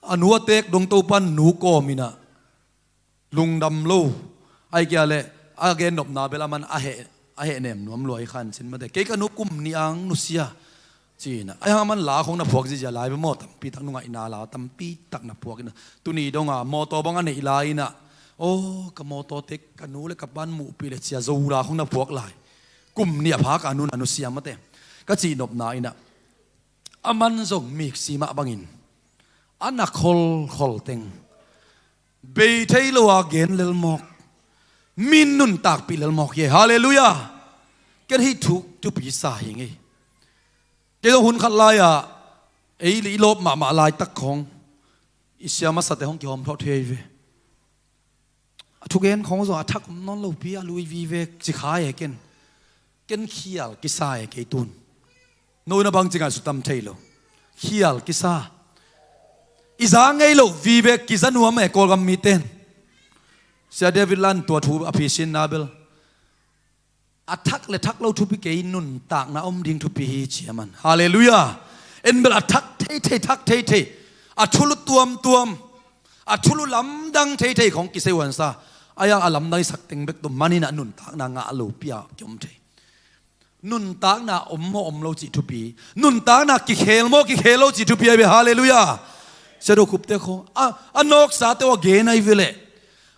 A nu a tek dong Topan nu kawm inah lungdam lo. Ai kia le, a gen nopna bel a man a heh, a heh nem nuam lua hi khan cin mate. Kei ka nu kum nih ang nusia ci inah, ai hang a man la khong na phuak zizia lai ve maw? Tampi tak nungaihna la tampi tak na phuak inah, tuni donga mawtaw bang a neih lai inah, aw, ka mawtaw tek ka nu le ka pan muhpih le cia zo la khong na phuak lai. Kum nih a phaka nu na nusia mate ka cih nopna inah, a man zong miksi mah bangin a na kholkhol teng bei thei lo a gen lelmawk, min nuntakpih lelmawk hi e. Halleluiah. Ken hih thu thupi sa hi ngei. Kei zong hun khat lai-ah ei le i lawp mahmah laitak khong i sia masate hong kihawm thawh thei ve. A thugen khong zong a thak om nawn lopi a lui vive ci kha e ken. Ken khial kisa e kei tun. No in a bang ci ngaihsut tam thei lo. Khial kisa. I za ngei loh vive kiza nuam e Kawlgam miten. Sia David Lan tua thu a phisinna bel a thak le thak lo thupi kei, nuntakna om ding thupi hi ci a man. Halleluiah. En bel a thak theithei, thak theithei, a thulu tuamtuam, a thulu lamdang theithei khong kisei huansa. A iang a lamdang i sak teng bek tawh manin a nuntakna ngah lopi a kiom thei. Nuntakna om maw om lo cih thupi. Nuntakna kikhel maw kikhel lo cih thupi ahi ve. Halleluiah. Sia Do Khupte khong a, a nawksate uh a gen ahi ve leh.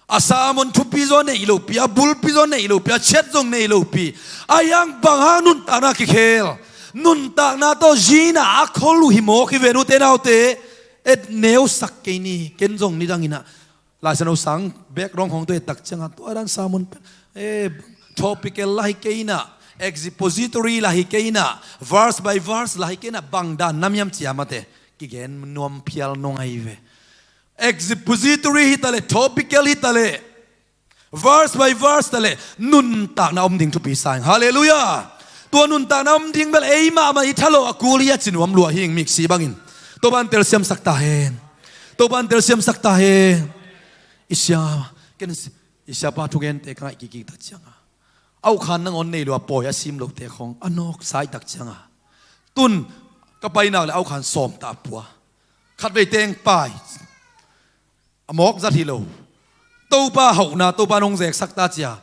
A sermon thupi zaw neih lopi, a bulpi zaw neih lopi, a chet zong neih lopi. A iang bang hang nuntakna kikhel. Nuntakna tawh zina a khol uh hi mawk hi ve nute naute. Et neusak kei ni, ken zong nidang inah. Laisiangtho sang background khong tawh et tak cianga tua dan sermon pen, eh, topical la hi kei inah, expository la hi kei inah, verse by verse la hi kei inah, bang dan na miam cia mate kigen nuam phial nong ahi ve. Expository hi ta le, topical hi ta le, verse by verse ta le, nuntakna om ding thupi sa ing. Halleluiah. Tua nuntakna om ding bel ei mahmah i thalo a kul hi a ci nuam lua hi ing miksi bangin. Topan telsiamsak ta hen. Topan telsiamsak ta hen. I sia, ken i siapa thugente ka ngaih kikik tak cianga, a ukhan nangawn nei lua pawi a sim lote khong a nawksa ahih tak cianga, tun ka pai nak le a ukhan sawm ta pua. Khatvei teng pai. A mawk zat hi lo. Topa hauhna, Topa nong zeksak ta cia.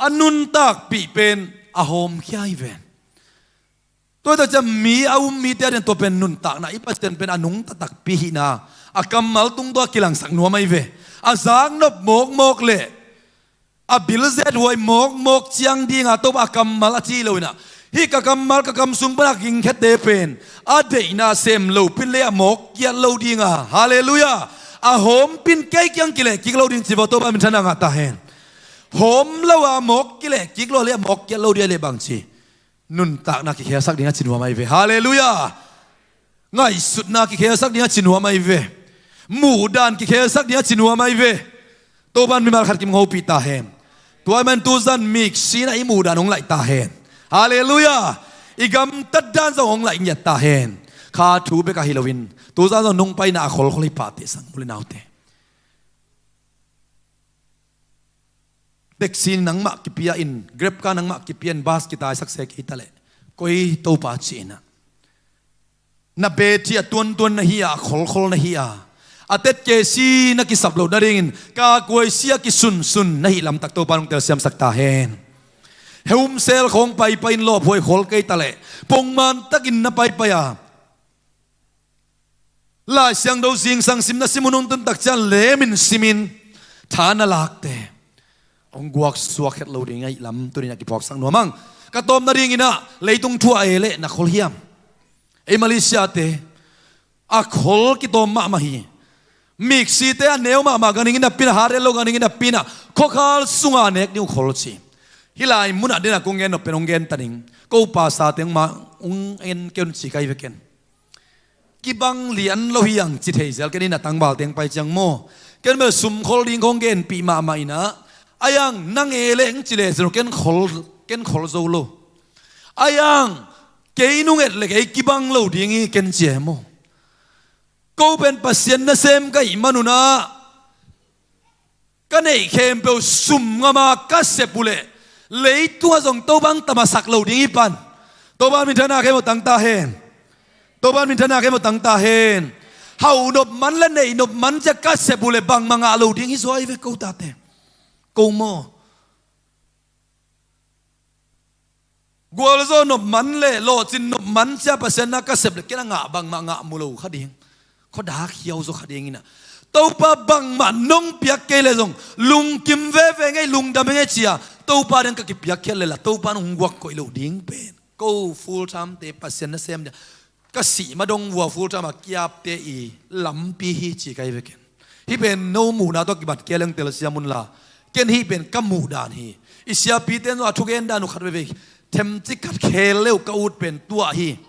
A nuntakpih pen a hawmkhia hi ve. Tua hi tak ciang mi a um mite a di'n tua pen nuntakna, i Pasian pen a nungta takpi hihna a kammal tung tawh a kilangsak nuam ahi ve. A zaknop mawkmawk le a bilzet huai mawkmawk ciang dinga Topa a kammal a ci lo inah, hih ka kammal ka kam sung pana gingkhete pen a deihna sem lopin le a mawk kiat lo dinga. Halleluiah. A hawmpin kei kiang kileh kik lo ding ci vo, Topa minthanna ngah ta hen. Hawm lo a mawk kileh kik lo le a mawk kiat lo ding a le bang ci. Nuntakna kikhelsak ding a ci nuam ahi ve. Halleluiah. Ngaihsutna kikhelsak ding a ci nuam ahi ve. Muhdan kikhelsak ding a ci nuam ahi ve. Topan mimal khat kim hopih ta hen. Tua ahih man tuzan miksi inah i muhdan hong laih ta hen. Halleluiah. I gamtat dan zong hong laih ngiat ta hen. Kha thu bek ahi loin tuzan zong nong paina a kholkhol hi pah teh sang u le naute. Taxi nangmah kipia in, Grab ka nangmah kipia in, bus kitaisak se kei ta leh, koi Topa ci inah. Na beti a tuantuan na hi a, a kholkhol na hi a, a tetkesi na kisap loh nadingin kakuaisi a kisunsun na hih lamtak Topa nong telsiamsak ta hen. Heumsel khawng paipai in lawphuai khol kei ta leh, pongman takin na paipai a, Lai Siangtho zingsang simna sim hun hong tun tak ciang lemin simin tha na lakte hong guak suak het lo ding ahih lam tuni-in a kipuaksak nuam ing. Ka tawpna dingin ah leitung thu ah e leh na khol hiam? Ei Malaysia-te a khol kitawm mahmah hi. Miksite a neu mahmah ganhing in a pina, hat et lo ganhing in a pina, khuakhal sunga nek ding uh khol ci. Hih lai munah dena kong gen nop pen hong gen ta ning. Ko pastor-te hong ma hong en kei un ci ka hi ve ken. Kibang lian lo hi ang ci thei zel ken in a tangvalte hong pai ciang maw. Ken bel sum khol ding kong genpih mahmah in ah, ai ang nang e leh hong ci leh zero ken khol, ken khol zo lo. Ai ang kei nung et leh kei kibang lo ding hi ken ci e maw. Ko pen Pasian nasem ka hih man un ah ka neih khempeuh sum ngama ka sep uh leh leitungah zong Topa hong tamasak lo ding hi pan. Topa minthanna khempeuh tang ta hen. Topa minthanna khempeuh tang ta hen. Hau nop man leh neih nop man ciah ka sep uh leh bangmah ngah lo ding hi zaw hi ve ko tate. Ko maw? Gualzo nop man leh lawhcin nop man ciah Pasian na ka sep leh ken a ngah bangmah ngah mu lo kha ding. Khuadak hiau zaw kha ding in ah. Topa bangmah nong piak kei leh zong lungkim veve ngei, lungdam ngei cia Topa ding ka kipiakkhiat leh la Topa nong guak koih lo ding pen. Ko full time-te Pasian nasem ding ka sih ma dong vua full time a kiapte i lampi hi ci ka hi ve ken. Hih pen no muhna tawh kibat kei leng telsiam un la. Ken hih pen ka muhdan hi. I siapite in zong a thugen dan uh khat veve themcik khat khel leuh ka ut pen tuah hi.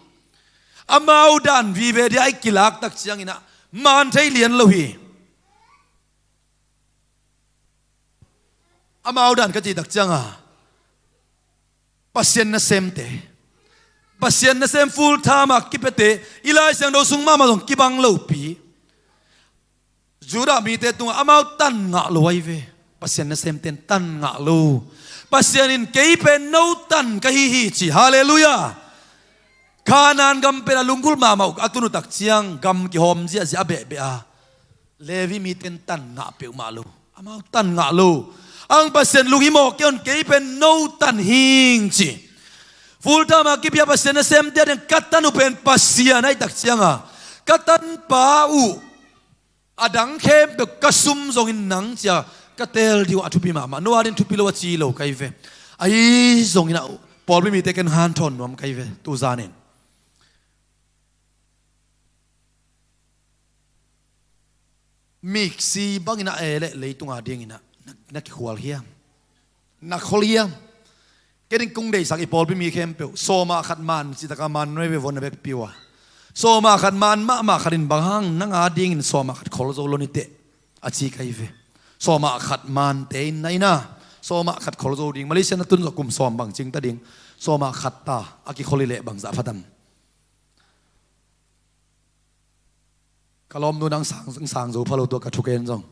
Amau dan vive dia i kilak tak ciangin ah man thei lian lo hi. Amau dan ka cih tak cianga Pasian nasemte, Pasian nasem full time a kipiate, i Lai Siangtho sung mahmah zong kibang lopi. Judah mite tungah amau tan ngah lo ahi ve. Pasian nasemte in tan ngah lo. Pasian in kei pen no tan ka hi hi ci. Halleluiah. Kanaan gam pen a lunggulh mahmah uh a tun uh tak ciang gam kihawm ziahziah a behbeh a, Levi mite in tan ngah peuhmah lo. Amau tan ngah lo. Ang Pasian lunghimawh kei un, kei pen no tan hing ci. Full time a kipia Pasian nasemte a ding ka tan uh pen Pasian ahih tak cianga ka tanpa uh a dang khempeuh ka sum zongin nang cia ka teel ding uh a thupi mahmah. No a ding thupi lo a ci lo ka hi ve. Ahi zongin ah pawlpi mite ken hanthawn nuam ka hi ve tu zanin. Miksi bangin a e leh leitung a dingin ah na, na kikhual hiam? Na khol hiam? Ken in kong deihsak i pawlpi mi khempeuh sawmah khat man citaka man nuai ve vua na vekpi uh a, sawmah khat man mahmah khat in bang hang nang a dingin sawmah khat khol zo lo ni teh a ci ka hi ve. Sawmah khat mante in na ina sawmah khat khol zo ding, Malaysia na tun zawh kum sawm bang cing ta ding, sawmah khat ta a kikhol hi leh bangzah pha tam? Ka lawmnu nang sang, sang zo pha lo tua ka thuken zong.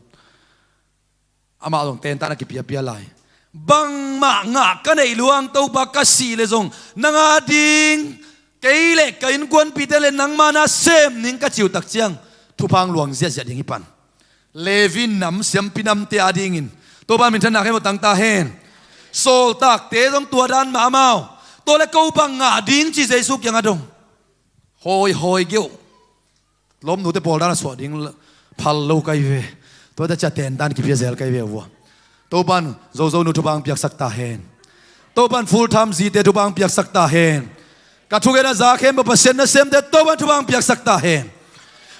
Amah zong tentan a kipiapia lai. Bangmah ngah ka neih luang Topa ka sih leh zong nang a ding kei leh ka innkuanpihte leh nangma na sem ning ka ci uh tak ciang thupha hong luang ziahziah ding hi pan. Levi nam siampi namte a dingin Topa minthanna khempeuh tang ta hen. Sawltakte zong tua dan mah amau. Tua leh ko bang ngah ding ci Jesu kiangah dong. Hawi hawi geuh. Lawmnute pawl dan a suah ding phal lo ka hi ve. Tuate cia tentan kipia zel ka hi ve vua. Topan Zozonu thupha hong piaksak ta hen. Topan full time zite thupha hong piaksak ta hen. Ka thugen a za khempeuh Pasian nasemte Topan thupha hong piaksak ta hen.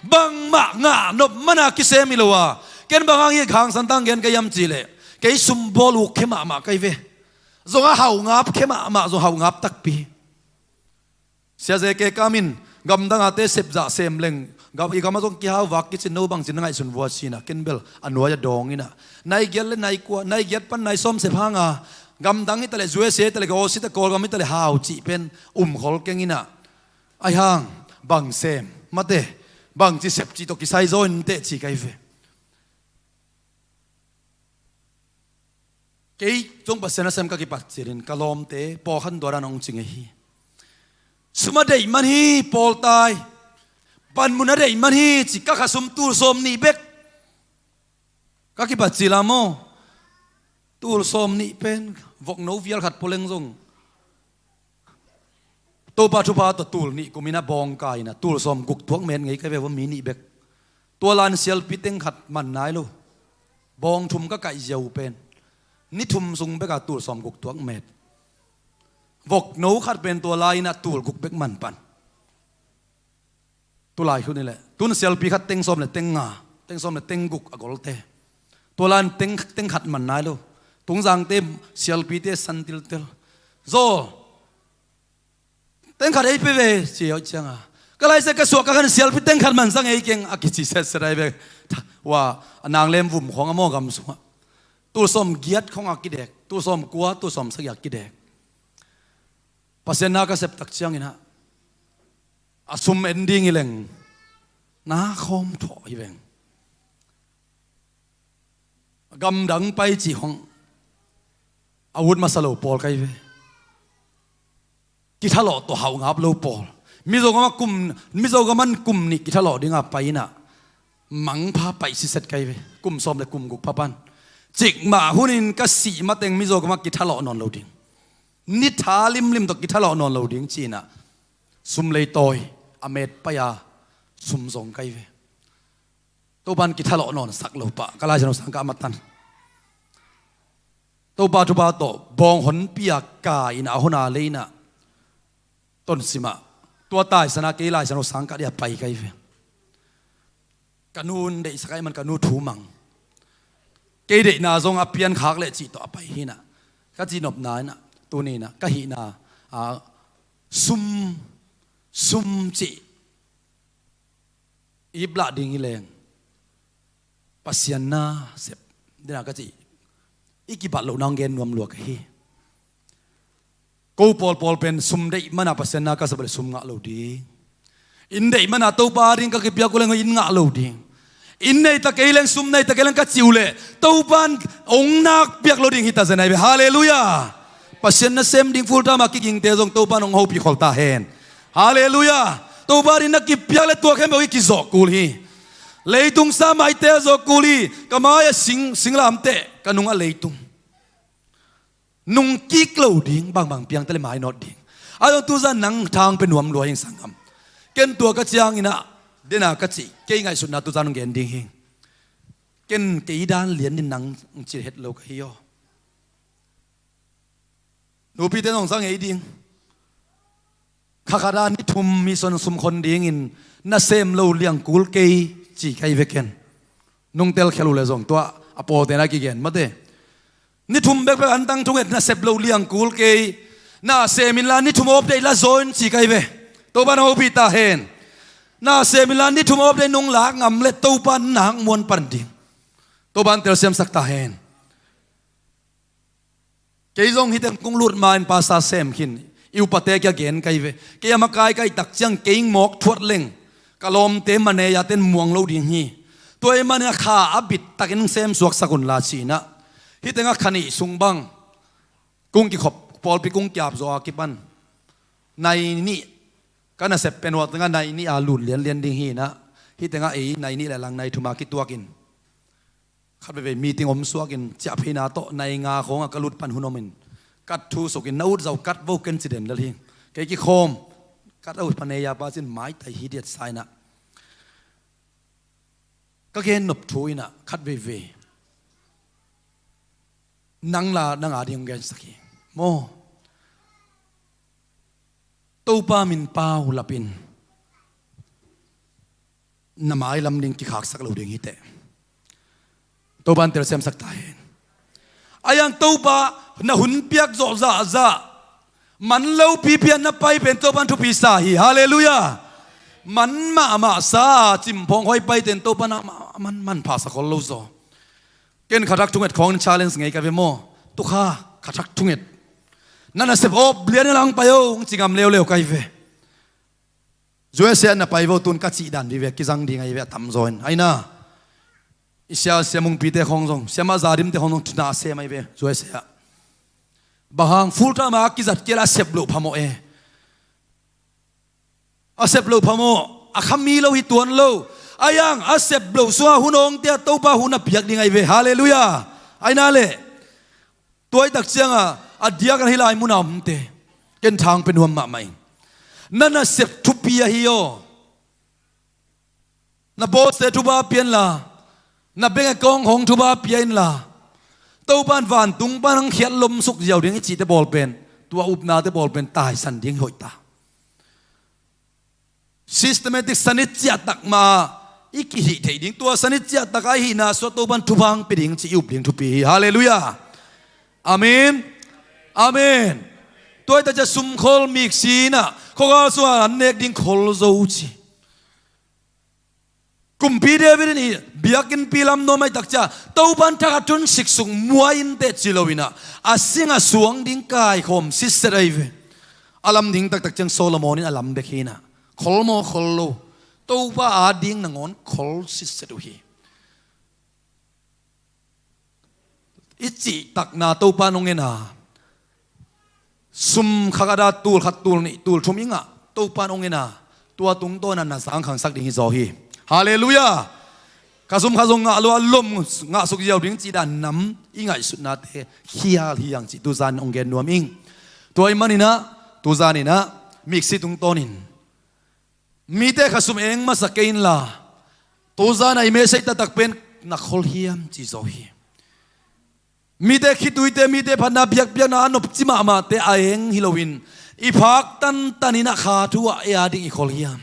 Bangmah ngah nop mana kisem hi lo a, ken bang hang hi khang santang gen ka hiam cih leh kei sumbawl uk khia mahmah ka hi ve. Zong a hau ngap khia mahmah, zong hau ngap takpi. Sia Ze Ke Kam in gamdang a te sepzah sem leng, gam, i gam a zong kihau vak kicin no bangcin na ngaihsun vua cina, ken bel a nuai a dawng ina. Nai giat le nai kua, nai giat pan nai sawm sep hanga, gamdang hi ta leh U S A hi ta leh, Aussie ta, Kawlgam hi ta leh hau cih pen um khol keng ina. Ai hang, bang sem, mate, bangci sep cih tawh kisai zaw in teh ci ka hi ve. Kei zong Pasian nasem ka kipat cilin ka lawmte pawlkhat in tua dan hong ci ngei hi. Sum a deih man hi, pawl tai. Panmun a deih man hi ci, ka kha sum tul sawm nih bek. Ka kipat cila maw? Tul sawm nih pen vokno vial khat pua leng zong Topa thupha tawh tul nih kum ina bawngka ina tul sawm guk tuak met ngei ka ve ua mi nih bek. Tua lai-in sialpi teng khat man nai lo. Bawng thum ka kaih ziau pen ni thum sung bek a tul sawm guk tuak met. Vok no khat pen tua lai-in a tul guk bek man pan. Tu lai khun hi leh tun sialpi khat teng sawm le teng nga, teng sawm le teng guk a golte. Tua lai-in teng, teng khat man nai lo. Tungzangte sialpite san tiltel. Zaw, teng khat ei pe ve, ci a, ciang a, ka laisiat ka suah ka khan sialpi teng khat man zang ei keng a kici setset ai ve. Ua, a nanglem vum khawng a maw gam sungah. Tul sawm giat khawng a kidek, tul sawm kua, tul sawm sagih a kidek. Pasian na ka sep tak ciangin ah, a sum en ding hi leng na khawm thawh hi veng. Gamdang pai cih hong a ut masa lo pawl kai ve. Kithalawh tawh hauh ngap lo pawl. Mizo gam ah kum, Mizo gam ah kum nih kithalawh ding a pai in ah, mangpha paih siset kai ve. Kum sawm le kum guk pha pan. Cikmah hunin ka sih mateng Mizo gam ah kithalawh nawn lo ding. Ni tha limlim tawh kithalawh nawn lo ding ci-in ah, sum lei tawi a met pai a, sum zong kai ve. Topa'n kithalawh nawnsak lo pah, ka laisiangtho sang kah matan. Topa thupha tawh bawng honpi a ka in a hon a lei in ah, Tonzang ah, tua taisan a kei laisiangtho sang kah dia pai kai ve. Ka nu'n deihsak ahih man ka nu thu mang. Kei deihna zong a piankhak leh cih tawh a pai hi in ah, ka cihnopna in ah, tuni in ah ka hihna, a, sum, sum cih iplah ding hi leng, Pasian na sep dena ka cih i kibat loh nang gen nuam lua ka hi. Ko pawlpawl pen sum deih mana Pasian na ka sep le sum ngah lo ding. Inn deih mana Topa ding ka kipiak uh leng inn ngah lo ding. Inn nei ta kei leng, sum nei ta kei leng ka cih uh leh Topa'n hong nakpiak lo ding hi ta zen ai ve. Halleluiah. Pasian nasem ding full time a kigingte zong Topa'n hong hopih khol ta hen. Halleluiah. Topa ding na kipiak le tua khempeuh i kizawh kul hi. Leitung sa maite a zawh kul hi. Ka mai-ah sing, singlamteh, ka nungah leitung. Nungkik lo ding, bangbang piangte le mainawt ding. A zong tuzan nang thang pe nuam lua hing sanggam. Ken tua ka ciangin ah, dena ka cih, kei ngaihsutna tuzan hong gen ding hing. Ken kei dan lian in nang cih het lo ka hi aw. Nupite nong zang ei ding. Kha khat a ni thum mission sumkhon dingin na sem lo liang kul kei ci kai ve ken. Nungtel khel uh le zong tua a pawlte'n a kigen mate. Ni thum bekbek antang thunget na sep lo liang kul kei. Na sem inla ni thum awp deih la zaw in ci kai ve. Topa'n hong hopih ta hen. Na sem inla ni thum awp deih nong lak ngam le Topa'n nak muan pan ding. Topa'n telsiamsak ta hen. Kei zong hih teng kong lut ma-in pastor sem khin, i upate kia gen kai ve. Kei a makai kai tak ciang kei mawk thuat leng ka lawmte manei-a ten muang lo ding hi. Tua ahih manin a kha a bit takin sem suaksak unla ci-in ah, hih teng a kha nih sung bang kong kikhop, pawlpi kong kiap zawh a kipan nai nih ka nasep pen uh a teng ah nai nih a lut lianlian ding hi in ah, hih teng ah ei nai nih le lang nai thum a kituakin khat veivei meeting om suakin ciahpheina tawh nai nga khawngah ka lut pan hun omin, kat thu sukin na ut zau kat vo ken ci den lel hi. Kei kikhawm kat a ut pan ei a pa cin maitai hi diat sa in ah, ka gen nop thu in ah khat veivei nang la nang a ding hong gensak hi. Maw, Topa min pau lapin na mailam ding kikhaksak lo ding hi teh. Topa'n telsiamsak ta hen. A yang Topa na hun piak zawh zahzah man lo pipi a na pai pen Topa'n thupi sa hi. Halleluiah. Man mahmah sa a cimphawng hoi paite'n Topa'n a man, manpha sa khol lo zaw. Ken kha thak thunget khawng challenge ngei ka ve maw. Tukha kha thak thunget na nasep awp lian a lang pai o hong ci ngam leuleu kai ve. U S A na pai vo tun ka cih dan vive kizang ding ahi ve a tamzaw in. Aina i sia, sia Mungpite khawng zong, sia mah Zadimte khawng zong thuna a sem ahi ve U S A ah. Bang hang full time a kizat kei la a sep loh phamawh e. A sep loh phamawh, a khami lo hi tuan lo. A yang a sep loh sungah hun awngte ah Topa hun a piak ding ahi ve. Halleluiah. Aina le tua i tak cianga a diak an hi lai muna omte ken thang pe nuam mahmah ing. Na nasep thupi ahi aw. Na boss te thupha pia inla, na bank account hong thupha pia inla, Topan vantung pan hong khiat lomsuk ziau ding i cihte bawl pen, tua upnate bawl pen taisan ding hoih ta. Systematic sanit ciahtak ma i kihih theih ding, tua sanit ciahtak a i hihna suah Topan thupha hong pia ding cih i up ding thupi hi. Halleluiah. Amen. Amen. Tua hi takcia sumkhol miksi inah khuagal sungah an nek ding khol zo ci. Kumpi David in i biakinnpi lam nuam ahi takcia Topan thakhat thun siksuk muai in teh ci lo inah a sing a suang ding kaikhawm sitset ahi ve. A lam ding taktak ciang Solomon in a lam bek hi inah, khol maw khol lo, Topa a ding nangawn khol sitset uh hi. I cihtakna Topan hong en a, sum kha khat a tul khat tul nih tul thum i ngah Topan hong en a, tua tungtawna na zangkhangsak ding hi zaw hi. Halleluiah. Ka sum kha zong ngah lo a lom ngahsuk ziau ding cih dan nam i ngaihsutnate khial hi hang cih tuzan hong gen nuam ing. Tua i maninah tuzan inah miksi tungtawnin mite kha sum eng masa kei inla, tuzan a i message taktak pen na khol hiam ci zaw hi. Mite khituite, mite phatna biakpiakna a nopci mahmahte a eng hi loin i phak tantan inah kha thu ah ei a ding i khol hiam?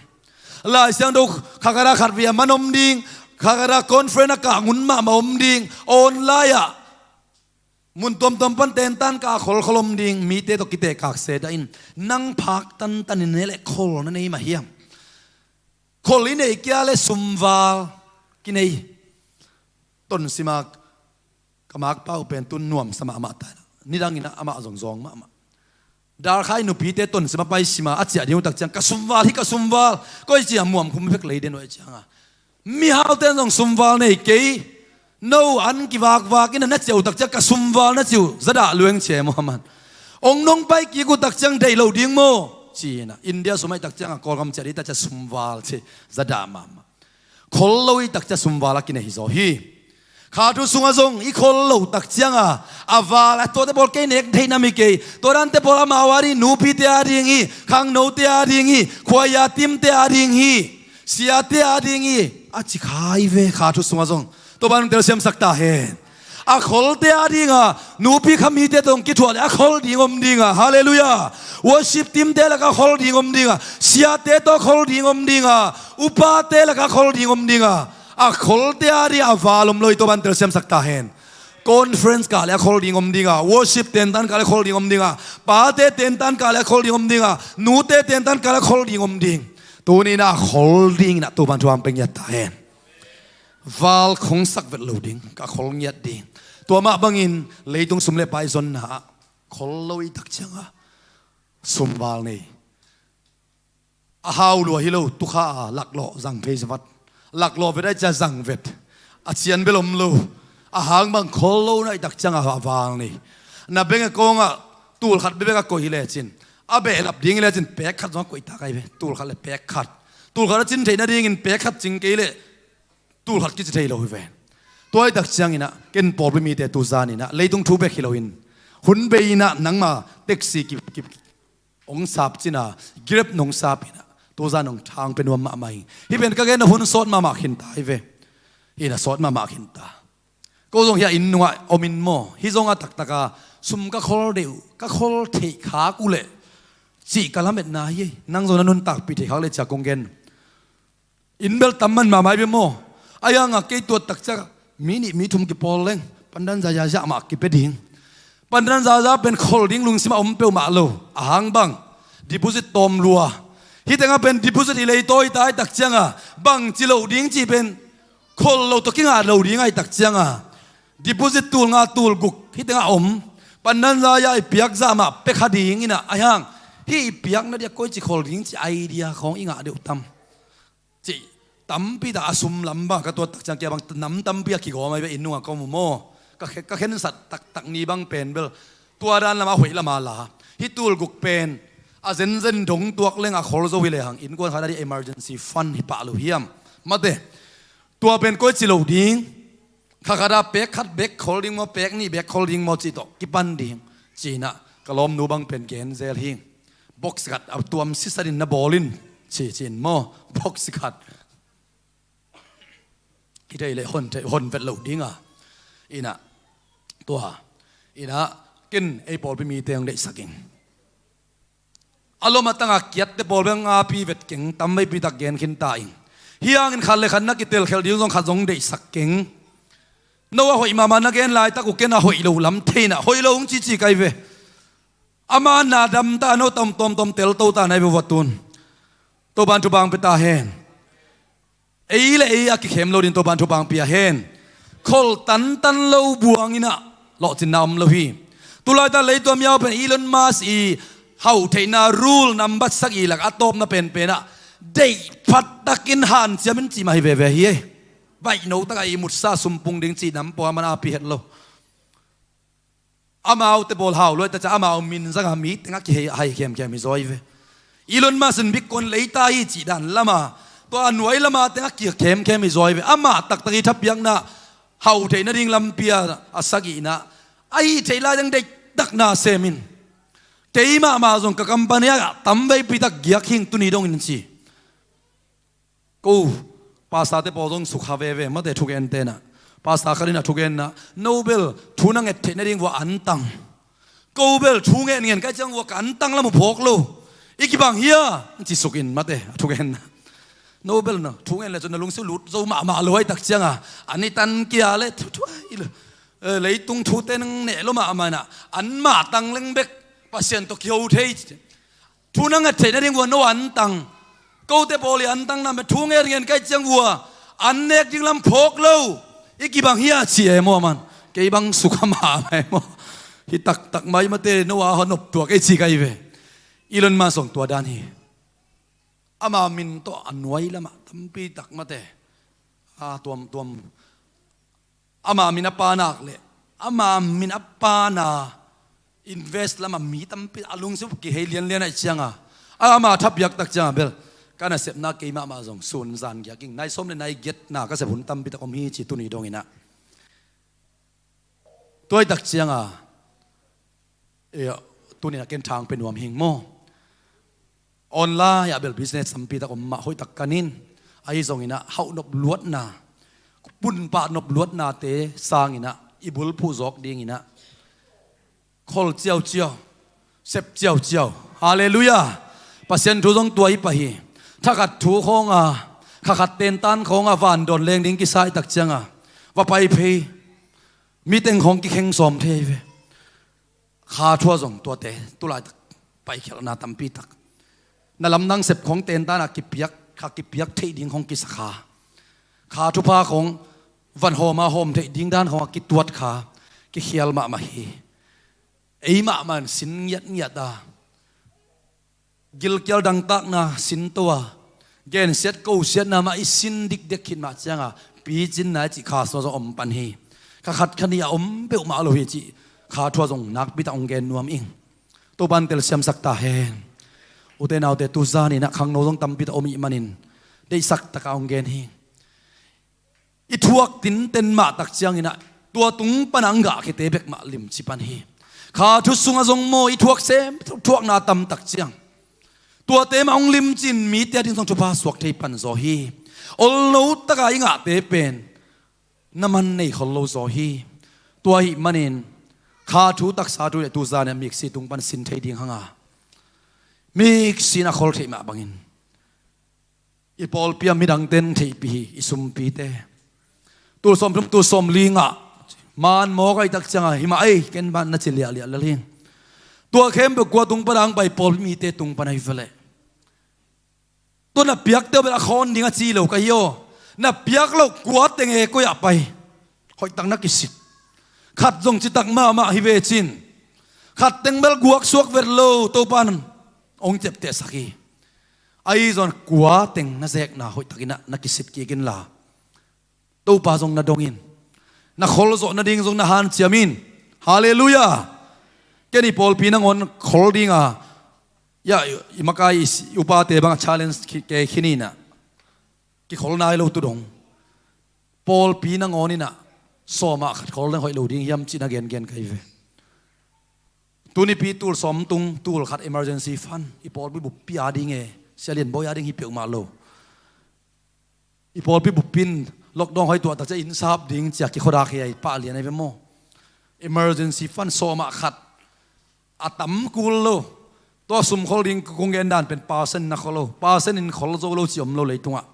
Lai Siangtho kha khat a khat vei a man om ding, kha khat a conference a kah ngun mahmah om ding, online ah mun tuamtuam pan tentan kah a kholkhol om ding, mite tawh kitehkak se dah in, nang phak tantan in ne leh khol na nei mah hiam? Khol i nei kia le sumval kinei. Tonsima ka makpa uh pen tun nuamsa mahmah ta, nidang inah amah zong zawng mahmah. Darkhai nupite tonsima paisima a ciah ding uh takciang ka sumval hi, ka sumval. Koi cia muamkhum vek lei den uh ahi cianga, mihaute in zong sumval nei kei. No an kivakvak inah na ciah uh takciang ka sumval na ci uh zadah lueng cia maw aman? Ong nong pai kik uh takciang deih lo ding maw? Ci inah India sum ahi takcianga Kawlgam ciah ding takcia sumval ci zadah mahmah. Khol lo i takcia sumval a kinei hi zaw hi. Kha thu sungah zong i khol lo takcianga a val a tuate bawl kei nek theih nam hi kei. Tua dante bawl amau a ding, nupite a ding hi, khangnote a ding hi, khuaia timte a ding hi, siate a ding hi. A ci khai ve kha thu sungah zong. Tua ban telsiamsak ta hen. A kholte a dinga nupi khamite tawh kithuah le a khol ding om dinga. Halleluiah. Worship teamte laka khol ding om dinga, siate tawh khol ding om dinga, upate laka khol ding om dinga. A kholte a ding a val om lo i tua ban telsiamsak ta hen. Conference kah le a khol ding om dinga, worship tentan kah le khol ding om dinga, pate tentan kah le a khol ding om dinga, nute tentan kah le a khol ding om ding. Tuninah a khol dinginah tua ban thuam peng ngiat ta hen. Val khong sak vet lo ding, ka khol ngiat ding. Tua mah bangin leitung sum le pai zonna ah khol lo i takcianga sumval nei. A hau lua hi lo, tukha a laklawh zang phei zavat. Laklawh vet ai cia zang vet. A cian bel om lo. A hang bang khol lo na i takcianga a val nei. Na beng a kawngah tul khat bebek a koih hi lecin, a behlap ding hi lecin pek khat zong a koih ta kai ve. Tul khat le pek khat. Tul khat a cin theih nadingin pek khat cing kei leh tul khat kici thei lo hi ve. Tua i takcianginah ken pawlpi mite tuzaninah leitung thu bek hi loin hun bei inah nangma taxi ki, ki, ong sap cina, Grab nong sap inah tuzan ong thang pe nuam mahmah hi. Hih pen ka genna hun sawt mahmah khinta hi ve. Inah sawt mahmah khinta. Ko zong hiah inn nungah om in maw, hih zongah taktaka sum ka khol deuh, ka khol theih khak uhleh cih ka lametna hi. Nang zong na nuntakpih theih khak le cia kong gen. Inn bel tam man mahmah hi ve maw? A hiangah kei tuat takciak mi nih mi thum kipawl leng pandan zaza ziah mah kipia ding. Pandan zaza pen khol ding lungsimah om peuhmah lo. A hang bang deposit tawm lua. Hih tengah pen deposit i leitawi ta ai takcianga bangci loh ding cih pen khol lo tawh kingah lo ding ai takcianga deposit tul nga tul guk hih tengah om. Pandan zaza i piak zah mah pia kha ding inah a hiang hih i piakna dia koici khol ding ci idea khawng i ngah deuh tam. Cih tampi tak a sum lam bang ka tuat takciang kia bang nam tampi a kigawm ai beh inn nungah ka mu maw? Ka khe-, ka khensat taktak ni bang pen bel tua dan lama hoih lama la. Hih tul guk pen a zenzen dong tuak leng a khol zo hi lehang innkuan khat a dih emergency fund hi pah lo hiam? Mate. Tua pen koici lo ding. Kha khat a pek khat bek khol ding maw, pek nih bek khol ding maw cih tawh kipan ding. Cinah ka lawmnu bang pen gen zel hing. Box khat a tuam sisanin na bawl in ci, ci-in maw? Box khat. thei le hon thei, hon vet lo dinga. Ina, tua, ina, ken ei pawlpi mite hong deihsak ing. A lom a tanga kiatte pawl beng api vet keng, tam veipi tak gen khin ta ing. Hiangin khat le khat na kitelkhelh ding zong khat zong deihsak keng. No a hoih mahmah na gen laitak uh ken a hoih lo lam thei na, hoih lo hong cici kai ve. Ama na dam ta, no tam tom tom tel to ta nai ve vatun. Topan thupang pe ta hen. Ei le ei a kikhem lo din Topan thupang pia hen. Khol tantan lo buang ina lawhcinna om lo hi. Tulai ta leitua miau pen Elon Musk i hauh theihna rule nambat sak i lak a tawpna penpen ah deih phat takin hanciam in cih mah hi veve hi ei. Vaihno taka i mutsa sumpung ding cih nam pua man a pi het lo. Amaute bawl hau luai ta ca amau min zanga mi tengah kihei hai khemkhem hi zawi ve. Elon Musk in Bitcoin lei ta hi cih dan lama tua a nuai lama tengah kikhemkhem hi zawi ve. Amah taktak hi thapiakna hau theih nading lampi a a sagihna a hih theih lai dang deihtakna semin keimahmah zong ka company ah tam veipi tak giak hing tuni dongin ci. Ko pastor te pawl zong sukha veve mate thugen tenah. Pastor khat in a thugenna, no bel thu na nget theih nading vua an tang. Ko bel thu ngen ngen kai ciang vua ka an tang lam uh phawk lo. I kibang hia? Ci sukin mate a thugenna. No bel na thu ngen le cun na lungsiu lut zo mahmah lo ai tak cianga an i tan kia le thu thu ai lo. Eh, leitung thute nang neh lo mahmah na anmah tang leng bek Pasian tawh kiho thei. Thu na ngat theih nading vua no an tang. Kote pawl i an tang nam thu ngen ngen kai ciang vua an nek ding lam phawk lo. I kibang hia ci e maw man. Kei bang sukha mahmah e maw. Hi taktak mai mate no a hon nop tuak ei ci kai ve. Elon Musk zong tua dan hi. Ama min tawh a nuai lamah tampi tak mate a tuamtuam. Ama min a panak le ama min a pana invest lama mi tampi a lungsim kihei lianlian aih cianga ama thapiak tak cianga bel ka nasepna keimahmah zong sun zan giaking nai sawm le nai giatna ka sep hun tampi tak om hi ci tuni donginah. Tuai tak cianga tuninah ken thang pe nuam hing maw? Online ah bel business tampi tak om mah hoih tak kanin ahi zonginah hauhnop luatna punpah nop luatnate sanginah i bulphuh zawk dinginah khol ciauciau sep ciauciau. Halleluiah. Pasian thu zong tua i pah hi. Thakhat thu khawnga khakhat tentan khawnga vandawn leng ding kisai tak cianga va pai phei. Miteng khawng kikheng sawm thei ve. Kha thua zong tuate tulaitak paikhialhna tampi tak na lamdang sep khawng tentanah kipiak kha kipiak theih ding khawng kisa kha. Kha thupha khawng van hawma hawm theih ding dan khawngah kituat kha kikhial mahmah hi. Ei mahmah in sin ngiatngiat a gilkial dangtakna sinto a gensiat kosiatna mah i sin dikdek khit mah cianga picinna i cih kha sua zong om pan hi. Kha khat kha nih a om peuhmah lo hi cih kha thua zong nakpi tak hong gen nuam ing. Topan telsiamsak ta hen. Ute naute tuzaninah khangno zong tampi tak om ih manin deihsak taka hong gen hi. I thuak tinten mah tak cianginah tua tung pana ang gah khite bek mah limci pan hi. Kha thu sungah zong maw i thuak sem thuakna tam tak ciang tuate mah hong limcin mite a ding zong thupha suak thei pan zaw hi. Olno taka i ngahte pen na man nei khol lo zaw hi. Tua hih manin kha thu taksa thu le tuzan a miksi tung pan sin thei ding hanga miksi na khol theih mah bangin i pawlpi a midangte in theihpih hi. I sumpite tul sawm thum tul sawm li ngah man mawk aih tak cianga himah ei ken ban na ci liahliah lel hi. Tua khempeuh kua tung pana ang pai pawlpi mite tung pana hi veleh. Tua na piakte bel a khawn ding a ci lo ka hi aw. Na piak lo kua teng e koi ah pai hoihtak na kisit. Khat zong citak mahmah hi vecin khat teng bel guak suak vet lo Topan hong ciaptehsak hi. Ahi zong kua teng na zekna hoihtakinah na kisit kik inla Topa zong na dongin na kholzawh nading zong na hanciamin. Halleluiah. Ken i pawlpi nangawn khol dinga ia i makai i upate bangah challenge kei khininah kikhol nai lo tu dong pawlpi nangawninah sawmah khat khol dang hoih lo ding hiam cih na gengen kai ve. Tunipi tul sawm tung tul khat emergency fund i pawlpi buppi a ding e sialian bawi a ding hi peuhmah lo. I pawlpi buppin Lockdown hoi tuah takciang inn sap ding cia kikhodak hi a, i pah lian ahi ve maw. Emergency fund sawm ah khat a tam kul lo. Tua sum khol ding kong gen dan pen percent na khol lo, percent in khol zo lo ci om lo leitungah.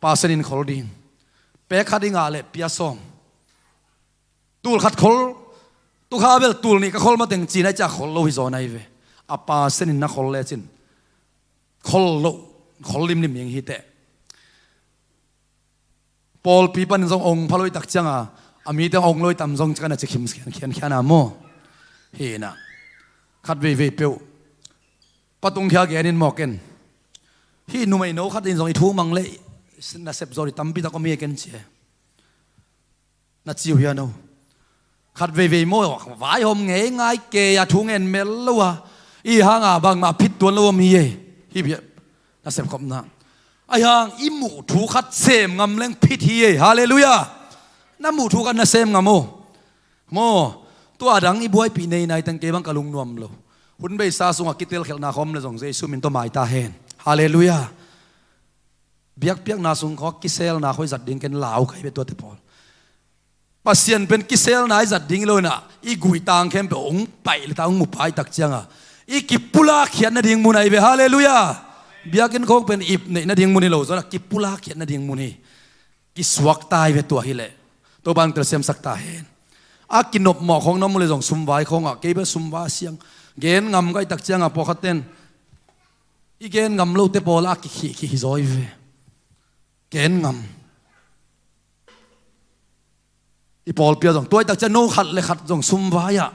Percent in khol ding. Pek khat i ngah leh pia sawm. Tul khat khol, tu kha bel tul nih ka khol mateng ci na i ciah khol lo hi zaw na hi ve. A percent in na khol lecin khol lo, khol limlim ing hi teh. Pawlpi panin zong ong pha lo i takciang a, a mite ong lo i tam zong ci ka na ci khim khiankhian a maw. Hi na, khat veivei peuh patung khia genin maw ken. Hih numei no khat in zong i thu mang leh nasep zawh i tampi tak om hi ken ci e. Na ciu hian o. Khat veivei maw, vaihawm ngei ngai kei a, thu ngen mel lo a, i hanga bangmah phit tuan lo om hi e. Hih bia na sepkhopna. Ahi hang i muh thu khat sem ngam leng phit hi e. Halleluiah. Na muh thu khat na sem ngam o. Maw, tua dang i buaipih nei nai teng kei bang ka lungnuam lo. Hun beisa sungah kitelkhelhna khawm le zong Jesu min tawh mai ta hen. Halleluiah. Biakpiakna sung khaw kiselna khawi zat ding ken lau kai ve tuate pawl. Pasian pen kiselna i zat ding lo inah i guih tang khempeuh hong paih le ta hong mupai takcianga i kipulak khiat nading mun ahi ve. Halleluiah. Biakinn khawng pen ip neih nading mun hi lo zona kipulak khiat nading mun hi. Kisuak tai ve tua hileh Topa hong telsiamsak ta hen. A kinopmawh khawng na mu le zong sumvai khawngah kei bel sumvai siang gen ngam kai takcianga pawlkhatten i gen ngam lote pawla a kikhihkhih hi zaw hi ve. Gen ngam. I pawlpi ah zong tuaitak ciah no khat le khat zong sumvai ah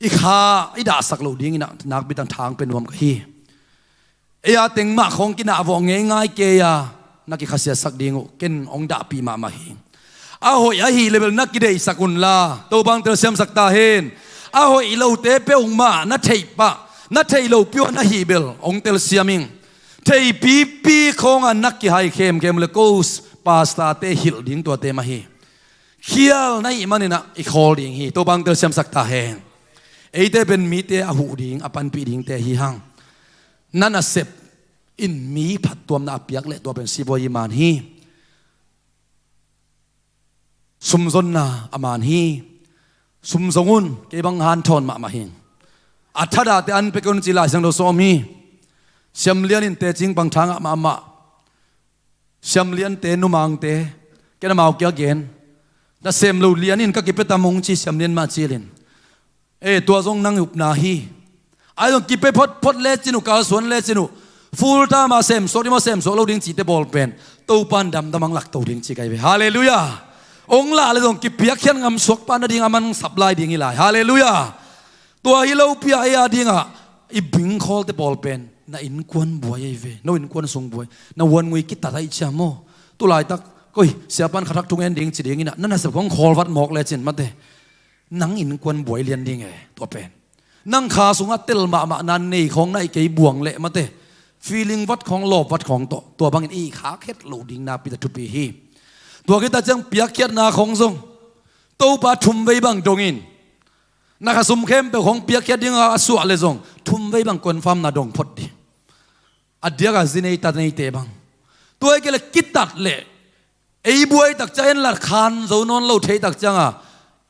i kha i dahsak loh dingin ah nakpi tak thang pe nuam ka hi. Ei a teng mah khawng kinah vawh ngeingai kei a na kikhasiatsak ding uh ken hong dahpih mahmah hi. A hoih ahi le bel na kideihsak unla Topa hong telsiamsak ta hen. A hoih lote peuhmah na theih pah na theih lopi uh na hih bel hong telsiam ing. Theipipi khawnga na kihai khemkhem le ko pastor-te hilh ding tuate mah hi. Khial na hih maninah i khawl ding hi. Topa hong telsiamsak ta hen. Eite pen mite a huh ding a panpih dingte hi hang. Na nasep in mi phattuamna a piak leh tua pen sibawi i man hi. Sumzonna a man hi. Sumzong un, kei bang hanthawn mahmah hing. A thadahte an pek un ci Lai Siangtho sawm hi. Siamlian in tecing pangthangah mahmah. Siamliante numangte ken amau kia gen. Na sem lo lianin ka kipia tam hong ci Siamlian mah cilin. E tua zong nang upna hi. Ai zong kipia photphot lecin uh kalsuan lecin uh full time a semsuak ding maw semsuak lo ding cihte bawl pen Topan damdam ang lakto ding ci kai ve. Halleluiah. Ong lah le zong kipiakkhiat ngamsuak pa nading a man sap lai ding hi lai. Halleluiah. Tua hi lopi a ei a dingah i bingkhawlte bawl pen na innkuan buai ahi ve. No innkuan sung buai na uan ngui kitat ahi cia maw. Tulaitak koi siapan khathak thungen ding ci dinginah na nasep kong khawlvat mawk lecin mate. Nang innkuan buai lian ding e tua pen. Nang kha sungah tel mahmah nan nei khawng na i kei buang leh mate. Feeling vat khawng lawp vat khawng tawh tua bangin i khak het loh ding nakpi ta thupi hi. Tua kita ciang piakkhiatna khawng zong Topa thumvei bang dongin na kha sum khempeuh khawng piakkhiat dinga a suah le zong thumvei bang confirm na dong phot ding. A diaka zi nei ta neite bang tua i ke le kitat leh ei buai takcia en lat khan zo nawn lo thei takcianga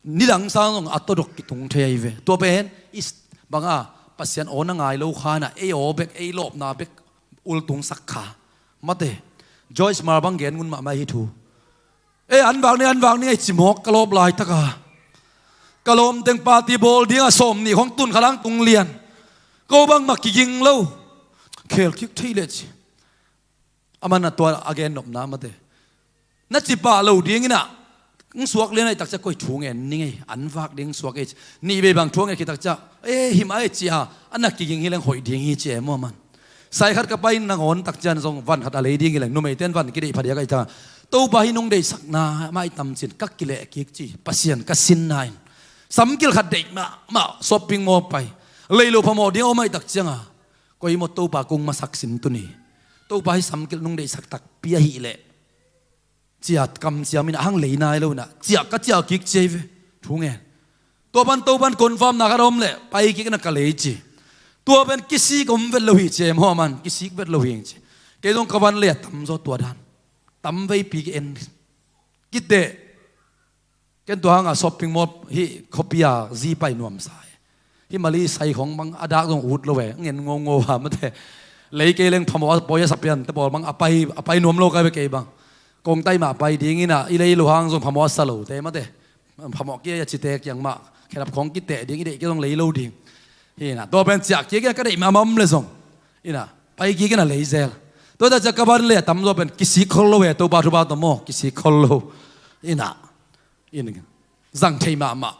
nidang sang zong a tawdok kitung thei ahi ve. Tua pen is banga Pasian aw na ngai lo khana ei aw bek ei lawpna bek ultung sak kha. Mate Joyce Meyer bang gen ngun mahmah hi thu. Ei an vak ni an vak ni ei cimawk ka lawp laitaka ka lawm teng party bawl dinga sawm nih khawng tun khalang tung lian. Ko bangmah kiging lo khel kik thei leh ci. A man a tua a gen nopna mate na cipah lo dinginah ng suak lian ahi takcia koi thu ngen ning ei an vak ding suak ei ci. Nih vei bang thu a nget khit takcia e him a ei ci a a na kiging hi leng hoih ding hi ci e maw man. Sai khat ka pai nangawn takcian zong van khat a lei ding hi leng numeiten van kideih phadiak ahi taka Topa hi nung deihsakna mah i tamcin ka kileh kik ci Pasian ka sinna in samkil khat deih mahmah shopping mall pai lei lo phamawh ding a om ahi takcianga koi maw Topa kung masak sin tuni. Topa hi samkilh nung deihsak takpi ahih leh ciat kamciam inah hang lei nai lo inah ciah ka ciah kik ciai ve. Thu ngen tua pan Topan confirm na khat a om leh pai kik na ka lei ci. Tua pen kisik om vet lo hi ci e maw man kisik vet lo hi ci. Kei zong ka van lei a tamzaw tua dan. Tam veipi ki en. Kiteh. Ken tua hanga shopping mall hih khuapi a zi pai nuamsa hi. Hih Mali sai khong bang a dak zong ut lo e, ngen ngo ngo a mate. Lei kei leng phamawh a poi a sa pian te pawl bang a pai, a pai nuam lo kai ve kei bang. Kong tai mah pai ding ina, i lei lo hang zong phamawh a sa lo te mate. Phamawh kia a cite kiang mah khelap khong kiteh ding, i deih kia zong lei lo ding. Hina, tua pen ciah kia kia ka deih mah mah om le zong. Ina, pai kia kia na lei zel. Tua ta ciah ka ban le a tam zaw pen kisik khol lo e, Topa thupha tawh maw, kisik khol lo. Ina, in, zang thei mahmah.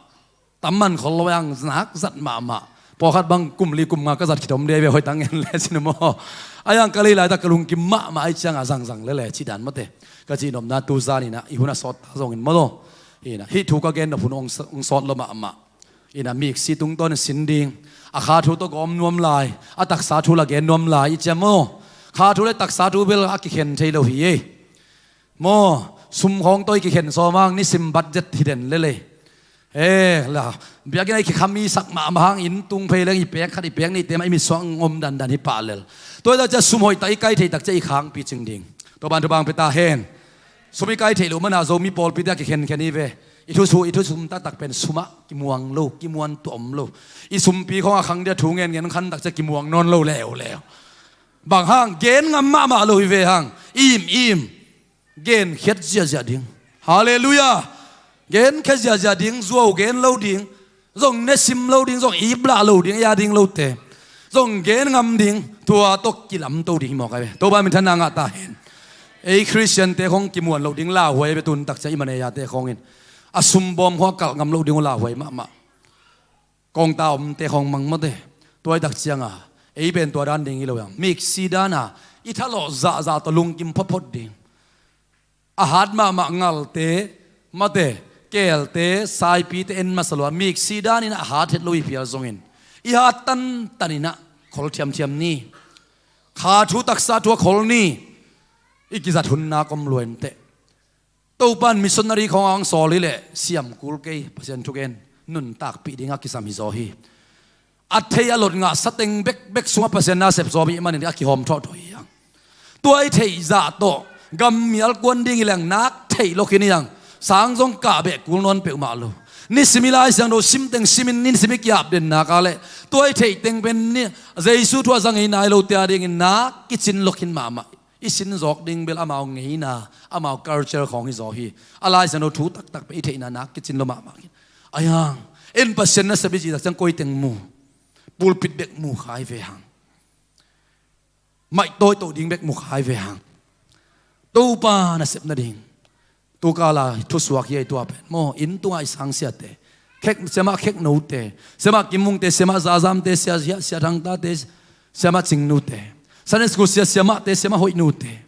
Tam man khol lo ang, zak zat mahmah. Pawlkhat bang kum li kum nga ka zat khit om de ve, hoih tang ngen le cin maw. A yang ka lei laitak ka lungkim mahmah ai cianga zangzang lele ci dan mate. Ka cihnopna tu zaninah i hun a sawt ta zongin maw lo. Hinah hih thu ka gen nop hun ong sa-, ong sawt lo mahmah. Hinah miksi tungtawn in sin ding. A kha thu tawh gawm nuam lai. A taksa thu la gen nuam lai i ciam maw. Kha thu le taksa thu bel a kikhen thei lo hi ei. Maw, sum khawng tawh i kikhen sawm hang nisim budget hi den lele. E, la, biakinn a i kikham i sak mahmah hang inn tung phei leng i pek khat i pek nih te mah i mitsuang om dandan hi pah lel. Tua hi tak ciah sum hoih tak i kai thei tak ciah i khangpi cing ding. Tua ban thu bang pia ta hen. Sum i kai thei lo mana Zomi pawlpi te a kikhenkhen hi ve. I thusu, i thusum taktak pen sumah kimuang lo, kimuan tuah om lo. I sumpi khawng a khang dia thu ngen ngen khan tak ciah kimuang nawn lo leuleu. Bang hang, gen ngam mahmah lo hi ve hang. Im, im. Gen khiat ziahziah ding. Halleluiah. Gen khiat ziahziah ding, zuau gen lo ding. Zong nesim lo ding, zong iplah lo ding, ya ding lote. Zong gen ngam ding, tua tawh kilamto ding hi mawk ai ve. Topa minthanna ngah ta hen. Ei Khristiante khong kimuan lo ding lauhuai ai ve tun tak ciah i manei ate khongin. A sumbawm khong a kalh ngam lo ding uh lauhuai mahmah. Kongta omte khong mang mate. Tua i tak cianga. Ei pen tua dan ding hi lo yang. Miksi dana. I thalawh zahzah tawh lungkim photphot ding. A hat mahmah ngalte, mate, kelte, saipite en masa lua, miksi danin a hat het lo i pial zongin. I hat tantaninah khol thiamthiam ni. Kha thu taksa thu a khol ni. I kizat hun nak om lua inteh. Topan missionary khawng ang sawl hileh siam kul kei Pasian thugen nuntakpih dingah kisam hi zaw hi. A thei a lot ngah sateng bekbek sungah Pasian na sep zawm ih manin a kihawm thawhthawh hi hang. Tua i theih zah tawh gammial kuan ding i leng nak theih lawkin hi hang. Sang zong kah beh kul nawn peuhmah lo. Nisim i Lai Siangtho simteng simin nisim i kiap den nak a leh tua i theih teng pen ni Jesu thu a za ngei nai lote a dingin nak kicin lawkin mahmah. I sin zawk ding bel amau ngeina, amau culture khawng hi zaw hi. A Lai Siangtho thu taktak pen i theihna nak kicin lo mahmah khin. Ai hang, en Pasian nasep i cih tak ciang koi teng mu. Pulpit bek mu khai ve hang. Maih tawi toh ding bek mu khai ve hang. Topa nasep nading. Tukala thusuak hi ei tua pen maw, inn tungah i sangsiate, khek, siamah khek note, siamah kimungte, siamah zazamte, sia, sia, sia thangtate, siamah cingnute, Sunday school sia, siamahte, siamah hoihnute,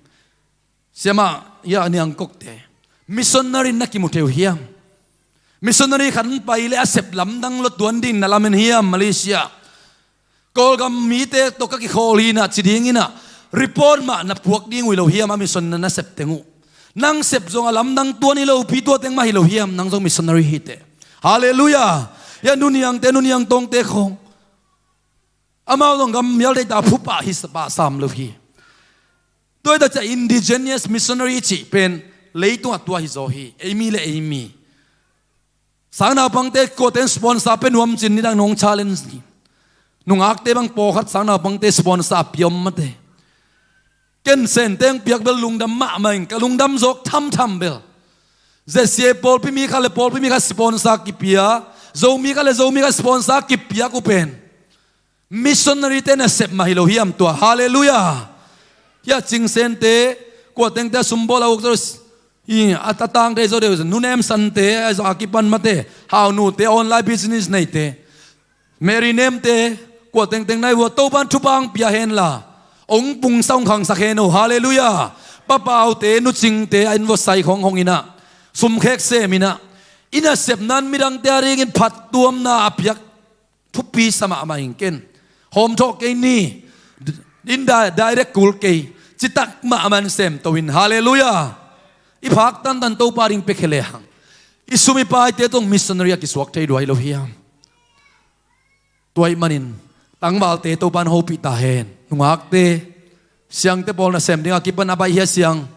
siamah ia niangkokte. Missionary na kimu thei uh hiam? Missionary khat pai le a sep lamdang lo tuan ding na lamen hiam Malaysia? Kawlgam mite tawh ka kikhawl hinah ci dinginah report mah na puak ding uh hi lo hiam a mission na nasep teng uh? Nang sep zong a lamdang tuan hi lopi tua teng mah hi lo hiam, nang zong missionary hi teh. Halleluiah. Ia nuniangte, nuniang tawngte khawng amau zong gam mial deita phupah hi pah sam lo hi. Tua hi ta ciah indigenous missionary cih pen leitungah tua hi zaw hi, eimi le eimi. Sangnaupangte kuaten sponsor pe nuam cin nidang nong challenge ni. Nungakte bang pawlkhat sangnaupangte sponsor a piom mate. Ken Sente ang piak bel lungdam mahmah ing, ka lungdam zawk thamtham bel. Z C A pawlpi mi khat le pawlpi mi khat sponsor kipia, Zomi khat le Zomi khat sponsor kipiak uh pen missionary te nasep mah hi lo hiam tua? Halleluiah. Hia Cing Sente, kuatengte a sumbawl a uk zo, i, a tatangte zo deuh, Nu Nem Sante a zo a kipan mate, Hau Nute, online business neite, Mary Nemte, kuatengteng nai vua Topan thupha ang pia henla, ong pungsa ong khangsak hen uh. Halleluiah. Papaute, Nu Cingte a in vua sai khong hong inah, sumkhek sem inah, i nasepna in midangte a dingin phattuamna a piak thupi sa mahmah ing ken. Hawmthawh kei ni. In di-, direct kul kei. Citak mahmah in semto in. Halleluiah. I phak tantan Topa ding pia khe lehang, i sum i paite tawh missionary a kisuak thei duai lo hiam? Tua ih manin tangvalte Topan hopih ta hen. Nungakte, siangte pawl nasem ding a kipan a baih hia siang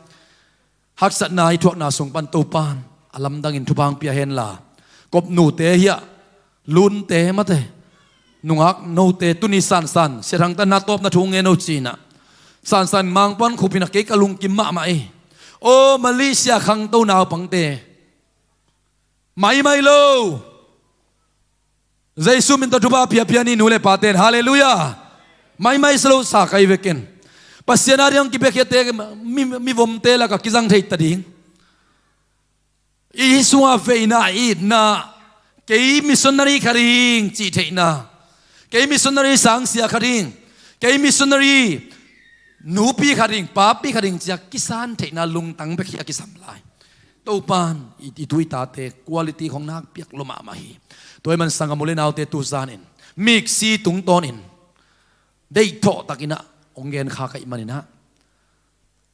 Haksatna i thuakna sung pan Topan a lamdangin thupha hong pia henla, kopnute hiah, lunte mate, nungak note, tuni sansan Sia Thang Tan na tawpna thu ngen o cinah, sansan Mangpuan khupinah kei ka lungkim mahmah hi. Aw Malaysia khangto naupangte, maimai lo. Jesu min tawh thupha phiaphian i nu le paten, halleluiah. Maimai silo sa kai vekin Pasian a ding hong kipiakhiate mi, mivomte lakah kizang thei ta ding. I sungah veina, itna, kei missionary khat hing cih theihna, kei missionary sangsia khat hing, kei missionary nupi khat hing, papi khat hing cia kisan theihna lungtang bek hi a kisam lai. Topan i, i tu i tate quality khong nakpiak lo mahmah hi. Tua i man sangam u le naute tu zanin miksi tungtawnin deihthawh takinah hong gen kha ka ih maninah,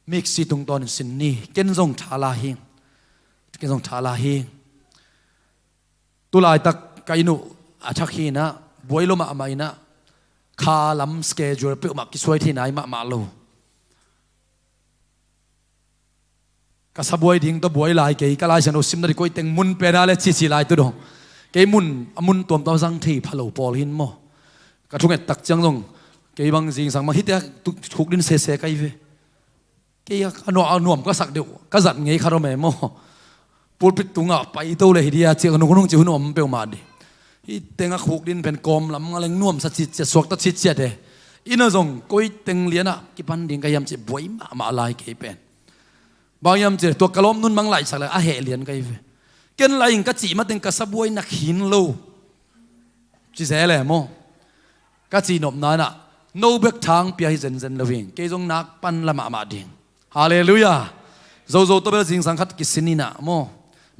miksi tungtawnin sin ni. Ken zong thala hi. Ken zong thala hi. Tulaitak ka inn uh a thak hinah, buai lo mahmah inah, kha lam schedule peuhmah kisuai thei nai mahmah lo. Ka sabuai ding tawh buai lai kei, ka Lai Siangtho simna ding koiteng mun pena le cici lai tu dong. Kei mun, a mun tuamtuam zang thei pha lo pawl hin maw. Ka thunget tak ciang zong kei bang zingsang bang hitia thuk din sese kai ve. Kei a, a nuam, a nuam ka sak deuh, ka zat ngei khat om e maw. Pulpit tungah paito le hi dia ciah ka nung, nung ci hun om peuhmah di. Hih tengah khuk din pen kawm lam nga leng nuamsa citciat, suakta citciat e. Ina zong koi teng lianah kipan ding ka hiam cih buai mahmah lai kei pen. Bang hiam cih tua ka lawm nun mang laihsak le a heh lian ka hi ve. Ken lai in ka cih mateng ka sabuai nak hin lo. Ci zel e maw. Ka cihnopna inah no bek thang pia hi zenzen lo hi. Kei zong nak pan la mahmah ding. Halleluiah. Zozo tawh bel zingsang khat kisin inah maw.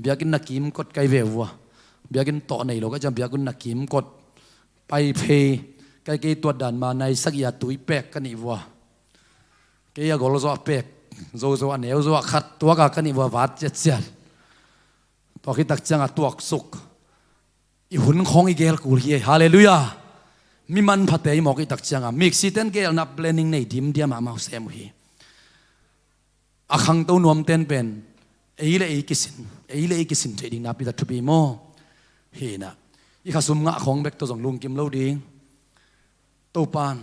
Biakinn na kimkot kai ve vua. Biakinn tawh nei lo kai ciang biakinn na kimkot. Pai phei. Kai kei tuat dan ma nai sagih a tui pek ka nih vua. Kei a gol zawh a pek. Zozo a neu zawh a khat tuak a ka nih vua vat ciatciat. Tuak hi tak ciang a tuaksuk. I hun khawng i gel kul hi. Halleluiah. Mi manphate i mawk i tak cianga miksi ten gelna planning nei dimdiam a mau sem uh hi. A khangto nuamten pen ei le ei kisin, ei le ei kisin theih ding napi ta thupi maw? Hinah i khasum ngah khawng bek tawh zong lungkim lo ding. Topan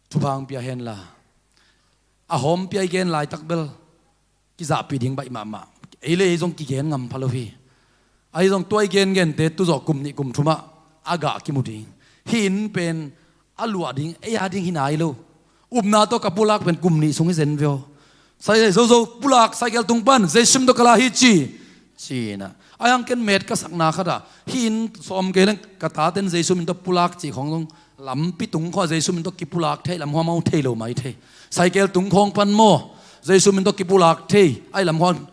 thupha hong pia henla, a hawm pia i gen laitak bel kizahpih ding baih mahmah. Ei le ei zong kigen ngam pha lo hi. Ahi zong tua i gengente tuzawh kum nih kum thumah a gah kimu ding. Hih inn pen a luah ding, ei a ding hi nai lo. Upna tawh ka pulak pen kum nih sung hi zen veo. Sai zozo pulak, cycle tung pan Jesu min tawh ka la hi ci. Cinah a hiang ken met ka sakna khatah hih inn sawm kei leng ka taten Jesu min tawh pulak cih khawng zong lampi tung khawng Jesu min tawh kipulak thei lam huam au thei lo mai thei. Cycle tung khawng pan maw Jesu min tawh kipulak thei ai lam huam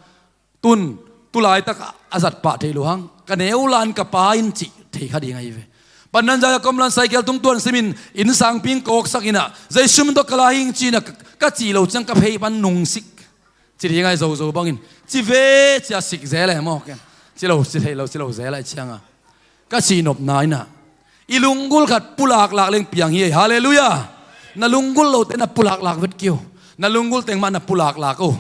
tun tulaitak a zat pah thei lo hang ka neu lan ka pa in cih thei kha ding ahi ve. Pandan zaya komlan cycle tung tuan simin inn sangping kawksak inah Jesu min tawh ka la hing cinah ka, ka cih lo ciang ka phei pan nungsik. Ci ding ai zozo bangin ci ve cia sik zel e maw ken. Ci lo ci thei lo ci lo zel ai cianga ka cihnopna inah i lunggulh khat pulaklak leng piang hi ei. Halleluiah. Na lunggulh lote na pulaklak vet kio. Na lunggulh teng mah na pulaklak o.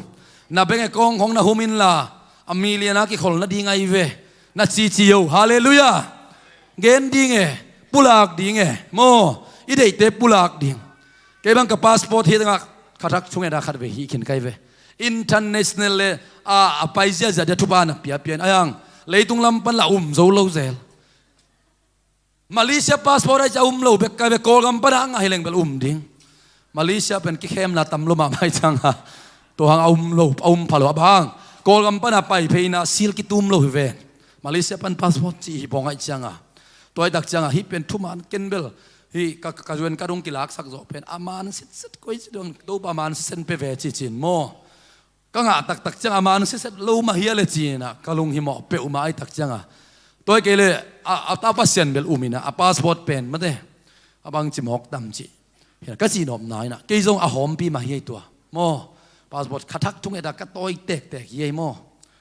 Na benge kawng khong na hum inla a milian a kikhol nading ai ve. Na cici o. Halleluiah. Gen ding e. Pulak ding e maw. I deihte pulak ding. Kei bang ka passport hi tengah khathak thungetah khat ve hih khin kai ve. International le a, a pai ziazia dia thupha na piapian a hiang leitung lam pan la um zo lo zel. Malaysia passport ai cia um lo bek kai ve. Kawlgam pana a ngah hi leng bel um ding. Malaysia pen kikhemna tam lo mahmah ai cianga tua hang a um lo a um pha lo a bang Kawlgam pana pai pheina sil kitum lo hi ve. Malaysia pan passport cih hi bawng ai cianga tua ai tak cianga hih pen thuman ken bel hih ka, ka zuen ka dung kilaksak zawh pen a man sitset koi ci dong Topa man sitsen pe ve ci cin maw. Ka ngah taktak cianga man siset lo mah hia le cinah ka lunghimawh peuhmah ai tak cianga tua kei le a, a ta Pasian bel um inah a passport pen mate a bang ci mawk tam cih. Ka cihnopna inah kei zong a hawmpi mah hi ei tua maw. Passport khathak thungetah ka tawi tektek hi ei maw.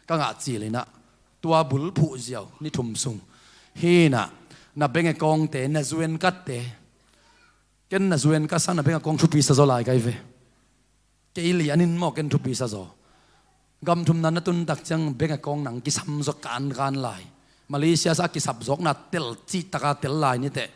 Ka ngah cil inah tua bulphuh ziau ni thum sung hinah na benge kawngte na zuen katte ken na zuen ka sang na benge kawng thupi sa zaw lai kai ve. Kei lianin maw ken thupi sa zaw. Gam thumna na tun tak ciang bank account nang kisam zawk kankan lai. Malaysia sa kisap zawkna tel cih taka tel lai niteh.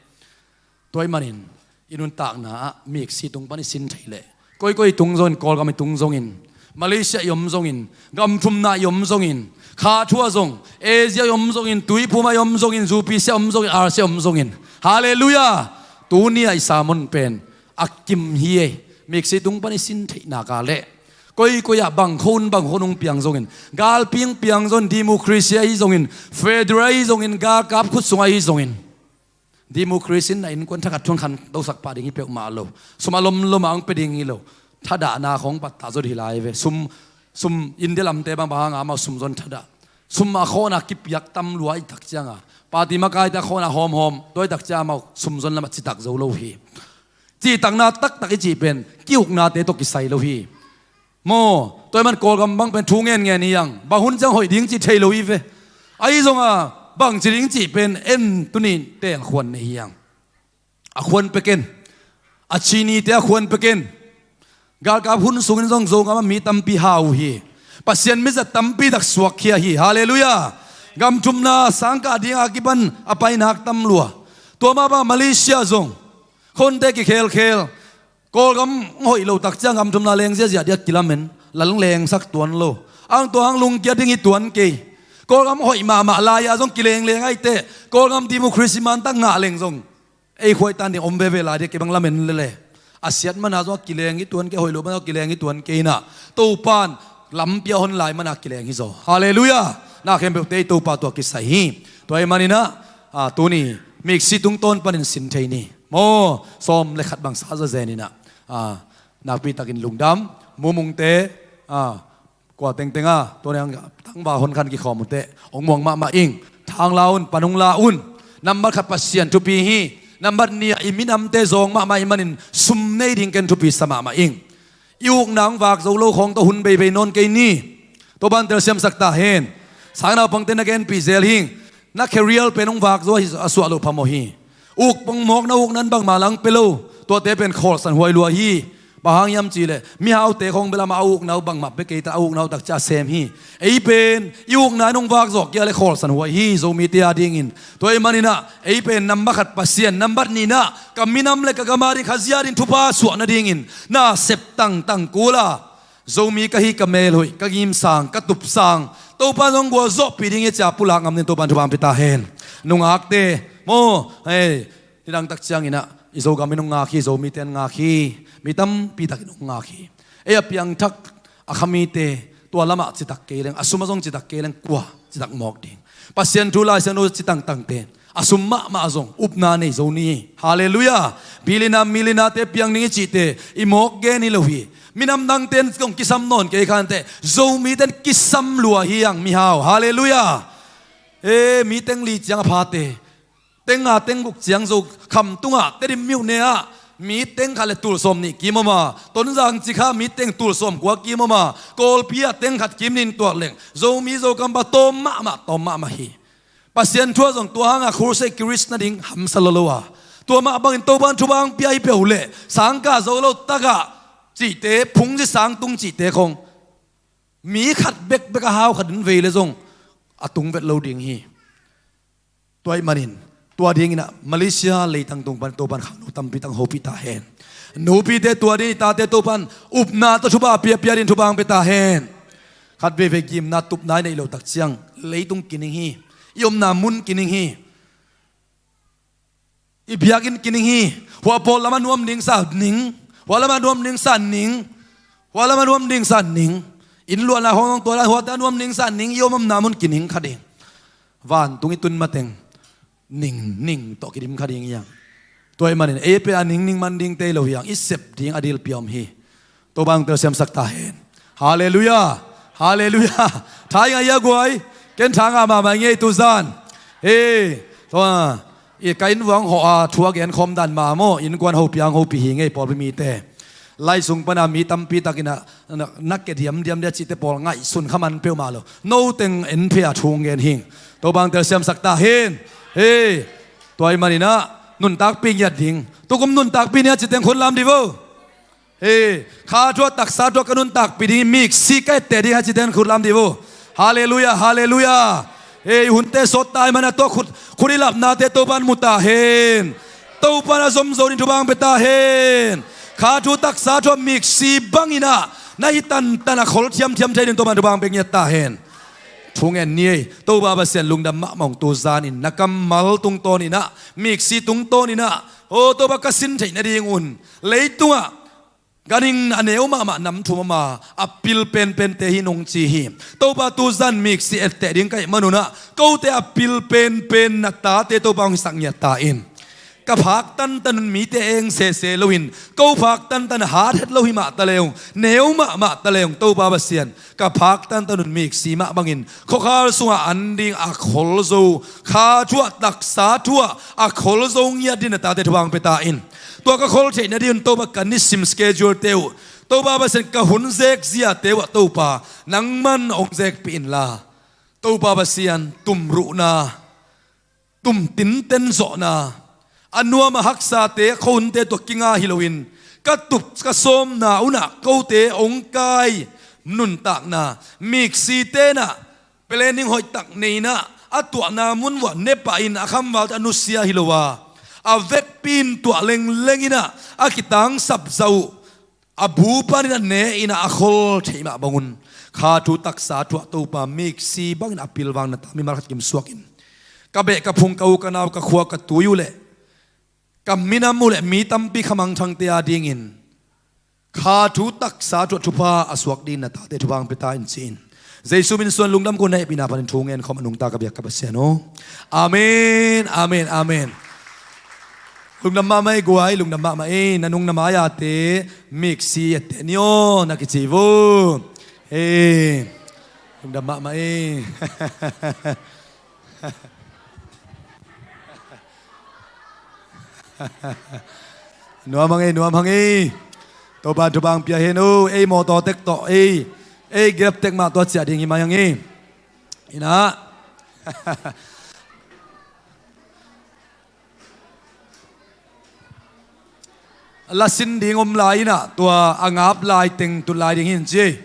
Tua ahih manin i nuntakna ah miksi tung pan i sin theih leh, koikoi i tung zongin, Kawlgam i tung zongin, Malaysia i om zongin, gam thumna i om zongin, kha thu ah zong, Asia i om zongin, tuiphum ah i om zongin, zupisia om zongin, arsia om zongin, Halleluiah. Tuni ah i sermon pen a kim hi ei. Miksi tung pan i sin theih nak leh, koikoi ah bang khawng bang khawng hong piang zongin, galpi hong piang zongin, democracy ahi zongin, federal ahi zongin, galkap khut sung ahi zongin, democracy in na innkuan thakhat thu hong khantosak pah ding hi peuhmah lo. Sum a lomlom a hong pia ding hi lo. Thadahna khawng pattah zaw ding hi lai ve. Sum, sum India lamte bang bang hang a, amau sum zong thadah. Sum a khawhna kipiak tam lua ahih tak ciang a, party makaite a khawhna hawmhawm, tua ahih tak ciang amau sum zong lam ah citak zo lo hi. Cihtakna taktak i cih pen ki-uknate tawh kisai lo hi. Maw, tua ahih man Kawlgam bang pen thu ngenngen hi hang. Bang hun ciang hoih ding cih thei lo hi ve. Ahi zongin bangci ding cih pen en tuni teng khuan nei hi hang. A khuan pia ken. A cinite a khuan pia ken. Galkap hun sungin zong Zogam ah mi tampi hau uh hi. Pasian mizat tampi tak suakkhia hi. Halleluiah. Gam thumna sangkah ding a kipan a painak tam lua. Tua mah bang Malaysia zong khonte kikhelkhel. Kawlgam hoih lo tak ciang gam thumna leng ziahziah ding a kilamen, lang lengsak tuan lo. Ang tua hang lungkia ding hi tuan kei. Kawlgam hoih mahmah lai-ah zong kilengleng ahih teh, Kawlgam democracy man tak ngah leng zong ei khuaitan ding om veve lai ding a kibang lamen lele. A siat man a zong a kileng hi tuan kei, hoih lo man a kileng hi tuan kei in ah, Topa'n lampi a hon lai man a kileng hi zaw. Halleluiah. Na khempeuhte i Topa tawh kisai hi. Tua ahih manin ah, a, tuni miksi tungtawn panin sin thei ni. Maw, sawm le khat bang sa zazen in ah, a, nakpi takin lungdam, Mumungte, a, kua tengteng a, tua niang tangval hon khan kikhawm uh teh, hong muang mahmah ing. Thang la un, pan hong la un. Nambat khat Pasian thupi hi. Nambat nih ah, i minamte zawng mahmah ahih manin sum nei ding ken thupi sa mahmah ing. I ukna hong vak zo lo khawng tawh hun beibei nawn kei ni. Topa'n telsiamsak ta hen. Sangnaupangte na genpih zel hing. Na career pen hong vak zo a suah loh phamawh hi. Uk pong mawk na ukna in bangmah lang pia lo. Tuate pen khawlsan huai lua hi. Bang hang hiam cih leh mihaute khawng bel amah a ukna uh bangmah pia kei ta, a ukna uh tak ciang a sem hi. Ei pen i ukna in hong vak zawh kei leh khawlsan huai hi, Zomite a dingin. Tua ahih manin ah ei pen nambat khat Pasian, nambat nih in ah ka minam le ka gam a ding, ka zia a ding thupha suah nadingin na sep tangtang kul a, Zomi ka hi, ka melhoih, ka ngimsang, ka tupsang, Topa'n hong gualzawhpih ding hi ci-a pulak ngam dingin Topa'n thupha hong pia ta hen. Nungakte maw, hei, nidang tak ciangin ah i Zogam in hong ngak hi, Zomite in ngak hi, mi tampi takin hong ngak hi. Ei a piangthak a khamite tua lamah citak kei leng, a sum ah zong citak kei leng, kua citak mawk ding? Pasian thu, Lai Siangtho ci tangtangte a sum mahmah zong upna nei zo ni. Halleluiah. Billionaire, millionaire-te piang ding i cihte i mawk gen hi lo hi. Minam dangte in zong kisam nawn kei kha inteh, Zomite in kisam lua hi hang, mihau. Halleluiah. E, mi teng li ciang a phate, teng nga teng guk ciang Zokham tungah Tedim myone ah mi teng khat le tul sawmnih kim om a, Tonzang Cikha mi teng tul sawmkua kim om a, Kawlpi ah teng khat kim nih in tuak leng, Zomi Zokam bang tawm mahmah, tawm mahmah hi. Pasian thu ah zong tua hang a crusade, crusade nading hamsa lua lo a, tua mah bangin Topa'n thupha hong pia hi peuh leh sangkah zo lo tak ah cihte, phungzi sang tung cihte khawng, mi khat bekbek a hau khat in vei leh zong a tung vet lo ding hi. Tua ahih manin, tua dingin ah Malaysia leitang tung pan Topa'n khangno tampi tak hong hopih ta hen. Nupite tua dingin i tate Topa'n upna tawh thupha pia, pia dingin thupha hong pia ta hen. Khat veivei gimna tupna i neih loh tak ciang leitung kining hi. I omna mun kining hi. I biakinn kining hi. Hua pawl lam a nuam ning sa ning. Hua lam a nuam ning sa ning. Hua lam a nuam ning sa ning. Inn luahna khawng tua dan, huate a nuam ning sa ning. I om omna mun kining kha ding. Vantung i tun mateng ningning tawh kidim kha ding hi hang. Tua ahih manin ei pen a ningning man dingte hi lo hi hang, i sep ding a dilpi a om hi. Topa'n telsiamsak ta hen. Halleluiah. Halleluiah. Tha i ngah hia guai? Ken tha ngah mahmah ing ei tu zan. Hei, tua, i ka inn vuang hawh a thu a gen khawm dan mah maw, innkuan hopih hang hopih hi ing ei pawlpi mite. Lai sung pan a mi tampi takin ah na, na ke diamdiam dia cihte pawl ngaihsun kha man peuhmah lo. No teng en phei a thu hong gen hi ing. Topa'n telsiamsak ta hen. Hei, tua ahih manin ah nuntakpih ngiat ding. Tukum nuntakpih ni a ci teng khut lam dih vo. Hei, kha thu ah taksa thu ah ka nuntakpih ding, miksi ka etteh ding a cite in khut lam dih vo. Halleluiah, halleluiah. Hei, hunte sawt ta ahih manin tua khut, khut i lapnate Topa'n mu ta hen. Topa'n a zom zo ding thupha hong pia ta hen. Kha thu taksa thu ah miksi bangin ah na hi tantan a khol thiamthiam thei ding Topa'n thupha hong pia ngiat ta hen. Thu ngen ni ei, Topa Pasian lungdam mahmah ung, tu zanin na kammal tungtawnin ah, miksi tungtawnin ah, aw Topa, ka sin theih nadingun leitungah ganhing a neu mahmah, nam thum a om a, a pil penpente hi ing ci hi. Topa, tu zan miksi etteh ding ka hih manun ah kote a pil penpen na tate Topa hong hisak ngiat ta in. Ka phak tantanun mite eng sese loin, ko phak tantan hat het lo hi mah ta leng, neu mahmah ta leng, Topa Pasian, ka phak tantanun miksi mah bangin khuakhal sungah an ding a khol zo, kha thu ah taksa thu ah a khol zo ngiat ding na tate thupha hong pia ta in. Tua ka khol theih nadingun Topa, ka nisim schedule-te uh, Topa Pasian, ka hun zekziate uh ah Topa nangman hong zekpih inla, Topa Pasian, tumruhna, tumtinten zawhna, a nuam a haksate, a khuahunte tawh kinga hi loin, ka tup ka sawmna un ah kote hong kai nuntakna, miksite in ah planning hoihtak nei in ah, a tuahna mun uah ne pah in, a khamvalte a nusia hi lo a, a vekpi in tuah lengleng in ah a kitangsap zah uh a bu panin a ne in ah a khol theih mah bangun, kha thu taksa thu ah Topa, miksi bangin a pilvang na ta mimal khat kim suak in. Ka beh ka phung, ka u ka nau, ka khua ka tui uh leh ka minam uh leh mi tampi kha mangthangte adingin kha thu taksa thu ah thupha a suak ding na tate thupha hong pia ta in ci-in, Jesu min suang lungdam ko, na hehpihna panin thu ngen khawm a nungta ka biak ka Pasian aw. Amen, amen, amen. Lungdam mahmah ei guai, lungdam mahmah ei. Na nung na mai-ate miksi etteh ni aw na kici vo. Hei, lungdam mahmah ei. Nuam hang ei, nuam hang ei. Topa thupha hong pia hen aw. Ei mawtaw tek tawh ei, ei Grab tek mah tua ciah ding hi mai hang ei. Inah lasin ding om lai inah, tua a ngap lai teng tut lai ding hi in ci.